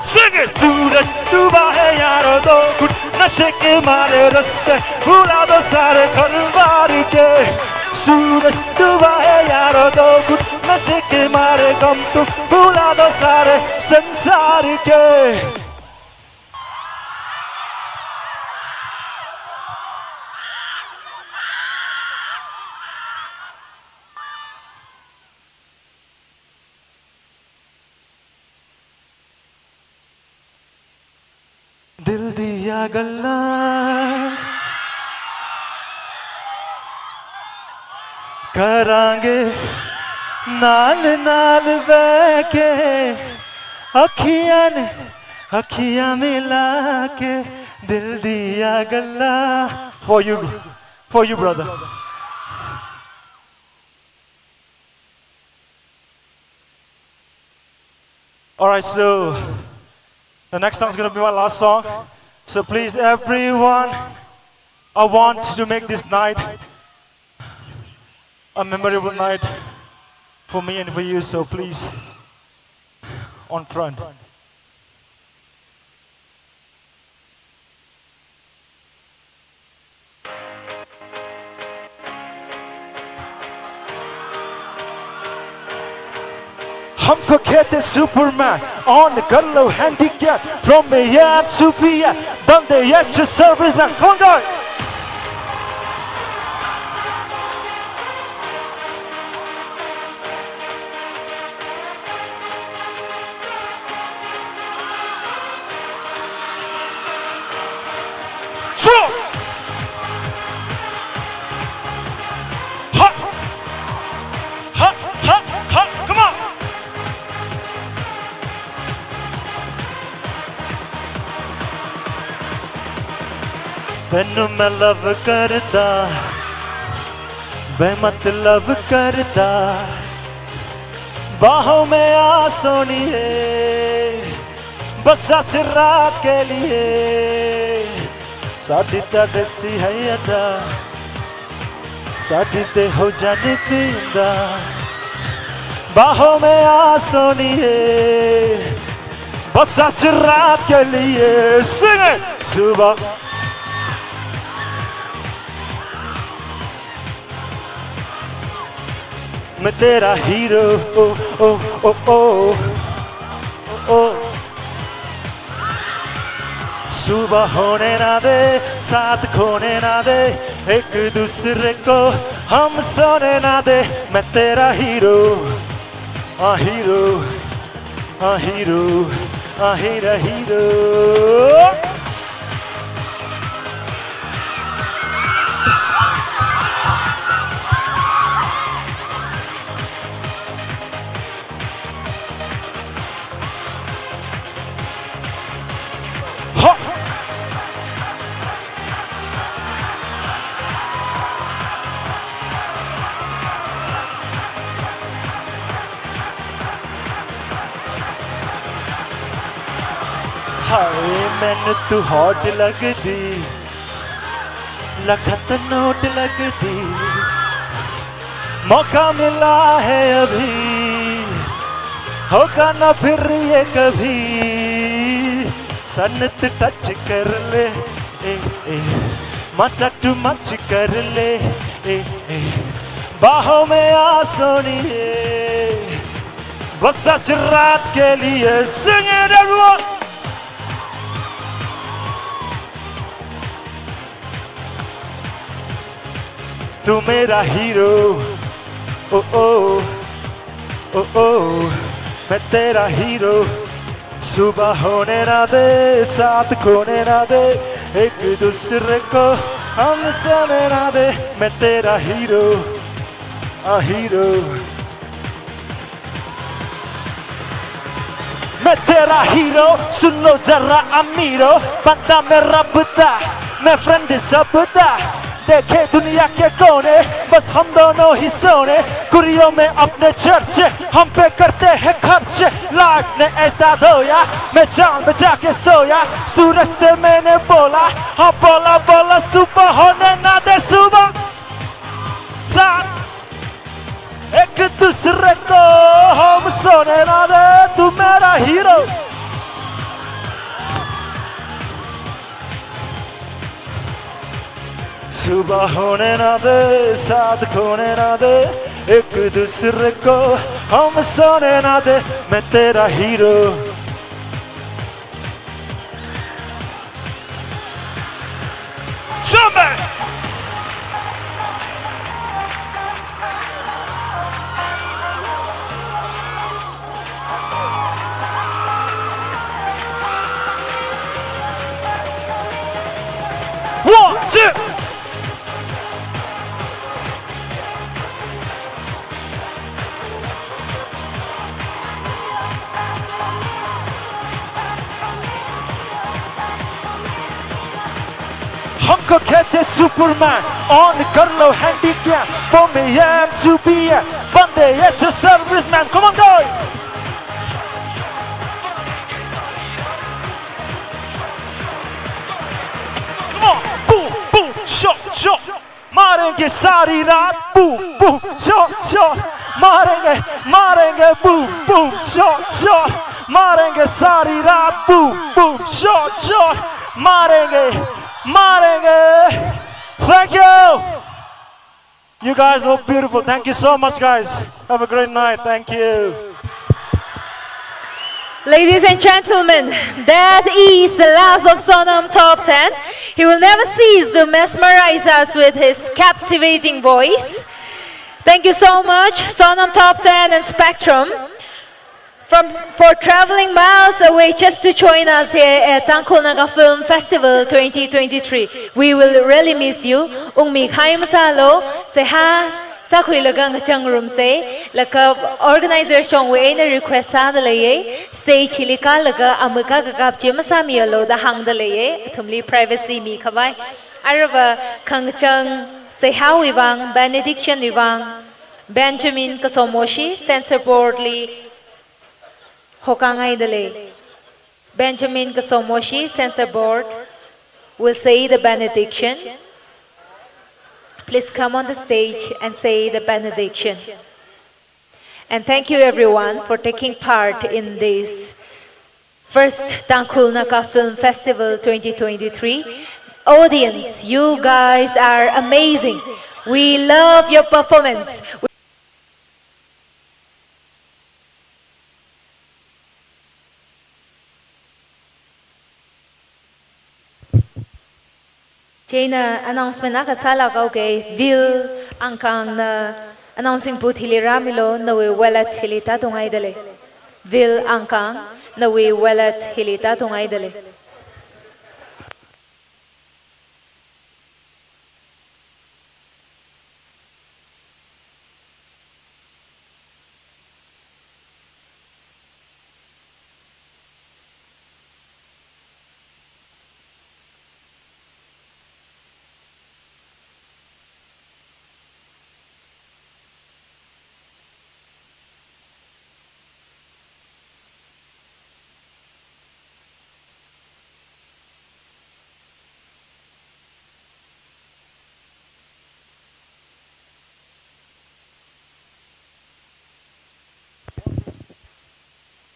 Sing it! सूरज डूबा है यारो दो घुट नशे के मारे रस्ते भुला दो सारे घर बार के। सूरज डूबा है यारो दो घुट नशे के मारे गम तुम भुला दो सारे संसार के। दिल दिया गल्ला करांगे नाल नाल बहके, अखियां ने अखियां मिला के, दिल दिया गल्ला। For you, for you, brother. Alright, so the next song is gonna be my last song. So please, everyone, I want to make this night a memorable night for me and for you. So please, on front. हमको कहते Superman, on कर लो handicap, from A M to P M, बंदे ये जो serviceman, कौन गाए? Jump! Ha! Ha, ha, ha, come on! Tannu मैं love करता, बेमतलब करता, बाहों में आ सोनिए, बस आज रात के लिए। साडी ता देसी है अदा, साडी ते हो जाने पिंदा, बाहों में आ सोनिए, बस आज रात के लिए। Sing it! सुबह मैं तेरा hero, ओ, ओ, ओ, ओ, ओ। सुबह होने ना दे, साथ खोने ना दे, एक दूसरे को हम सोने ना दे। मैं तेरा hero, आ hero, आ hero, आ hero, hero। हाय मैनू तू hot लगदी, लखत नोट लगदी, मौका मिला है अभी, होगा ना फिर ये कभी, सन्नत टच कर ले, ए, ए, मजाक टू मच कर ले, ए, ए, बाहों में आ सोनिए, बस आज रात के लिए, sing it everyone। तू मेरा हीरो, ओ ओ, ओ ओ, मैं तेरा हीरो। सुबह होने ना दे, साथ खोने ना दे, एक दूसरे को हम सोने ना दे। मैं तेरा हीरो, आ हीरो। मैं तेरा हीरो, सुन लो जरा अमीरो, बंदा मेरा बुड्ढा, मैं फ्रेंड सब बुड्ढा। देखे दुनिया के कोने, बस हम दोनों ही सोने। कुड़ियों में अपने चर्चे, हम पे करते हैं खर्चे। लाइफ ने ऐसा धोया, मैं जान बचा के सोया। सूरज से मैंने बोला, हाँ बोला बोला, सुबह होने ना दे सुबह। साथ एक दूसरे को हम सोने ना दे, तू मेरा हीरो। सुबह होने ना दे, साथ खोने ना दे, एक दूसरे को हम सोने ना दे, मैं तेरा hero. Jump it! One, two. हमको कहते सुपरमैन, ऑन कर लो हैंडीकैम, बॉम्बे है, एम टू बी है, बंदे ये जो serviceman, come on guys! Come on, boom, boom, shot, shot. मारेंगे सारी रात, boom, boom, shot, shot. मारेंगे, मारेंगे, boom, boom, shot, shot. मारेंगे सारी रात, boom, boom, shot, shot. मारेंगे, मारेंगे। Thank you. You guys look beautiful. Thank you so much, guys. Have a great night. Thank you. Ladies and gentlemen, that is the last of Sonam Top ten. He will never cease to mesmerize us with his captivating voice. Thank you so much, Sonam Top ten and Spectrum, from, for traveling miles away just to join us here at Tangkhul Naga Film Festival twenty twenty-three. We will really miss you. Ungmi khai masālu, seihā sākhuilaga ngachang ngarumsa, laga organizer shongwui eina request sāda leiya, stage hili kālaga amaka kakap chi masāmialu da hāngda leiya, athumli privacy mikhavai. Aruiva khangachang seihāwui vang, benediction wui vang, Benjamin Kasomoshi, censor board li hokāngaida lei. Benjamin Kasomoshi, censor board, will say the benediction. Please come on the stage and say the benediction. And thank you everyone for taking part in this first Tangkhul Naga Film Festival twenty twenty-three. Audience, you guys are amazing. We love your performance. Chieina announcement akha sālāk haoga, Vil Angkangna announcing booth hili rāmilu, nawui wallet hili tātungaida lei. Vil Angkang, nawui wallet hili tātungaida lei.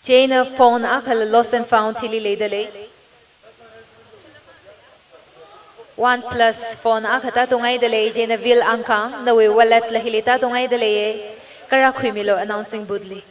Chieina phone akhala lost and found hili leidalei. OnePlus phone akha tātungaidalei, chieina Vil Angkang, nawui wallet la hili tātungaidaleiye. Kara khuimilu announcing booth li.